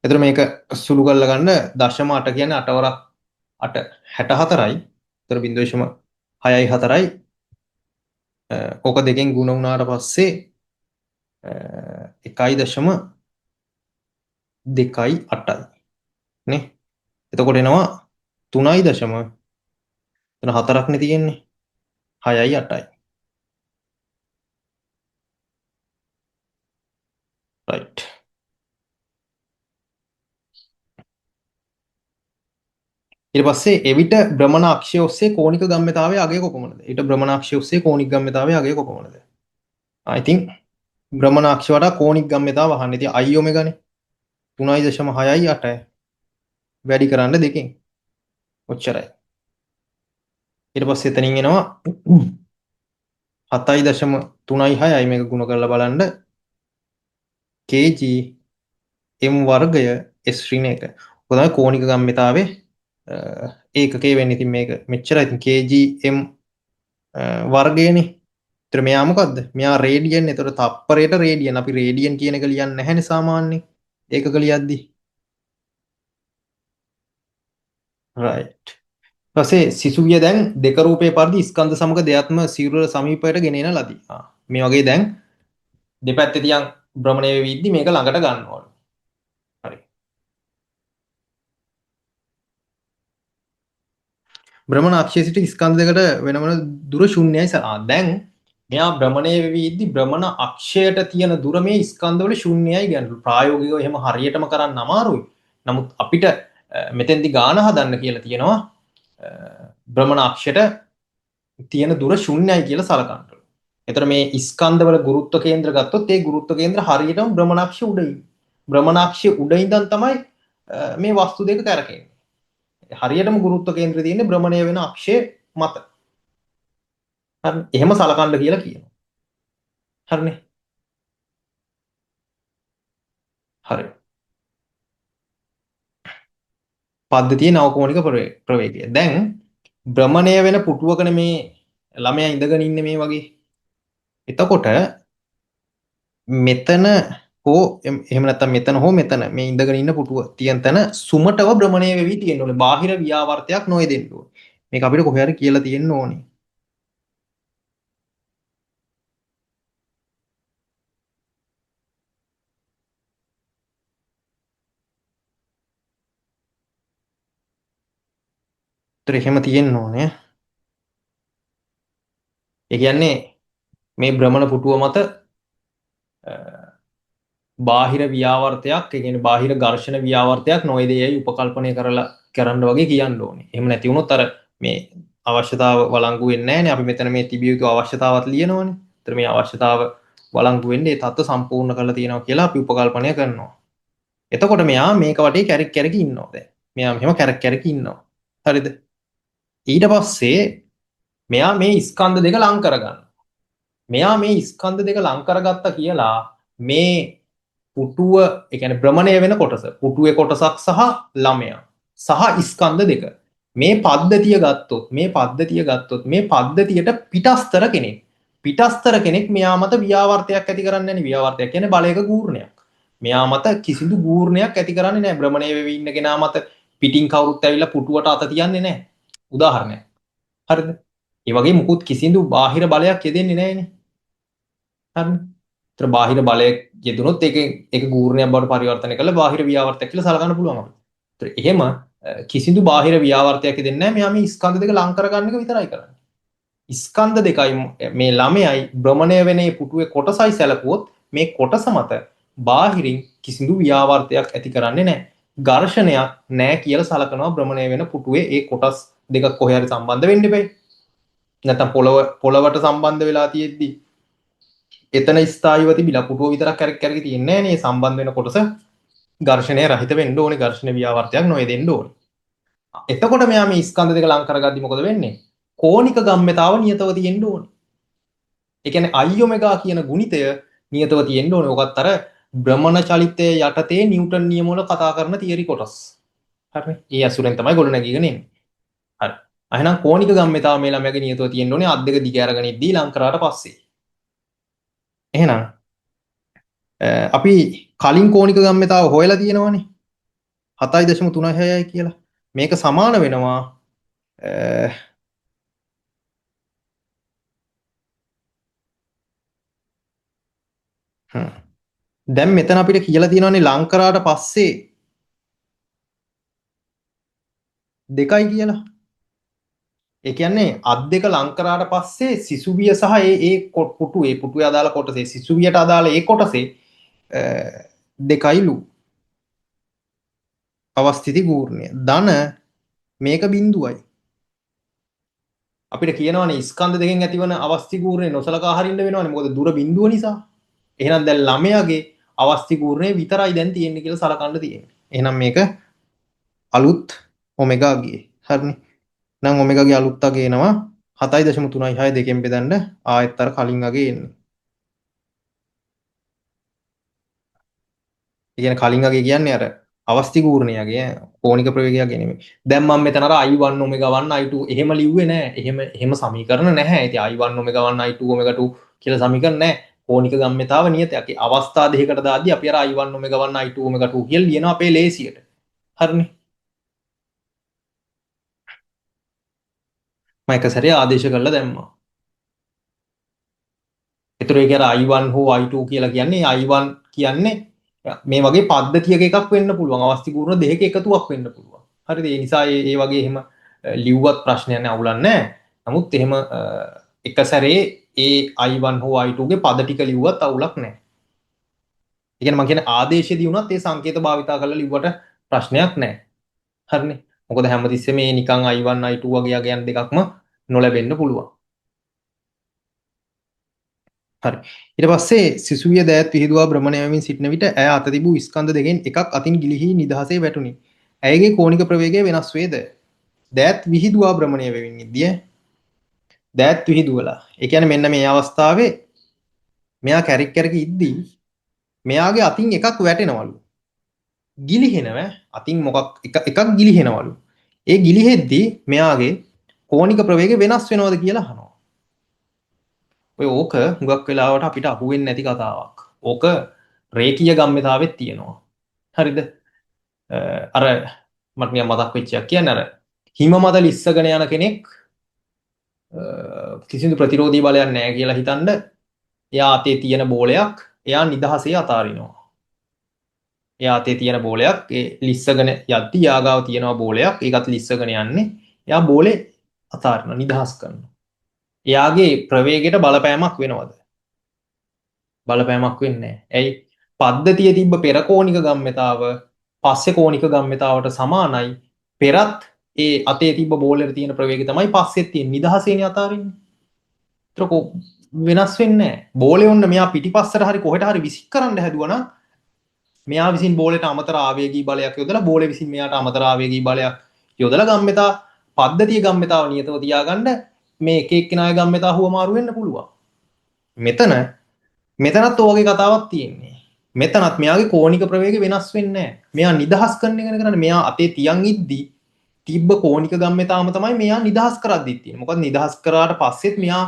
Speaker 1: එතකොට මේක සුළු කරලා ගන්න 0.8 කියන්නේ 8 වරක් 8 64යි. එතකොට 0.6යි 4යි ඕක දෙකෙන් ගුණ වුණාට පස්සේ 1.28යි නේ. එතකොට එනවා 3. එතන 4ක් නේ තියෙන්නේ. 6යි 8යි. රයිට්. ඊට පස්සේ එවිට භ්‍රමණ අක්ෂය ඔස්සේ කෝණික ගම්‍යතාවයේ අගය කොපමණද? ඊට භ්‍රමණ අක්ෂය ඔස්සේ කෝණික ගම්‍යතාවයේ අගය කොපමණද? ඉතින් භ්‍රමණ අක්ෂ වඩා කෝණික ගම්‍යතාව අහන්නේ. ඉතින් i ඔමෙගානේ. 3.6යි 8 වැඩි කරන්න දෙකෙන්. ඔච්චරයි. ඊට පස්සේ එතනින් එනවා 7.36යි මේක ගුණ කරලා බලන්න kg m වර්ගය s ඍණ 1. ඔක තමයි කෝණික ගම්‍යතාවයේ ඒකකේ වෙන්නේ. ඉතින් මේක මෙච්චරයි. ඉතින් kg m වර්ගයනේ. ඒතර මෙයා මොකද්ද? මෙයා රේඩියන්. ඒතර තප්පරයට රේඩියන්. අපි රේඩියන් කියන එක ලියන්නේ නැහැනේ සාමාන්‍යයෙන්. ඒකක ලියද්දි. රයිට්. ඊපස්සේ සිසුවිය දැන් දෙක රූපයේ පරිදි ස්කන්ධ සමග දෙයත්ම සිරුර සමීපයට ගෙන එන ලදී. මේ වගේ දැන් දෙපැත්තේ තියන් භ්‍රමණය වෙවි ඉද්දි මේක ළඟට ගන්න ඕන. හරි. භ්‍රමණ අක්ෂයේ සිට ස්කන්ධ දෙකට වෙන වෙන දුර ශූන්‍යයි. දැන් මෙයා භ්‍රමණය වෙවි ඉද්දි භ්‍රමණ අක්ෂයට තියෙන දුර මේ ස්කන්ධවල ශූන්‍යයි කියන්නේ. ප්‍රායෝගිකව එහෙම හරියටම කරන්න අමාරුයි. නමුත් අපිට මෙතෙන්දි ගාන හදන්න කියලා තියෙනවා භ්‍රමණ අක්ෂයට තියෙන දුර ශූන්‍යයි කියලා සලකන්න. එතකොට මේ ස්කන්ධවල ගුරුත්ව කේන්ද්‍ර ගත්තොත් ඒ ගුරුත්ව කේන්ද්‍ර හරියටම භ්‍රමණ අක්ෂය උඩ ඉන්නේ. භ්‍රමණ අක්ෂය උඩ ඉඳන් තමයි මේ වස්තු දෙක කැරකෙන්නේ. හරියටම ගුරුත්ව කේන්ද්‍රය තියෙන්නේ භ්‍රමණය වෙන අක්ෂය මත. හරි. එහෙම සලකන්න කියලා කියනවා. හරිනේ. හරි. පද්ධතියේ නවකෝණික ප්‍රවේගය. දැන් භ්‍රමණය වෙන පුටුවකනේ මේ ළමයා ඉඳගෙන ඉන්නේ මේ වගේ. එතකොට මෙතන හෝ එහෙම නැත්නම් මෙතන හෝ මෙතන මේ ඉඳගෙන ඉන්න පුටුව තියෙන තැන සුමටව භ්‍රමණය වෙවි තියෙන්න ඕනේ. බාහිර ව්‍යාවර්තයක් නොයෙදෙන්න ඕනේ. මේක අපිට කොහේ හරි කියලා තියෙන්න ඕනේ. ඒතර එහෙම තියෙන්න ඕනේ. ඒ කියන්නේ මේ භ්‍රමණ පුටුව මත බාහිර ව්‍යාවර්තයක්, ඒ කියන්නේ බාහිර ඝර්ෂණ ව්‍යාවර්තයක් නොයදෙයයි උපකල්පනය කරලා කරන්න වගේ කියන්න ඕනේ. එහෙම නැති වුණොත් අර මේ අවශ්‍යතාව වළංගු වෙන්නේ නැහැනේ. අපි මෙතන මේ තිබිය යුතු අවශ්‍යතාවත් ලියනවනේ. ඒතර මේ අවශ්‍යතාව වළංගු වෙන්නේ ඒ තත්ත්ව සම්පූර්ණ කරලා තියෙනවා කියලා අපි උපකල්පනය කරනවා. එතකොට මෙයා මේක වටේ කැරක් කැරක ඉන්නවා දැන්. මෙයා මෙහෙම කැරක් කැරක ඉන්නවා. හරිද? ඊට පස්සේ මෙයා මේ ස්කන්ධ දෙක ලං කරගන්නවා. මෙයා මේ ස්කන්ධ දෙක ලං කරගත්තා කියලා මේ පුටුව, ඒ කියන්නේ භ්‍රමණය වෙන කොටස, පුටුවේ කොටසක් සහ ළමයා සහ ස්කන්ධ දෙක මේ පද්ධතිය ගත්තොත්, මේ පද්ධතිය ගත්තොත් මේ පද්ධතියට පිටස්තර කෙනෙක්, පිටස්තර කෙනෙක් මෙයා මත ව්‍යාවර්තයක් ඇති කරන්නේ නැහැ. ව්‍යාවර්තයක් කියන්නේ බලයක ගූර්ණයක්. මෙයා මත කිසිදු ගූර්ණයක් ඇති කරන්නේ නැහැ. භ්‍රමණය වෙවි ඉන්න කෙනා මත පිටින් කවුරුත් ඇවිල්ලා පුටුවට අත තියන්නේ නැහැ. උදාහරණයක්. හරිද? ඒ වගේ මුකුත් කිසිදු බාහිර බලයක් යෙදෙන්නේ නැහැනේ. හරිනේ. ඒතර බාහිර බලයක් යෙදුනොත් ඒක ඒක ගූර්ණයක් බවට පරිවර්තනය කරලා බාහිර ව්‍යාවර්තයක් කියලා සලකන්න පුළුවන් අපිට. ඒතර එහෙම කිසිදු බාහිර ව්‍යාවර්තයක් යෙදෙන්නේ නැහැ. මෙයා මේ ස්කන්ධ දෙක ලං කරගන්න එක විතරයි කරන්නේ. ස්කන්ධ දෙකයි මේ ළමයයි භ්‍රමණය වෙන මේ පුටුවේ කොටසයි සැලකුවොත් මේ කොටස මත බාහිරින් කිසිදු ව්‍යාවර්තයක් ඇති කරන්නේ නැහැ. ඝර්ෂණයක් නැහැ කියලා සලකනවා භ්‍රමණය වෙන පුටුවේ ඒ කොටස් දෙකක් කොහේ හරි සම්බන්ධ වෙන්න එපයි. නැත්නම් පොළවට සම්බන්ධ වෙලා තියෙද්දි එතන ස්ථායීව තිබිලා පුටුව විතරක් කැරක් කැරකි තියෙන්නේ නැහැ නේ. සම්බන්ධ වෙන කොටස ඝර්ෂණය රහිත වෙන්න ඕනේ. ඝර්ෂණ ව්‍යාවර්තයක් නොයෙදෙන්න ඕනේ. එතකොට මෙයා මේ ස්කන්ධ දෙක ලං කරගද්දි මොකද වෙන්නේ? කෝණික ගම්‍යතාව නියතව තියෙන්න ඕනේ. ඒ කියන්නේ i omega කියන ගුණිතය නියතව තියෙන්න ඕනේ. ඔකත් අර භ්‍රමණ චලිතය යටතේ නිව්ටන් නියම වල කතා කරන තියරි කොටස්. හරිනේ. ඒ අසුරෙන් තමයි ගොඩ නැගීගෙන එන්නේ. හරි. එහෙනම් කෝණික ගම්‍යතාව මේ ළමයාගේ නියතව තියෙන්න ඕනේ අත් දෙක දිග අරගෙන ඉද්දී ලං කරාට පස්සේ. එහෙනම් අපි කලින් කෝණික ගම්‍යතාව හොයලා තියෙනවනේ. 7.36යි කියලා. මේක සමාන වෙනවා දැන් මෙතන අපිට කියලා තියෙනවානේ ලං කරාට පස්සේ 2යි කියලා. ඒ කියන්නේ අත් දෙක ලං කරාට පස්සේ සිසුවිය සහ ඒ ඒ පුටු, ඒ පුටුවේ අදාළ කොටසේ සිසුවියට අදාළ ඒ කොටසේ 2යිලු අවස්ථිති ගූර්ණය. ධන මේක බිඳුවයි. අපිට කියනවනේ ස්කන්ධ දෙකෙන් ඇතිවන අවස්ථි ගූර්ණය නොසලකා හරින්න වෙනවනේ. මොකද දුර බිඳුව නිසා. එහෙනම් දැන් ළමයාගේ අවස්ථි ගූර්ණය විතරයි දැන් තියෙන්නේ කියලා සලකන්න තියෙන්නේ. එහෙනම් මේක අලුත් ඔමෙගාගේ. හරිනේ. නම් ඔමෙගාගේ අලුත් අගය එනවා 7.36 දෙකෙන් බෙදන්න ආයෙත් අර කලින් අගය එන්නේ. ඒ කියන්නේ කලින් අගය කියන්නේ අර අවස්ථි ගූර්ණයගේ කෝණික ප්‍රවේගයගේ නෙමෙයි. දැන් මම මෙතන අර I1 omega 1 I2 එහෙම ලිව්වේ නෑ. එහෙම සමීකරණ නැහැ. ඉතින් I1 omega 1 I2 omega 2 කියලා සමීකරණ නෑ. කෝණික ගම්‍යතාව නියතයක්. ඒ අවස්ථා දෙකකට දාද්දි අපි අර I1 omega 1 I2 omega 2 කියලා ලියනවා අපේ ලේසියට. හරිනේ. මම එක සැරේ ආදේශ කරලා දැම්මා. ඒතර ඒක අර I1 හෝ I2 කියලා කියන්නේ I1 කියන්නේ මේ වගේ පද්ධතියක එකක් වෙන්න පුළුවන්. අවස්ථි ගූර්ණ දෙකක එකතුවක් වෙන්න පුළුවන්. හරිද? ඒ නිසා ඒ වගේ එහෙම ලිව්වත් ප්‍රශ්නයක් නෑ, අවුලක් නෑ. නමුත් එහෙම එක සැරේ ඒ I1 හෝ I2 ගේ පද ටික ලිව්වත් අවුලක් නෑ. ඒ කියන්නේ මං කියන්නේ ආදේශයේදී වුණත් ඒ සංකේත භාවිතා කරලා ලිව්වට ප්‍රශ්නයක් නෑ. හරිනේ. මොකද හැමතිස්සෙම මේ නිකන් I1 I2 වගේ අගයන් දෙකක්ම නොලැබෙන්න පුළුවන්. හරි. ඊට පස්සේ සිසුවිය දෑත් විහිදුවා භ්‍රමණය වෙමින් සිටින විට ඇය අත තිබූ ස්කන්ධ දෙකෙන් එකක් අතින් ගිලිහි නිදහසේ වැටුණි. ඇයගේ කෝණික ප්‍රවේගය වෙනස් වේද? දෑත් විහිදුවා භ්‍රමණය වෙමින් ඉද්දී දෑත් විහිදුවලා. ඒ කියන්නේ මෙන්න මේ අවස්ථාවේ මෙයා කැරික් කැරකි ඉද්දී මෙයාගේ අතින් එකක් වැටෙනවලු. ගිලිහෙනව අතින් මොකක් එකක් ගිලිහෙනවලු. ඒ ගිලිහෙද්දී මෙයාගේ කෝණික ප්‍රවේගය වෙනස් වෙනවද කියලා අහනවා. ඔය ඕක හුඟක් වෙලාවට අපිට අහුවෙන්නේ නැති කතාවක්. ඕක රේඛීය ගම්‍යතාවෙත් තියෙනවා. හරිද? අර මට නිකන් මතක් වෙච්ච එකක් කියන්න, අර හිම මත ලිස්සගෙන යන කෙනෙක් කිසිදු ප්‍රතිරෝධී බලයක් නැහැ කියලා හිතනද එයා අතේ තියෙන බෝලයක් එයා නිදහසේ අතාරිනවා. එයා අතේ තියෙන බෝලයක් ඒ ලිස්සගෙන යද්දි එයා ගාව තියෙනවා බෝලයක්, ඒකත් ලිස්සගෙන යන්නේ. එයා බෝලේ අතාරිනවා, නිදහස් කරනවා. එයාගේ ප්‍රවේගයට බලපෑමක් වෙනවද? බලපෑමක් වෙන්නේ නැහැ. ඇයි? පද්ධතිය තිබ්බ පෙර කෝණික ගම්‍යතාව පස්සේ කෝණික ගම්‍යතාවට සමානයි. පෙරත් ඒ අතේ තිබ්බ බෝලෙට තියෙන ප්‍රවේගය තමයි පස්සෙත් තියෙන. නිදහසේනේ අතාරින්නේ. ඒතර වෙනස් වෙන්නේ නැහැ. බෝලේ ඔන්න මෙයා පිටිපස්සට හරි කොහෙට හරි විසික් කරන්න හැදුවා නම් මෙයා විසින් බෝලෙට අමතර ආවේගී බලයක් යොදලා බෝලේ විසින් මෙයාට අමතර ආවේගී බලයක් යොදලා ගම්‍යතා පද්ධතිය ගම්‍යතාව නියතව තියාගන්න මේ එක එක්කෙනාගේ ගම්‍යතාව හුවමාරු වෙන්න පුළුවන්. මෙතනත් ඔය වගේ කතාවක් තියෙන්නේ. මෙතනත් මෙයාගේ කෝණික ප්‍රවේගය වෙනස් වෙන්නේ නැහැ. මෙයා නිදහස් කරන එකනේ කරන්නේ. මෙයා අතේ තියන් ඉද්දි තිබ්බ කෝණික ගම්‍යතාවම තමයි මෙයා නිදහස් කරද්දිත් තියෙන්නේ. මොකද නිදහස් කරාට පස්සෙත් මෙයා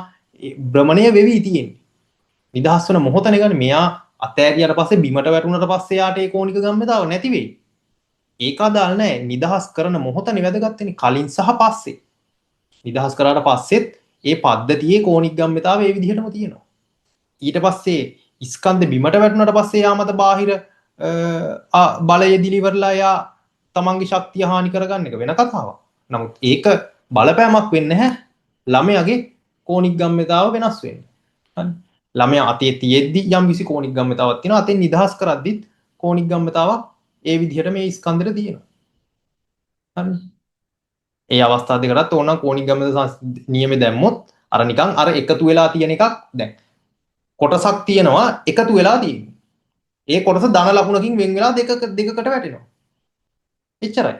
Speaker 1: භ්‍රමණය වෙවි තියෙන්නේ. නිදහස් වෙන මොහොතනේ ගන්න. මෙයා අතෑරියට පස්සේ බිමට වැටුණට පස්සේ යාට ඒ කෝණික ගම්‍යතාව නැති වෙයි. ඒක අදාළ නැහැ. නිදහස් කරන මොහොතනේ වැදගත් වෙන්නේ. කලින් සහ පස්සේ. නිදහස් කරාට පස්සෙත් ඒ පද්ධතියේ කෝණික ගම්‍යතාව ඒ විදිහටම තියෙනවා. ඊට පස්සේ ස්කන්ධ බිමට වැටුණට පස්සේ යා මත බාහිර බලය දිලිවරලා යා තමන්ගේ ශක්තිය හානි කරගන්න එක වෙන කතාවක්. නමුත් ඒක බලපෑමක් වෙන්නේ නැහැ ළමයාගේ කෝණික ගම්‍යතාව වෙනස් වෙන්න. හරි. ළමයා අතේ තියෙද්දි යම් කිසි කෝණික ගම්‍යතාවක් තියෙනවා. අතෙන් නිදහස් කරද්දිත් කෝණික ගම්‍යතාවක් ඒ විදිහට මේ ස්කන්ධෙට තියෙනවා. හරි. ඒ අවස්ථා දෙකටත් ඕනනම් කෝණික ගම්‍යතා නියමෙ දැම්මොත් අර නිකන් අර එකතු වෙලා තියෙන එකක් දැන් කොටසක් තියෙනවා එකතු වෙලා තියෙන්නේ. ඒ කොටස ධන ලකුණකින් වෙන් වෙලා දෙකකට වැටෙනවා. එච්චරයි.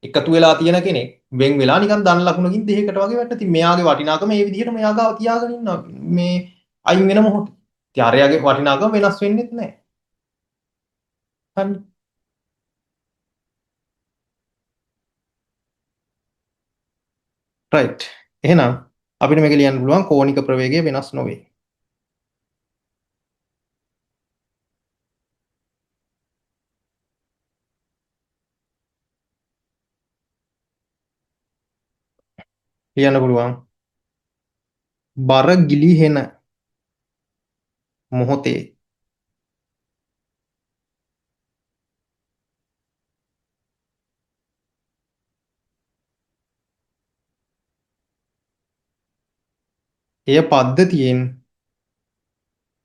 Speaker 1: එකතු වෙලා තියෙන කෙනෙක් වෙන් වෙලා නිකන් ධන ලකුණකින් දෙකකට වගේ වැටෙනවා. ඉතින් මෙයාගේ වටිනාකම මේ විදිහට මෙයා ගාව තියාගෙන ඉන්නවා මේ අයින් වෙන මොහොතේ. ඉතින් අරයාගේ වටිනාකම වෙනස් වෙන්නෙත් නෑ. හරි. රයිට්. එහෙනම් අපිට මේක ලියන්න පුළුවන් කෝණික ප්‍රවේගය වෙනස් නොවේ. ලියන්න පුළුවන් බර ගිලිහෙන මොහොතේ එය පද්ධතියෙන්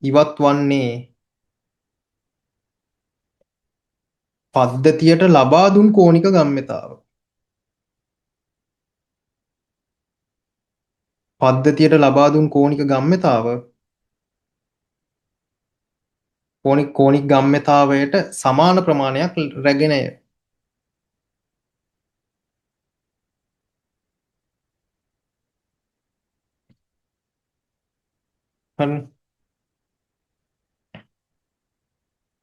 Speaker 1: ඉවත් වන්නේ පද්ධතියට ලබා දුන් කෝණික ගම්‍යතාව. පද්ධතියට ලබා දුන් කෝණික ගම්‍යතාව කෝණික ගම්‍යතාවයට සමාන ප්‍රමාණයක් රැගෙනය. හරි.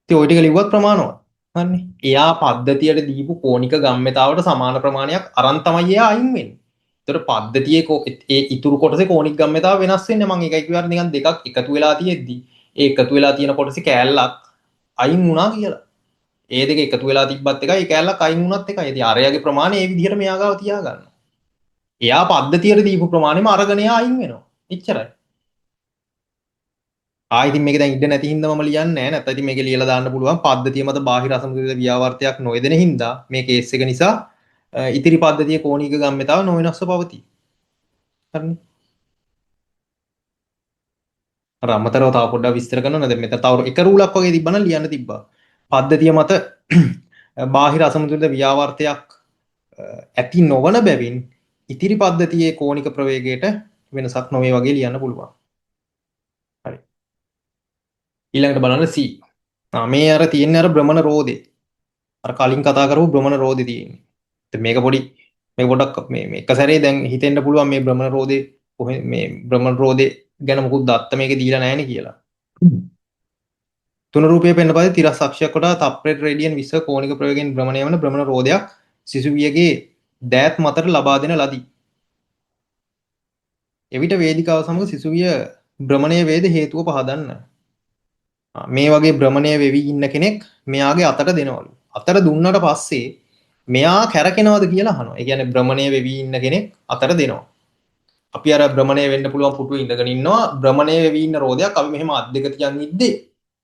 Speaker 1: ඉතින් ඔය ටික ලිව්වත් ප්‍රමාණවත්. හරිනේ. එයා පද්ධතියට දීපු කෝණික ගම්‍යතාවට සමාන ප්‍රමාණයක් අරන් තමයි එයා අයින් වෙන්නේ. ඒතර පද්ධතියේ ඒ ඉතුරු කොටසේ කෝණික ගම්‍යතාව වෙනස් වෙන්නේ. මං ඒකයි කිව්වේ අර නිකන් දෙකක් එකතු වෙලා තියෙද්දි ඒ එකතු වෙලා තියෙන කොටසේ කෑල්ලක් අයින් වුණා කියලා. ඒ දෙක එකතු වෙලා තිබ්බත් එකයි, ඒ කෑල්ලක් අයින් වුණත් එකයි. ඉතින් අරයාගේ ප්‍රමාණය ඒ විදිහට මෙයා ගාව තියාගන්නවා. එයා පද්ධතියට දීපු ප්‍රමාණයම අරගෙන එයා අයින් වෙනවා. එච්චරයි. ආ ඉතින් මේක දැන් ඉඩ නැති හින්දා මම ලියන්නේ නැහැ. නැත්නම් ඉතින් මේක ලියලා දාන්න පුළුවන්. පද්ධතිය මත බාහිර අසමතුලිත ව්‍යාවර්තයක් නොයෙදෙන හින්දා මේ කේස් එක නිසා ඉතිරි පද්ධතියේ කෝණික ගම්‍යතාව නොවෙනස්ව පවතී. හරිනේ. අර අමතරව තව පොඩ්ඩක් විස්තර කරනවා. දැන් මෙතන තව එක රූලක් වගේ තිබ්බනම් ලියන්න තිබ්බා. පද්ධතිය මත බාහිර අසමතුලිත ව්‍යාවර්තයක් ඇති නොවන බැවින් ඉතිරි පද්ධතියේ කෝණික ප්‍රවේගයට වෙනසක් නොවේ වගේ ලියන්න පුළුවන්. හරි. ඊළඟට බලන්න C. මේ අර තියෙන්නේ අර භ්‍රමණ රෝදේ. අර කලින් කතා කරපු භ්‍රමණ රෝදේ තියෙන්නේ. ඉතින් මේක පොඩි මේක පොඩ්ඩක් මේ මේ එක සැරේ දැන් හිතෙන්න පුළුවන් මේ භ්‍රමණ රෝදේ කොහේ මේ භ්‍රමණ රෝදේ ගැන මොකුත් දත්ත මේකේ දීලා නැහැනේ කියලා. තුන රූපයේ පෙන්වන පරිදි තිරස් අක්ෂයක් කොටා තප්පරයට රේඩියන් 20 කෝණික ප්‍රවේගයෙන් භ්‍රමණය වන භ්‍රමණ රෝදයක් සිසුවියගේ දෑත් මතට ලබා දෙන ලදී. එවිට වේදිකාව සමග සිසුවිය භ්‍රමණය වේද හේතුව පහදන්න. මේ වගේ භ්‍රමණය වෙවි ඉන්න කෙනෙක් මෙයාගේ අතට දෙනවලු. අතට දුන්නට පස්සේ මෙයා කැරකෙනවද කියලා අහනවා. ඒ කියන්නේ භ්‍රමණය වෙවි ඉන්න කෙනෙක් අතට දෙනවා. අපි අර භ්‍රමණය වෙන්න පුළුවන් පුටුවේ ඉඳගෙන ඉන්නවා. භ්‍රමණය වෙවි ඉන්න රෝදයක් අපි මෙහෙම අත් දෙක තියන් ඉද්දී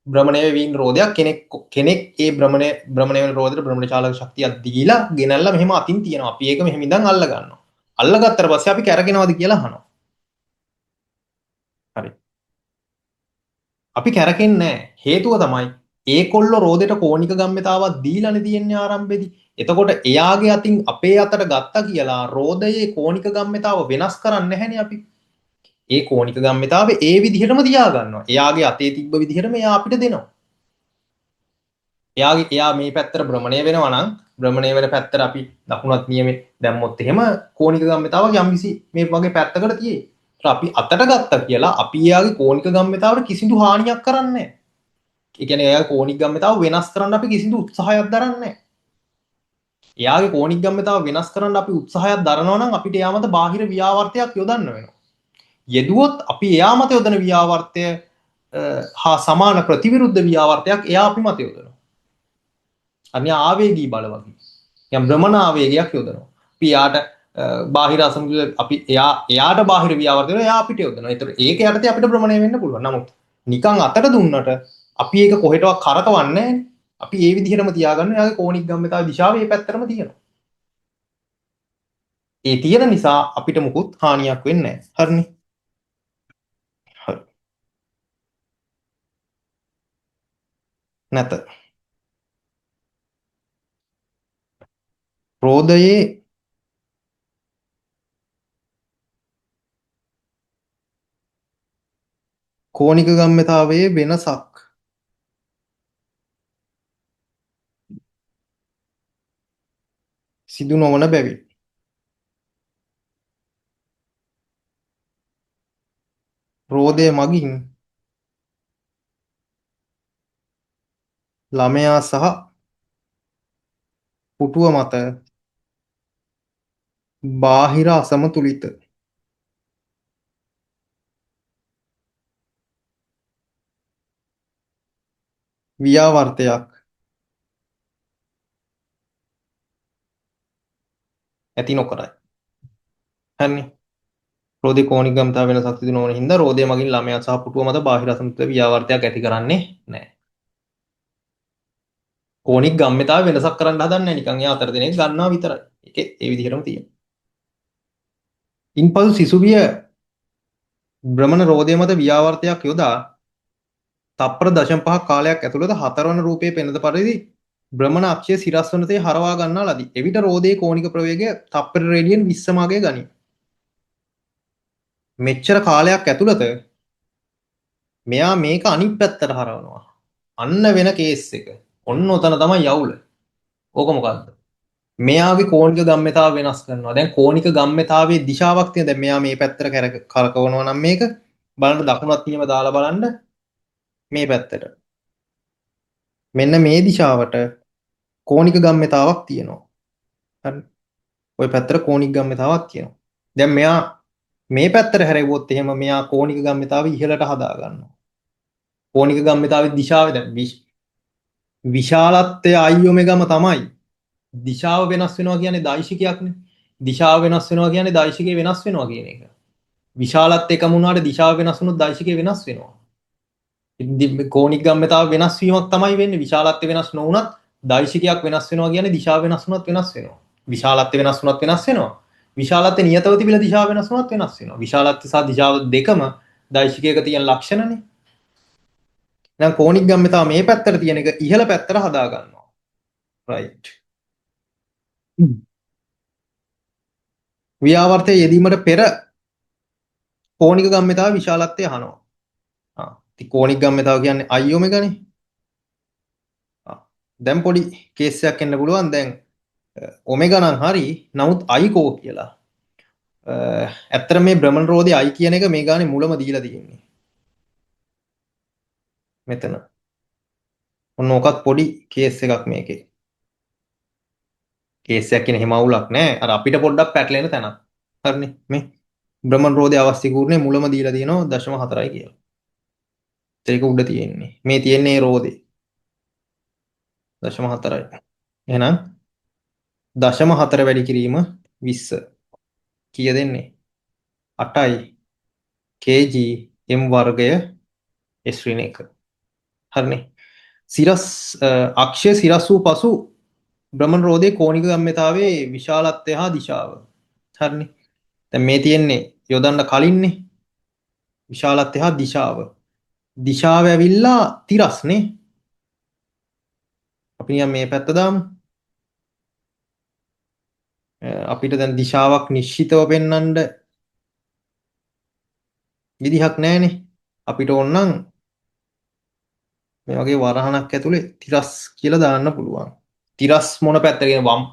Speaker 1: භ්‍රමණය වෙවි ඉන්න රෝදයක් කෙනෙක් කෙනෙක් ඒ භ්‍රමණය වෙන රෝදෙට භ්‍රමණ චාලක ශක්තියක් දීලා ගෙනල්ලා මෙහෙම අතින් තියනවා. අපි ඒක මෙහෙම ඉඳන් අල්ල ගන්නවා. අල්ලගත්තට පස්සේ අපි කැරකෙනවද කියලා අහනවා. හරි. අපි කැරකෙන්නේ නැහැ. හේතුව තමයි ඒකොල්ලෝ රෝදෙට කෝණික ගම්‍යතාවක් දීලානේ තියෙන්නේ ආරම්භයේදී. එතකොට එයාගේ අතින් අපේ අතට ගත්තා කියලා රෝදයේ කෝණික ගම්‍යතාව වෙනස් කරන්නේ නැහැනේ අපි. ඒ කෝණික ගම්‍යතාව ඒ විදිහටම තියාගන්නවා. එයාගේ අතේ තිබ්බ විදිහටම එයා අපිට දෙනවා. එයා මේ පැත්තට භ්‍රමණය වෙනවා නම් භ්‍රමණය වෙන පැත්තට අපි දකුණත් නියමේ දැම්මොත් එහෙම කෝණික ගම්‍යතාවක් යම්කිසි මේ වගේ පැත්තකට තියෙයි. අපි අතට ගත්තා කියලා අපි එයාගේ කෝණික ගම්‍යතාවට කිසිදු හානියක් කරන්නේ නැහැ. ඒ කියන්නේ එයාගේ කෝණික ගම්‍යතාව වෙනස් කරන්න අපි කිසිදු උත්සාහයක් දරන්නේ නැහැ. එයාගේ කෝණික ගම්‍යතාව වෙනස් කරන්න අපි උත්සාහයක් දරනවා නම් අපිට එයා මත බාහිර ව්‍යාවර්තයක් යොදන්න වෙනවා. යෙදුවොත් අපි එයා මත යොදන ව්‍යාවර්තය හා සමාන ප්‍රතිවිරුද්ධ ව්‍යාවර්තයක් එයා අපි මත යොදනවා. අනිත් ආවේගී බල වගේ. නිකන් භ්‍රමණ ආවේගයක් යොදනවා. අපි එයාට බාහිර අසමතුලිත අපි එයාට බාහිර ව්‍යාවර්තය වෙනවා, එයා අපිට යොදනවා. ඒතර ඒක යටතේ අපිට භ්‍රමණය වෙන්න පුළුවන්. නමුත් නිකන් අතට දුන්නට අපි ඒක කොහෙටවත් කරකවන්නේ නැහැ. අපි ඒ විදිහටම තියාගන්න එයාගේ කෝණික ගම්‍යතාව දිශාව ඒ පැත්තටම තියෙනවා. ඒ තියෙන නිසා අපිට මුකුත් හානියක් වෙන්නේ නැහැ. හරිනේ. හරි. නැත. රෝදයේ කෝණික ගම්‍යතාවයේ වෙනසක් සිදු නොවන බැවින් රෝදය මගින් ළමයා සහ පුටුව මත බාහිර අසමතුලිත ව්‍යාවර්තයක් ඇති නොකරයි. හරිනේ. රෝදේ කෝණික ගම්‍යතාව වෙනසක් සිදු නොවන හින්දා රෝදය මගින් ළමයා සහ පුටුව මත බාහිර අසමතුලිත ව්‍යාවර්තයක් ඇති කරන්නේ නැහැ. කෝණික ගම්‍යතාව වෙනසක් කරන්න හදන්නේ නැහැ. නිකන් එයා අතර දෙනෙක් ගන්නවා විතරයි. ඒකේ ඒ විදිහටම තියෙනවා. ඉන්පසු සිසුවිය භ්‍රමණ රෝදය මත ව්‍යාවර්තයක් යොදා තප්පර 0.5ක් කාලයක් ඇතුළත හතරවන රූපයේ පෙනෙන පරිදි භ්‍රමණ අක්ෂය සිරස් වන තේ හරවා ගන්නා ලදී. එවිට රෝදයේ කෝණික ප්‍රවේගය තප්පර රේඩියන් 20 මාගය ගනී. මෙච්චර කාලයක් ඇතුළත මෙයා මේක අනිත් පැත්තට හරවනවා. අන්න වෙන කේස් එක. ඔන්න ඔතන තමයි යවුල. ඕක මොකද්ද? මෙයාගේ කෝණික ගම්‍යතාව වෙනස් කරනවා. දැන් කෝණික ගම්‍යතාවයේ දිශාවක් තියෙන. දැන් මෙයා මේ පැත්තට කරකවනවා නම් මේක බලන්න දකුණත් නියම දාලා බලන්න මේ පැත්තට. මෙන්න මේ දිශාවට කෝණික ගම්‍යතාවක් තියෙනවා. හරි. ඔය පැත්තට කෝණික ගම්‍යතාවක් තියෙනවා. දැන් මෙයා මේ පැත්තට හැරෙව්වොත් එහෙම මෙයා කෝණික ගම්‍යතාව ඉහළට හදා ගන්නවා. කෝණික ගම්‍යතාවේ දිශාව දැන් විශාලත්වය අයි ඔමෙගාම තමයි. දිශාව වෙනස් වෙනවා කියන්නේ දෛශිකයක්නේ. දිශාව වෙනස් වෙනවා කියන්නේ දෛශිකය වෙනස් වෙනවා කියන එක. විශාලත්වය එකම වුණාට දිශාව වෙනස් වුණොත් දෛශිකය වෙනස් වෙනවා. කෝණික ගම්‍යතාව වෙනස් වීමක් තමයි වෙන්නේ. විශාලත්වය වෙනස් නොවුණත් දෛශිකයක් වෙනස් වෙනවා කියන්නේ දිශාව වෙනස් වුණත් වෙනස් වෙනවා. විශාලත්වය වෙනස් වුණත් වෙනස් වෙනවා. විශාලත්වය නියතව තිබිලා දිශාව වෙනස් වුණත් වෙනස් වෙනවා. විශාලත්වය සහ දිශාව දෙකම දෛශිකයක තියෙන ලක්ෂණනේ. දැන් කෝණික ගම්‍යතාව මේ පැත්තට තියෙන එක ඉහළ පැත්තට හදා ගන්නවා. රයිට්. ව්‍යාවර්තය යෙදීමට පෙර කෝණික ගම්‍යතාව විශාලත්වය අහනවා. ආ ඉතින් කෝණික ගම්‍යතාව කියන්නේ අයි ඔමෙගානේ. ආ දැන් පොඩි කේස් එකක් එන්න පුළුවන්. දැන් ඔමෙගා නම් හරි, නමුත් අයි කෝ කියලා. ඇත්තට මේ භ්‍රමණ රෝදේ අයි කියන එක මේ ගානේ මුලම දීලා තියෙන්නේ. මෙතන. ඔන්න ඕකත් පොඩි කේස් එකක් මේකේ. කේස් එකක් කියන එහෙම අවුලක් නෑ. අර අපිට පොඩ්ඩක් පැටලෙන තැනක්. හරිනේ මේ භ්‍රමණ රෝදේ අවස්ථි කූර්ණය මුලම දීලා තියෙනවා 0.4යි කියලා. ඒක උඩ තියෙන්නේ. මේ තියෙන්නේ ඒ රෝදේ. 0.4යි. එහෙනම් 0.4 වැඩි කිරීම 20 කීය දෙන්නේ? 8යි kg m වර්ගය s ඍණ 1. හරිනේ. සිරස් අක්ෂය සිරස් වූ පසු භ්‍රමණ රෝදයේ කෝණික ගම්‍යතාවයේ විශාලත්වය හා දිශාව. හරිනේ. දැන් මේ තියෙන්නේ යොදන්න කලින්නේ විශාලත්වය හා දිශාව. දිශාව ඇවිල්ලා තිරස්නේ. අපි නිකන් මේ පැත්ත දාමු. අපිට දැන් දිශාවක් නිශ්චිතව පෙන්වන්න විදිහක් නැහැනේ. අපිට ඕන නම් මේ වගේ වරහණක් ඇතුලේ තිරස් කියලා දාන්න පුළුවන්. තිරස් මොන පැත්තට කියන වම්,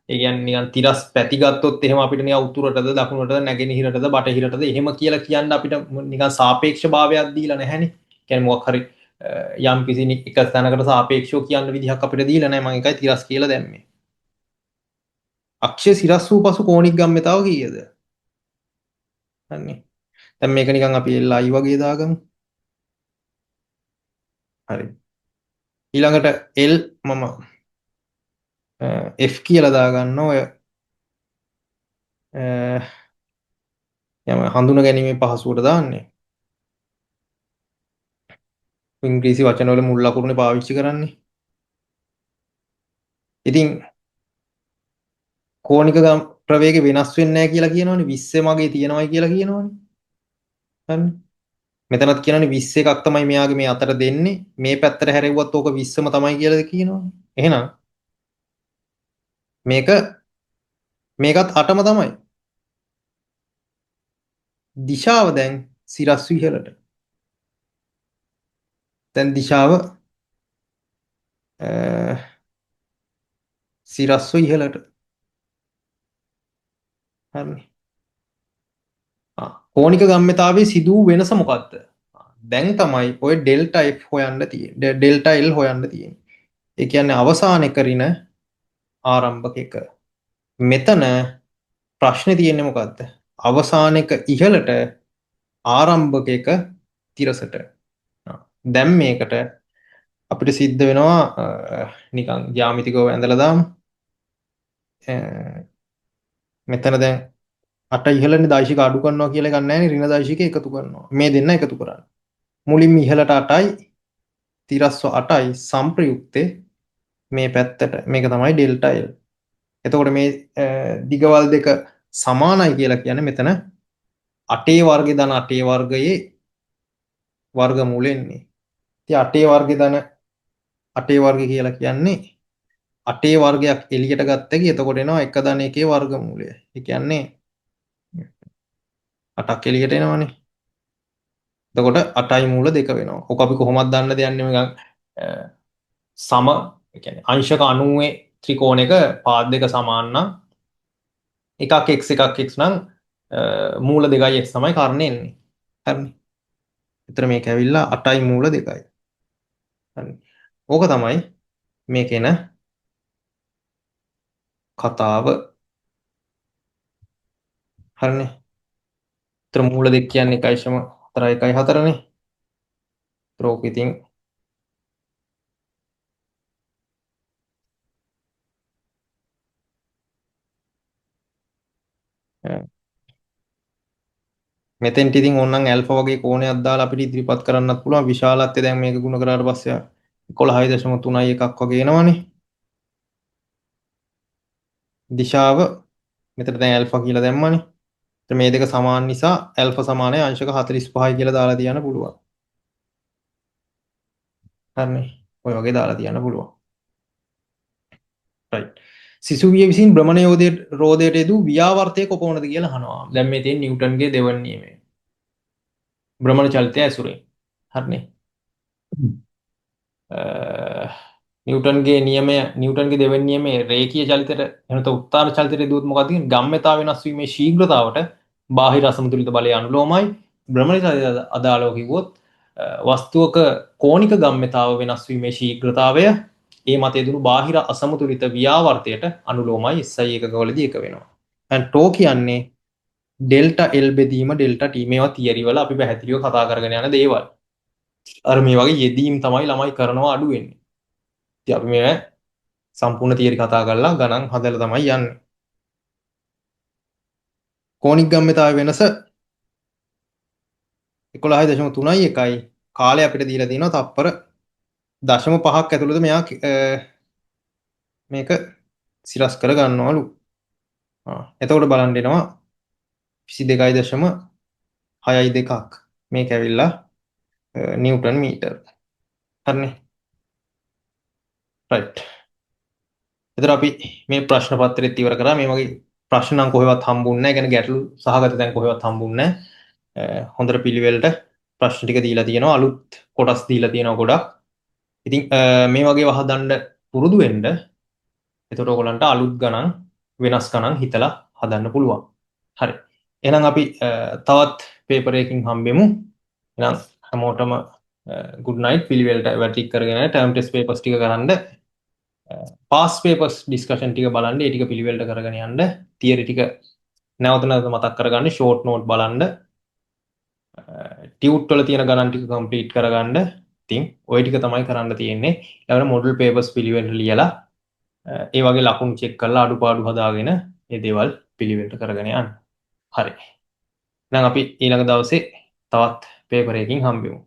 Speaker 1: ඒ කියන්නේ නිකන් තිරස් පැති ගත්තොත් එහෙම අපිට නිකන් උතුරටද දකුණටද නැගෙනහිරටද බටහිරටද එහෙම කියලා කියන්න අපිට නිකන් සාපේක්ෂ භාවයක් දීලා නැහැනේ. කියන්නේ මොකක් හරි යම් කිසි එක තැනකට සාපේක්ෂව කියන්න විදිහක් අපිට දීලා නැහැ. මම ඒකයි තිරස් කියලා දැම්මේ. අක්ෂය සිරස් වූ පසු කෝණික ගම්‍යතාව කීයද? හරිනේ. දැන් මේක නිකන් අපි LI වගේ දාගමු. හරි. ඊළඟට L මම F කියලා දාගන්න ඔය යම හඳුන ගැනීමේ පහසුවට දාන්නේ. ඉංග්‍රීසි වචන වල මුල් ලකුණුනේ පාවිච්චි කරන්නේ. ඉතින් කෝණික ප්‍රවේග වෙනස් වෙන්නේ නැහැ කියලා කියනවනේ. 20 මගේ තියෙනවයි කියලා කියනවනේ. හරිනේ. මෙතනත් කියනවනේ 20 එකක් තමයි මෙයාගේ මේ අතට දෙන්නේ. මේ පැත්තට හැරෙව්වත් ඕක 20ම තමයි කියලා කියනවනේ. එහෙනම් මේකත් 8ම තමයි. දිශාව දැන් සිරස් ඉහළට. දැන් දිශාව සිරස්ව ඉහළට. හරිනේ. කෝණික ගම්‍යතාවයේ සිදු වූ වෙනස මොකද්ද? දැන් තමයි ඔය ඩෙල්ටා F හොයන්න තියෙන්නේ. ඩෙල්ටා L හොයන්න තියෙන්නේ. ඒ කියන්නේ අවසාන එක ඍණ ආරම්භක එක. මෙතන ප්‍රශ්නේ තියෙන්නේ මොකද්ද? අවසාන එක ඉහළට ආරම්භක එක තිරසට. දැන් මේකට අපිට සිද්ධ වෙනවා නිකන් ජ්‍යාමිතිකව ඇඳලා දාමු. මෙතන දැන් 8 ඉහළනේ දෛශික අඩු කරනවා කියලා එකක් නැහැ නේ, ඍණ දෛශික එකතු කරනවා. මේ දෙන්න එකතු කරන්න. මුලින්ම ඉහළට 8යි තිරස්ව 8යි සංප්‍රයුක්තේ මේ පැත්තට. මේක තමයි ඩෙල්ටා L. එතකොට මේ දිගවල් දෙක සමානයි කියලා කියන්නේ මෙතන 8 වර්ගය ධන 8 වර්ගයේ වර්ගමූල එන්නේ. ඉතින් 8 වර්ගය ධන 8 වර්ගය කියලා කියන්නේ 8 වර්ගයක් එළියට ගත්ත හැකි. එතකොට එනවා 1 ධන 1 වර්ගමූලය. ඒ කියන්නේ 8ක් එළියට එනවනේ. එතකොට 8යි මූල 2 වෙනවා. ඔක අපි කොහොමද දන්න දෙයක් නෙමෙයි නිකන් සම, ඒ කියන්නේ අංශක 90 ත්‍රිකෝණයක පාද දෙක සමාන නම් එකක් x එකක් x නම් මූල 2යි x තමයි කර්ණය එන්නේ. හරිනේ. එතන මේක ඇවිල්ලා 8යි මූල 2යි. හරි. ඕක තමයි මේකේන කතාව. හරිනේ. එතන මූල දෙක කියන්නේ 1.4 1.4 නේ. එතන ඕක ඉතින් මෙතෙන්ට ඉතින් ඕනනම් ඇල්ෆා වගේ කෝණයක් දාලා අපිට ඉදිරිපත් කරන්නත් පුළුවන්. විශාලත්වය දැන් මේක ගුණ කරාට පස්සේ 11.3 එකක් වගේ එනවනේ. දිශාව මෙතන දැන් ඇල්ෆා කියලා දැම්මනේ. එතන මේ දෙක සමාන නිසා ඇල්ෆා සමානයි අංශක 45යි කියලා දාලා තියන්න පුළුවන්. හරිනේ. ඔය වගේ දාලා තියන්න පුළුවන්. රයිට්. සිසුවිය විසින් භ්‍රමණ රෝදයට යෙදූ ව්‍යාවර්තය කොපමණද කියලා අහනවා. දැන් මේ තියෙන නිව්ටන්ගේ දෙවන නියමය. භ්‍රමණ චලිතය ඇසුරෙන්. හරිනේ. නිව්ටන්ගේ නියමය, නිව්ටන්ගේ දෙවෙනි නියමයේ රේඛීය චලිතයට එහෙම නැත්නම් උත්තාන චලිතයට යෙදුවොත් මොකක්ද කියන්නේ? ගම්‍යතාව වෙනස් වීමේ ශීඝ්‍රතාවට බාහිර අසමතුලිත බලය අනුලෝමයි. භ්‍රමණ චලිතයට අදාළව කිව්වොත් වස්තුවක කෝණික ගම්‍යතාව වෙනස් වීමේ ශීඝ්‍රතාවය ඒ මත යෙදුණු බාහිර අසමතුලිත ව්‍යාවර්තයට අනුලෝමයි. SI ඒකකවලදී එක වෙනවා. දැන් ටෝ කියන්නේ ඩෙල්ටා L බෙදීම ඩෙල්ටා T. මේවා තියරි වල අපි පැහැදිලිව කතා කරගෙන යන දේවල්. අර මේ වගේ යෙදීම් තමයි ළමයි කරනවා අඩු වෙන්නේ. ඉතින් අපි මේවා සම්පූර්ණ තියරි කතා කරලා ගණන් හදලා තමයි යන්නේ. කෝණික ගම්‍යතාවයේ වෙනස 11.3 එකයි. කාලය අපිට දීලා තියෙනවා තප්පර 0.5ක් ඇතුළත මෙයා මේක සිරස් කර ගන්නවලු. එතකොට බලන්න එනවා 22.6 දෙකක්. මේක ඇවිල්ලා නිව්ටන් මීටර්. හරිනේ. රයිට්. එතකොට අපි මේ ප්‍රශ්න පත්‍රෙත් ඉවර කරා. මේ වගේ ප්‍රශ්න නම් කොහෙවත් හම්බුන්නේ නැහැ. ඒ කියන්නේ ගැටලු සහගත තැන් කොහෙවත් හම්බුන්නේ නැහැ. හොඳට පිළිවෙලට ප්‍රශ්න ටික දීලා තියෙනවා. අලුත් කොටස් දීලා තියෙනවා ගොඩක්. ඉතින් මේ වගේ හදන්න පුරුදු වෙන්න. එතකොට ඔයගොල්ලන්ට අලුත් ගණන් වෙනස් ගණන් හිතලා හදන්න පුළුවන්. හරි. එහෙනම් අපි තවත් පේපර් එකකින් හම්බෙමු. එහෙනම් හැමෝටම good night. පිළිවෙලට වැඩ ටික කරගෙන ටර්ම් ටෙස්ට් පේපර්ස් ටික කරන්න. පාස් පේපර්ස් ඩිස්කෂන් ටික බලන්න. ඒ ටික පිළිවෙලට කරගෙන යන්න. තියරි ටික නැවත නැවත මතක් කරගන්න. ෂෝට් නෝට් බලන්න. ටියුට් වල තියෙන ගණන් ටික කම්ප්ලීට් කරගන්න. ඉතින් ඔය ටික තමයි කරන්න තියෙන්නේ. ඊළඟට මොඩල් පේපර්ස් පිළිවෙලට ලියලා ඒ වගේ ලකුණු චෙක් කරලා අඩුපාඩු හදාගෙන මේ දේවල් පිළිවෙලට කරගෙන යන්න. හරි. එහෙනම් අපි ඊළඟ දවසේ තවත් පේපර් එකකින් හම්බෙමු.